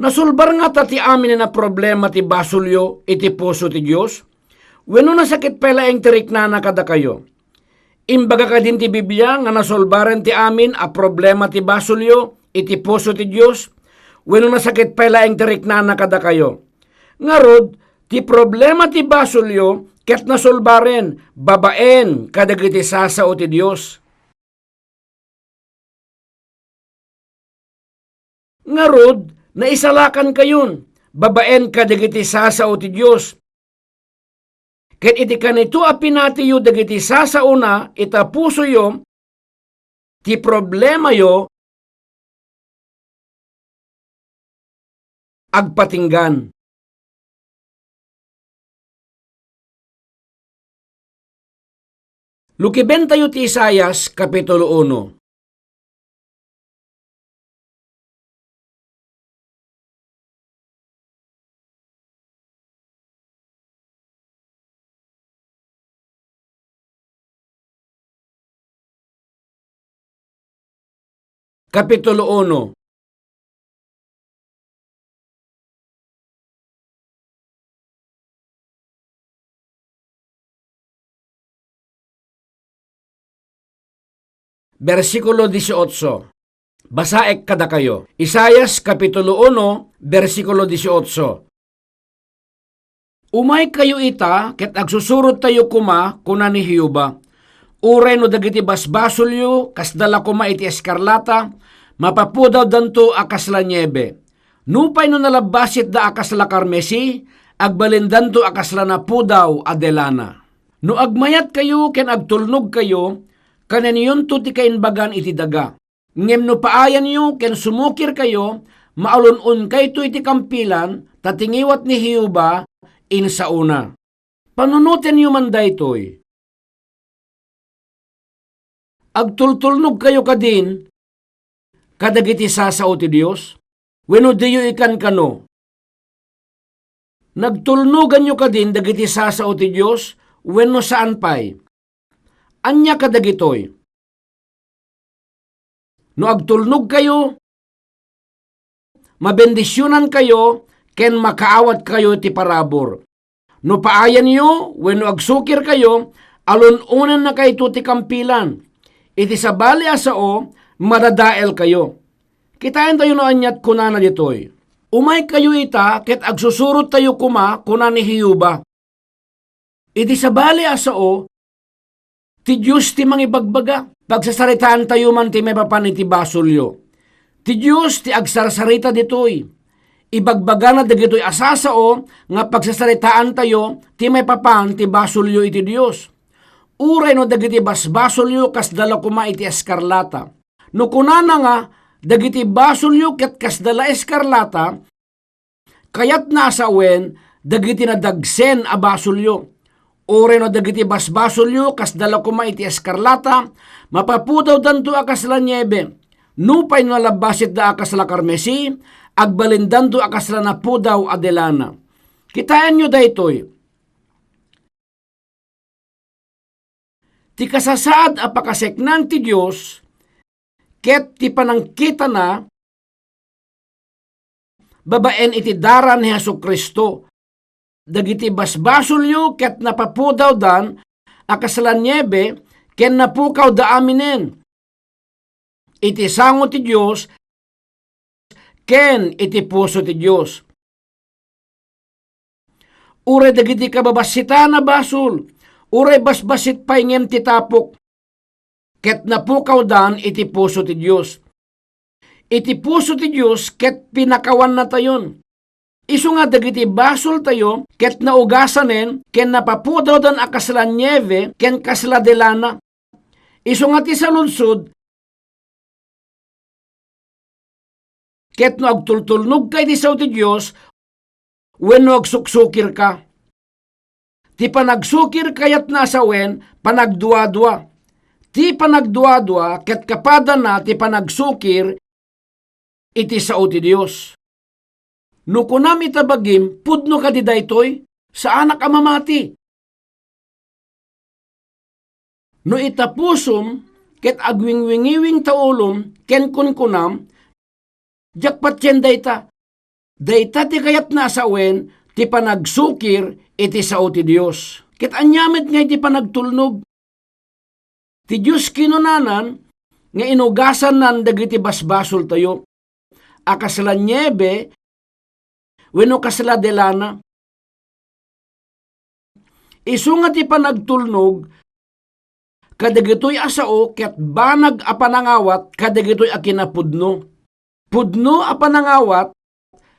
Nasolbar ngata ti amin a problema ti basolyo iti puso ti Dios? Wenno nasakit pay laeng ti riknana kadakayo? Imbaga kadin ti Biblia nga nasolbaren ti amin a problema ti basolyo iti puso ti Dios? Wenno nasakit pay laeng ti riknana kadakayo? Ngarud, ti problema ti basolyo ket nasolbaren babaen kadagiti sasao ti Dios. Ngarud, naisalakankayon babaen kadagiti sasao ti Dios. Ket iti kanito a pinatiyo dagiti sasaona ita pusoyo, ti problemayo agpatinggan. Lukibentayo ti Isaias, Kapitulo uno. Kapitulo uno. Bersikulo dieciocho. Basaek kadakayo. Isaias Kapitulo uno, bersikulo dieciocho. "Umaykayo ita ket agsusurottayo koma," kuna ni Jehovah. "Uray no dagiti basbasolyo kasda la koma iti eskarlata, mapapudawdanto a kasla niebe. Nupay no nalabbasitda a kasla karmesi, agbalindanto a kasla napudaw a de lana. No agmayatkayo ken agtulnogkayo, kanenyonto ti kaimbagan iti daga. Ngem no paayanyo ken sumukirkayo, maalun-onkayto iti kampilan, ta ti ngiwat ni Jehovah insaona." Panunotenyo man daytoy. Agtultulnogkayo kadin kadagiti sasao ti Dios? Wenno diyo ikankano? Nagtulnoganyo kadin dagiti sasao ti Dios wenno saan pay? Ania kadagitoy? No agtulnogkayo, mabendisionankayo ken makaawatkayo ti parabur. No paayanyo wenno agsukirkayo, alun-onennakayto ti kampilan. Iti sabali a sao, madadaelkayo. Kitaentayo no aniat kunana ditoy. "Umaykayo ita ket agsusurottayo koma," kuna ni Jehovah. Iti sabali a sao, ti Dios ti mangibagbaga. Pagsasaritaantayo man ti maipapan iti basolyo. Ti Dios ti agsarsarita ditoy. Ibagbagana dagitoy a sasao nga pagsasaritaantayo ti maipapan ti basolyo iti Dios. Uray no dagiti basbasolyo kasda la koma iti eskarlata. No kunana nga, dagiti basolyo ket kasda la eskarlata, kayatna a sawen dagiti nadagsen a basolyo. Uray no dagiti basbasolyo kasda la koma iti eskarlata, mapapudawdanto a kasla niebe. Nupay no nalabbasitda a kasla karmesi, agbalindanto a kasla napudaw a de lana. Kitaenyo daytoy. Ti kasasaad a pakaseknan ti Dios ket ti panangkitana babaen iti dara ni Jesu-Cristo. Dagiti basbasolyo ket napapudawdan a kasla niebe ken napukawda aminen iti sango ti Dios ken iti puso ti Dios. Uray dagiti kababassitan a basol, uray basbassit pay ngem ti tapok, ket napukawdan iti puso ti Dios. Iti puso ti Dios ket pinakawannatayon. Isu nga dagiti basoltayo ket naugasanen ken napapudawdan a kasla niebe ken kasla delana. Isu nga ti saludsod, ket no agtultulnogka iti sao ti Dios wenno agsuksukirka. Ti panagsukir kayatna a sawen, panagduadua. Ti panagduadua ket kapadana ti panagsukir iti sao ti Dios. No kunam ita bagim, "Pudno kadi daytoy? Saanak a mamati." No ita pusom ket agwingwingiwing ta ulom ken kunkunam, "Diak patien dayta." Dayta ti kayatna a sawen ti panagsukir iti sao ti Dios. Ket ania met ngay ti panagtulnog? Ti Dios kinunanan nga inugasannan dagiti basbasoltayo a kasla niebe wenno kasla delana. Isu nga ti panagtulnog kadagitoy a sao ket banag a panangawat kadagitoy a kinapudno. Pudno a panangawat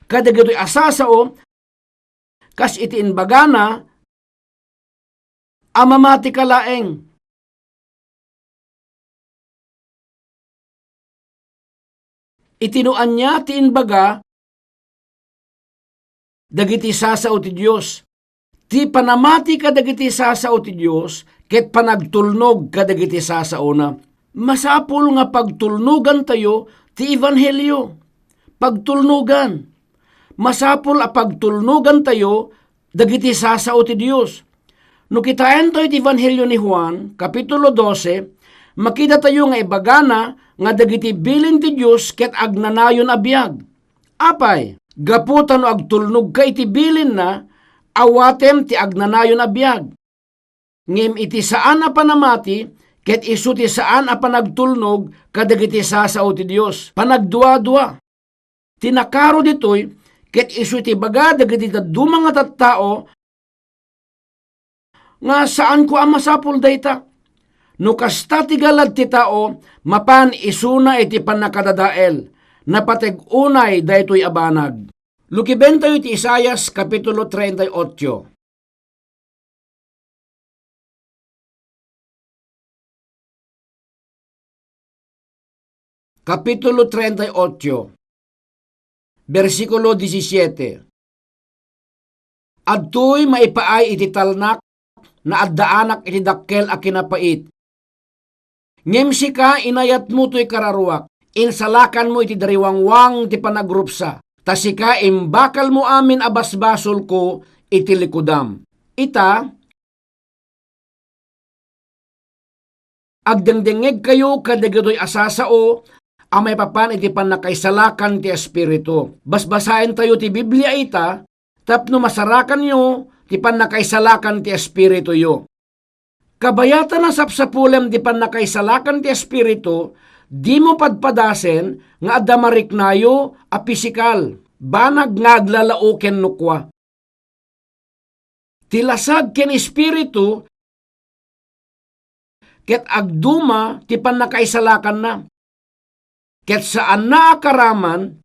kadagitoy a sasao, kas iti imbagana a mamatika laeng. Iti no ania ti imbaga dagiti sasao ti Dios. Ti panamati kadagiti sasao ti Dios ket panagtulnog kadagiti sasaona. Masapul nga pagtulnogantayo ti ebanghelio. Pagtulnogan. Masapul a pagtulnogantayo dagiti sasao ti Dios. No kitaentayo ti Ebanghelio ni Juan, Kapitulo dose, makitatayo nga ibagana nga dagiti bilin ti Dios ket agnanayon a biag. Apay, gapu ta no agtulnogka iti bilinna, awatem ti agnanayon a biag. Ngem iti saan a panamati, ket isu ti saan a panagtulnog kadagiti sasao ti Dios. Panagduadua. Ti nakaro ditoy, ket isu ti ibaga dagiti dadduma nga tattao nga saanko a masapul dayta. No kasta ti galad ti tao, mapan isuna iti pannakadadael, napateg unay daytoy a banag. Lukibentayo ti Isaias Kapitulo treinta y ocho. Kapitulo treinta y ocho, bersikulo disisiete. Adtoy maipaay iti talnak, naaddaanak iti dakkel a kinapait. Ngem sika, inayatmo toy kararuak, insalakanmo iti dariwangwang ti panagrupsa, ta sika imbakalmo amin a basbasolko iti likudam. Ita, agdengdengngegkayo kadagitoy a sasao a maipapan iti pannakaisalakan ti Espiritu. Basbasaentayo ti Biblia ita tapno masarakanyo ti pannakaisalakan ti espirituyo. Kabayatan a sapsapulem ti pannakaisalakan ti Espiritu, dimo padpadasen nga adda mariknayo a pisikal, banag nga aglalao ken nukua. Ti lasag ken espiritu ket agduma ti pannakaisalakanna. Ket saanna a karaman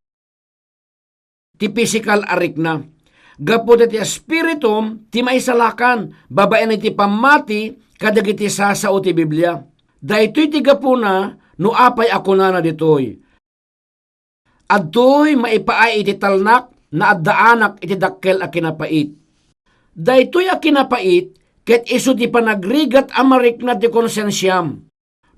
ti pisikal a rikna. Gapu ta ti Espiritum ti maisalakan babaen iti pammati kadagiti sasao ti Biblia. Daytoy ti gapuna no apay a kunana ditoy, "Adtoy maipaay iti talnak, naaddaanak iti dakkel a kinapait." Daytoy a kinapait ket isu ti panagrigat a marikna ti konsensiam.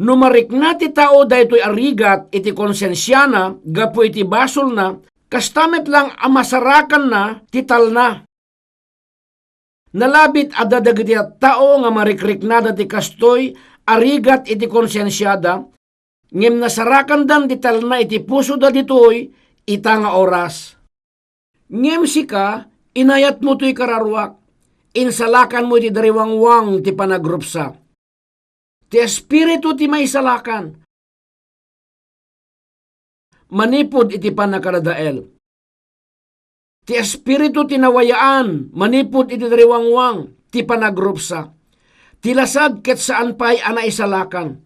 No marikna ti tao daytoy a rigat iti konsensiana gapu iti basolna, kasta met lang a masarakanna ti talna. Nalabit adda dagiti tattao nga marikriknada ti kastoy a rigat iti konsensiada, ngem nasarakandan ti talna iti pusoda ditoy ita nga oras. Ngem sika, inayatmo toy kararuak, insalakanmo iti dariwangwang ti panagrupsa. Ti Espiritu ti maisalakan manipud iti pannakadadael. Ti Espiritu ti nawayaan manipud iti dariwangwang ti panagrupsa. Ti lasag ket saan pay a naisalakan.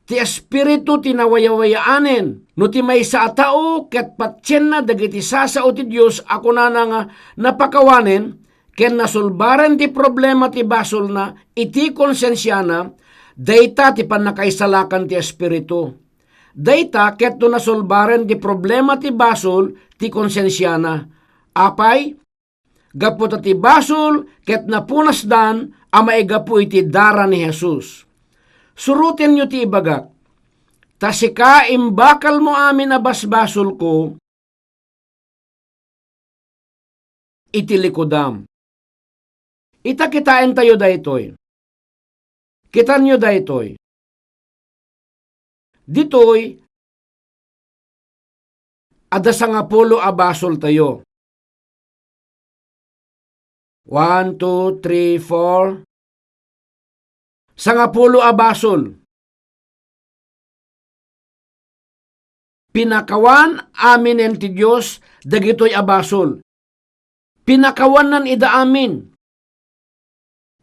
Ti Espiritu ti nawayawayaanen no ti maysa a tao ket patienna dagiti sasao ti Dios a kunana nga napakawanen ken nasolbaren ti problema ti basolna iti konsensiana, dayta ti pannakaisalakan ti Espiritu. Dayta ket no nasolbaren ti problema ti basol ti konsensiana. Apay, gapu ta ti basol ket napunasdan a maigapu iti dara ni Jesus. Surotenyo ti ibagak. Ta sika imbakalmo amin a basbasolko iti likudam. Ita, kitaentayo daytoy. Kitanyo daytoy. Ditoy, adda sangapulo a basoltayo. One, two, three, four. Sangapulo a basol. Pinakawan aminen ti Dios dagitoy a basol. Pinakawannan ida amin.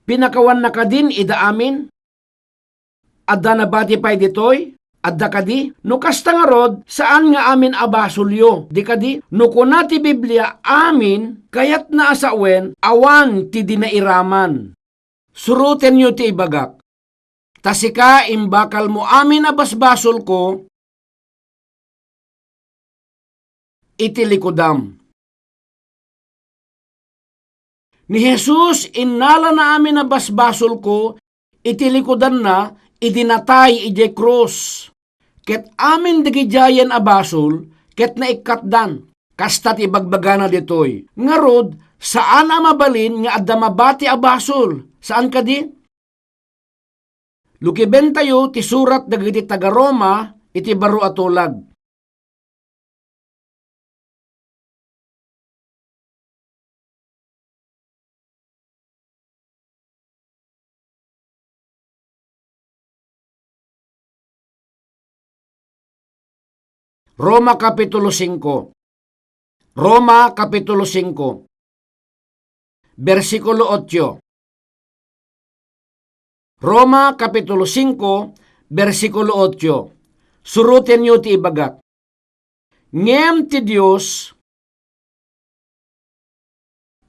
Pinakawanna kadin ida amin? Adda nabati pay ditoy? Adda kadi? No kasta ngarud, saan nga amin a basolyo, di kadi? No kuna ti Biblia, amin, kayatna a sawen, awan ti di nairaman. Surotenyo ti ibagak. Ta sika, imbakalmo amin a basbasolko iti likudam. Ni Jesus, innalana amin a basbasolko iti likudanna idi natay idiay krus. Ket amin dagidiayen a basol ket naikkatdan. Kasta ti ibagbagana ditoy. Ngarud, saan a mabalin nga adda mabati a basol. Saan kadi? Lukibentayo ti surat dagiti taga-Roma iti baro a tulag. Roma Kapitulo singko. Roma Kapitulo singko, bersikulo otso. Roma Kapitulo singko, bersikulo otso. Surotenyo ti ibagak. Ngem ti Dios,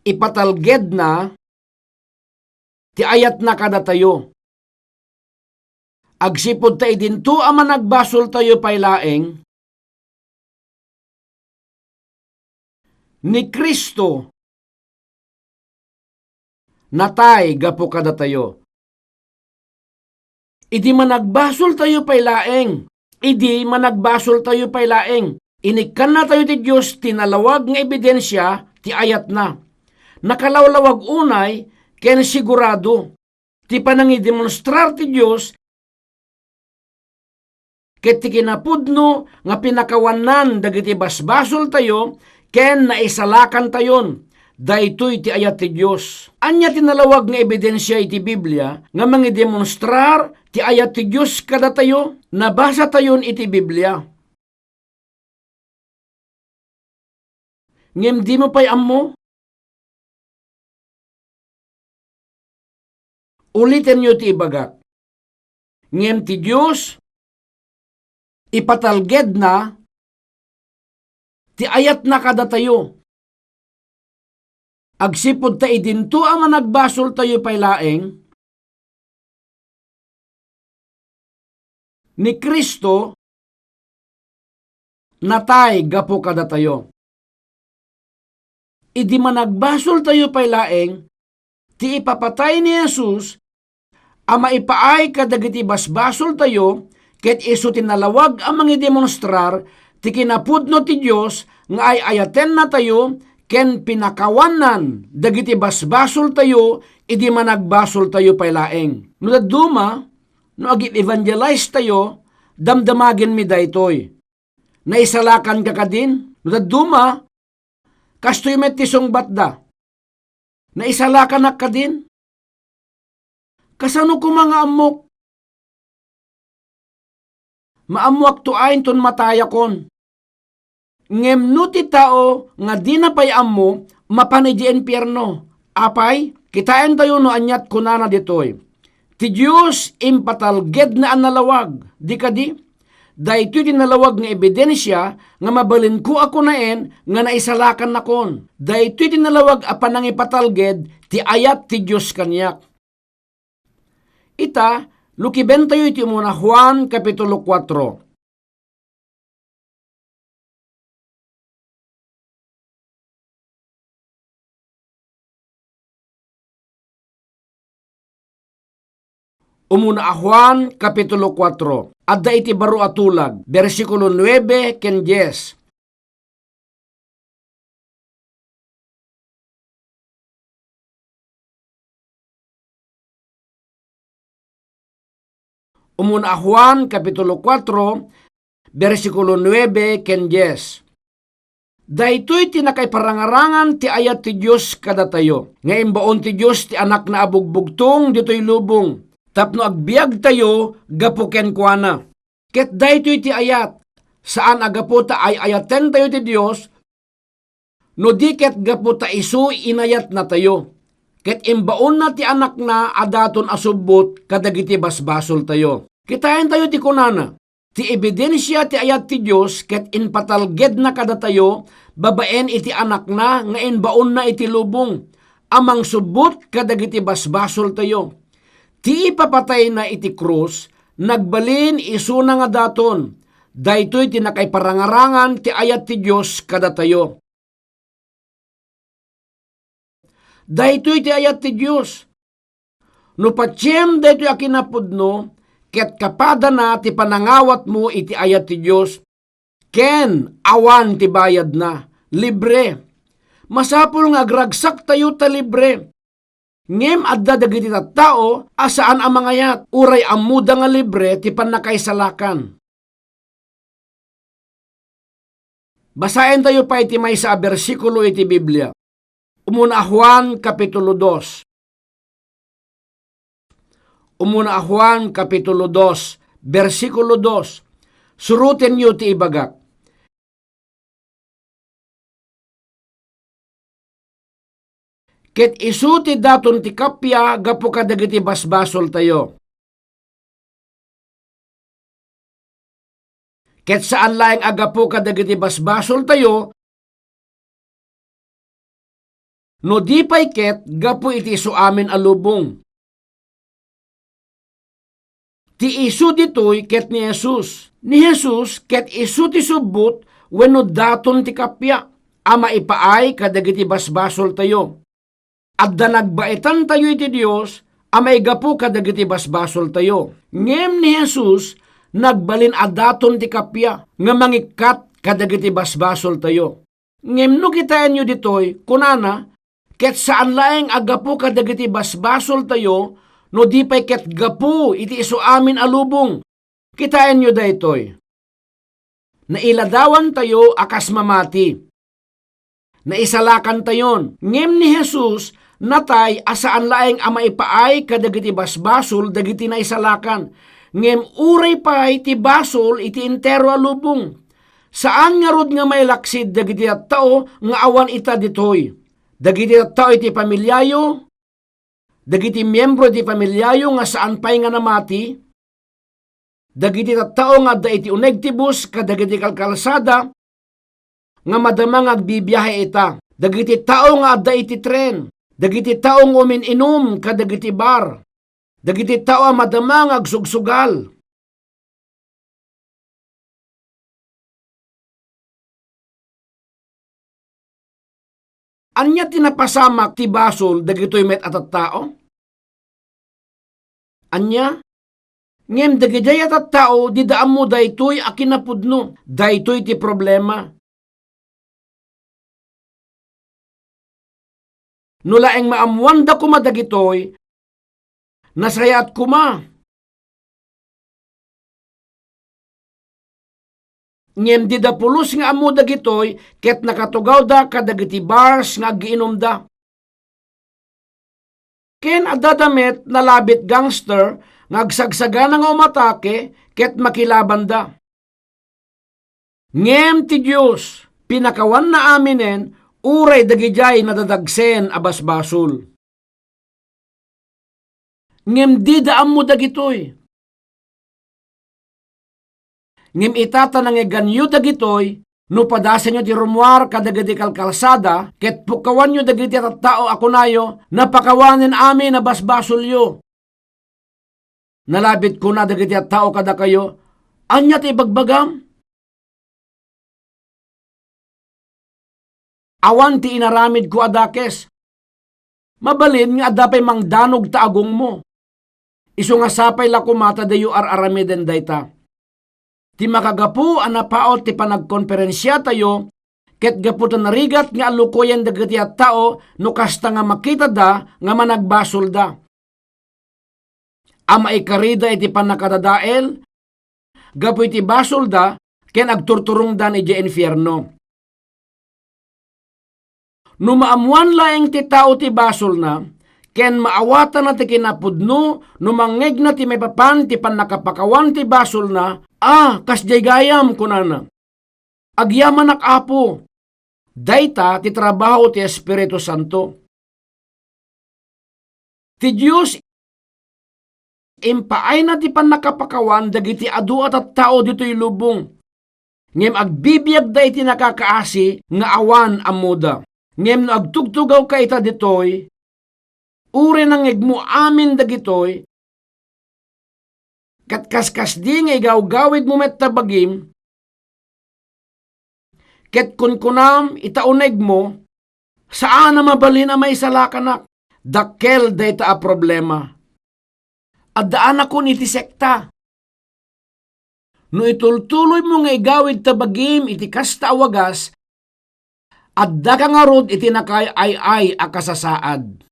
ipatalgedna ti ayatna kadatayo. Agsipud ta idinto a managbasoltayo pay laeng, ni Cristo natay gapu kadatayo. Idi managbasoltayo pay laeng, idi managbasoltayo pay laeng, inikkannatayo ti Dios ti nalawag nga ebidensia ti ayatna. Nakalawlawag unay ken sigurado ti panangidemonstrar ti Dios ket ti kinapudno nga pinakawannan dagiti basbasoltayo ken naisalakantayon. Daytoy ti ayat ti Dios. Ania ti nalawag nga ebidensia iti Biblia nga mangidemonstrar ti ayat ti Dios kadatayo? Nabasatayon iti Biblia. Ngem dimo pay ammo? Ulitenyo ti ibagak. Ngem ti Dios, ipatalgedna ti ayatna kadatayo. Agsipud ta idinto a managbasoltayo pay laeng, ni Cristo natay gapu kadatayo. Idi managbasoltayo pay laeng, ti ipapatay ni Jesus a maipaay kadagiti basbasoltayo ket isu ti nalawag a mangidemonstrar ti kinapudno ti Dios nga ay-ayatennatayo ken pinakawannan dagiti basbasoltayo idi managbasoltayo pay laeng. No dadduma, no ag-evangelize tayo, damdamagenmi daytoy. Naisalakanka kadin? No dadduma, kastoy met ti sungbatda. Naisalakanak kadin? Kasano koma nga ammok? Maammoakto a inton matayakon. Ngem no ti tao nga dina pay ammo, mapan idiay impierno. Apay, kitaentayo no aniat kunana ditoy. Ti Dios impatalgedna a nalawag, di kadi? Daytoy ti nalawag nga ebidensia nga mabalinko a kunaen nga naisalakannakon. Daytoy ti nalawag a panangipatalged ti ayat ti Dios kaniak. Ita, lukibentayo iti umuna Juan Kapitulo kuatro. Umuna a Juan, Kapitulo kuatro. Adda iti baro a tulag, bersikulo nuebe ken dies. Umuna a Juan, Kapitulo kuatro, bersikulo nuebe ken dies. Daytoy ti nakaiparangarangan ti ayat ti Dios kadatayo, nga imbaon ti Dios ti Anakna a bugbugtong ditoy lubong, tapno agbiagtayo gapu kenkuana. Ket daytoy ti ayat, saan a gapu ta ay-ayatentayo ti Dios, no di ket gapu ta isu inayatnatayo, ket imbaonna ti Anakna a daton a subbot kadagiti basbasoltayo. Kitaentayo ti kunana, ti ebidensia ti ayat ti Dios ket impatalgedna kadatayo babaen iti Anakna nga imbaonna iti lubong a mangsubbot kadagiti basbasoltayo. Ti ipapatayna iti krus, nagbalin isuna nga daton. Daytoy ti nakaiparangarangan ti ayat ti Dios kadatayo. Daytoy ti ayat ti Dios. No patiem daytoy a kinapudno, ket kapadana ti panangawatmo iti ayat ti Dios, ken awan ti bayadna, libre. Masapul nga agragsaktayo ta libre. Ngem adda dagiti tattao a saan a mangayat, uray ammoda nga libre ti pannakaisalakan. Basaentayo pay ti maysa a bersikulo iti Biblia. Umuna a Juan, Kapitulo dos. Umuna a Juan, Kapitulo dos, bersikulo dos. Surotenyo ti ibagak. Ket isu ti daton ti kappia gapu kadagiti basbasoltayo. Ket saan laeng a gapu kadagiti basbasoltayo, no di pay ket gapu iti isuamin a lubong. Ti isu ditoy ket ni Jesus. Ni Jesus ket isu ti subbot wenno daton ti kappia a maipaay kadagiti basbasoltayo. Adda nagbaetantayo iti Dios a maigapu kadagiti basbasoltayo. Ngem ni Jesus nagbalin a daton ti kappia nga mangikkat kadagiti basbasoltayo. Ngem no kitaenyo ditoy, kunana, ket saan laeng a gapu kadagiti basbasoltayo no di pay ket gapu iti isuamin a lubong. Kitaenyo daytoy. Nailadawantayo a kas mamati. Naisalakantayon. Ngem ni Jesus natay a saan laeng a maipaay kadagiti basbasol dagiti naisalakan. Ngem uray pay ti basol iti entero a lubong. Saan ngarud nga mailaksid dagiti tattao nga awan ita ditoy. Dagiti tattao iti pamiliayo, dagiti miembro iti pamiliayo nga saan pay nga namati, dagiti tattao nga adda iti uneg ti bus kadagiti kalkalsada nga madama nga agbibiahe ita, dagiti tao nga adda iti tren, dagiti tao nga umin-inum kadagiti bar, dagiti tao a madama nga agsugsugal. Ania ti napasamak ti basol dagitoy met a tattao? Ania? Ngem dagidiay a tattao, dida ammo daytoy a kinapudno. Daytoy ti problema. No laeng maammoanda koma dagitoy, nasayaat koma. Ngem dida pulos nga ammo dagitoy ket nakatugawda kadagiti bars nga aggiinumda. Ken addada met nalabit gangster nga agsagsagana nga umatake ket makilabanda. Ngem ti Dios, pinakawanna aminen, uray dagidiay nadadagsen a basbasol. Ngem dida ammo dagitoy. Ngem ita ta nangeganyo dagitoy, no padasenyo ti rummuar kadagiti kalkalsada, ket pukkawanyo dagiti tattao a kunayo, "Napakawanen amin a basbasolyo." Nalabit kuna dagiti tattao kadakayo, "Ania ti ibagbagam? Awan ti inaramidko a dakes. Mabalin nga adda pay mangdanog ta agongmo. Isu nga sapay la koma ta diyo ar-aramiden dayta." Ti makagapu a napaut ti panagkonferensiatayo, ket gapu ta narigat nga allukoyen dagiti tattao no kasta nga makitada nga managbasolda. A maikarida iti pannakadadael gapu iti basolda ken agturturongdan idiay infierno. No maammoan laeng ti tao ti basolna, ken maawatanna ti kinapudno no mangngegna ti maipapan ti pannakapakawan ti basolna, "A, kasdiay gayam," kunana. "Agyamanak, Apo." Dayta ti trabaho ti Espiritu Santo. Ti Dios, impaayna ti pannakapakawan dagiti adu a tattao ditoy lubong, ngem agbibiagda iti nakakaasi nga awan ammoda. Ngem no agtugtugawka ita ditoy, uray nangngegmo amin dagitoy, ket kaskasdi nga igawgawidmo met ta bagim, ket kunkunam ita unegmo, "Saan a mabalin a maisalakanak. Dakkel dayta a problema. Addaanakon iti sekta." No itultuloymo nga igawid ta bagim iti kasta a wagas, addaka ngarud iti nakaay-ay a kasasaad.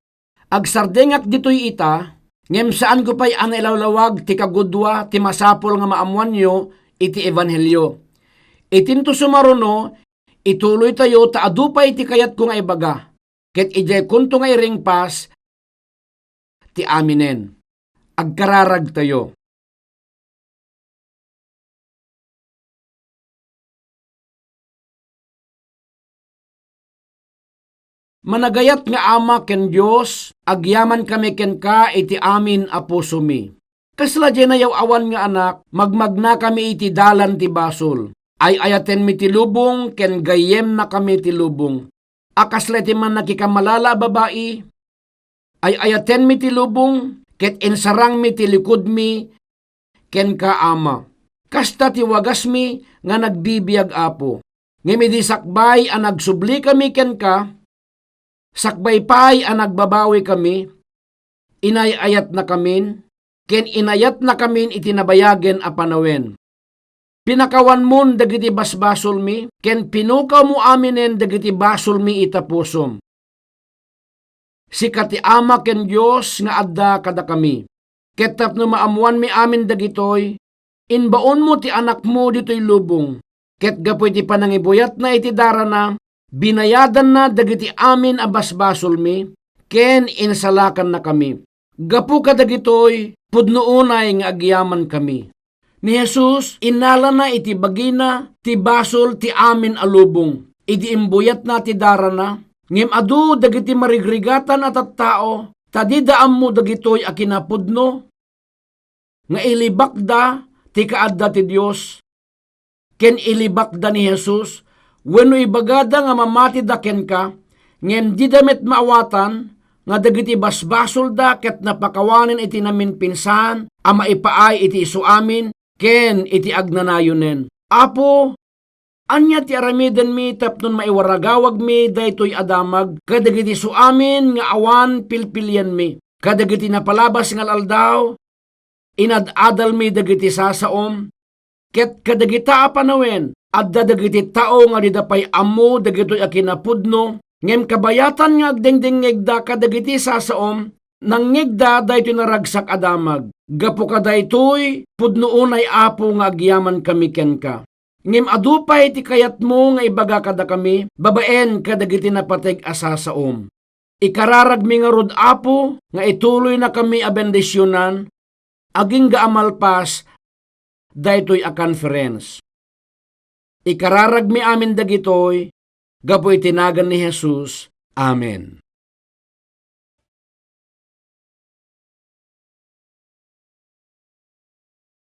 Agsardengak ditoy ita, ngem saanko pay a nailawlawag ti kagudua ti masapul nga maammoanyo iti ebanghelio. Itinto sumaruno, ituloytayo ta adu pay ti kayatko nga ibaga, ket idiaykonto nga iringpas ti aminen. Agkararagtayo. Managayat nga Ama ken Dios, agyamankami kenka iti amin a pusomi. Kasla diay nayaw-awan nga anak, magmagnakami iti dalan ti basol. Ay-ayatenmi ti lubong ken gayyemnakami ti lubong. A kasla iti mannakikamalala a babai, ay-ayatenmi ti lubong ket insarangmi ti likudmi kenka, Ama. Kasta ti wagasmi nga nagbibiag, Apo. Ngem idi sakbay a nagsublikami kenka, sakbay pay a nagbabawikami, inay-ayatnakamin, ken inayatnakamin iti nabayagen a panawen. Pinakawanmon dagiti basbasolmi, ken pinukawmo aminen dagiti basolmi ita pusom. Sika ti Ama ken Dios nga adda kadakami. Ket tapno maammoanmi amin dagitoy, imbaonmo ti Anakmo ditoy lubong, ket gapu iti panangibuyatna iti darana, binayadanna dagiti amin a basbasolmi, ken insalakannakami. Gapu kadagitoy, pudno unay nga agyamankami. Ni Jesus, innalana iti bagina ti basol ti amin a lubong idi imbuyatna ti darana, ngem adu dagiti marigrigatan a tattao ta dida ammo dagitoy a kinapudno nga ilibakda ti kaadda ti Dios ken ilibakda ni Jesus, wenno ibagada nga mamatida kenka, ngem dida met maawatan nga dagiti basbasolda ket napakawanen iti naminpinsan a maipaay iti isuamin ken iti agnanayonen. Apo, ania ti aramidenmi tapno maiwaragawagmi daytoy a damag kadagiti isuamin nga awan pilpilianmi, kadagiti napalabas nga al-aldaw, inad-adalmi dagiti sasaom, ket kadagita a panawen, adda dagiti tao nga dida pay ammo dagitoy a kinapudno, ngem kabayatan nga agdengdengngegda kadagiti sasaom, nangngegda daytoy naragsak a damag. Gapu kadaytoy, pudno unay, Apo, nga agyamankami kenka. Ngem adu pay ti kayatmo nga ibaga kadakami babaen kadagiti napateg a sasaom. Ikararagmi ngarud, Apo, nga ituloynakami a bendisionan agingga a malpas daytoy a conference. Ikararagmi amin dagitoy gapu iti nagan ni Jesus. Amen.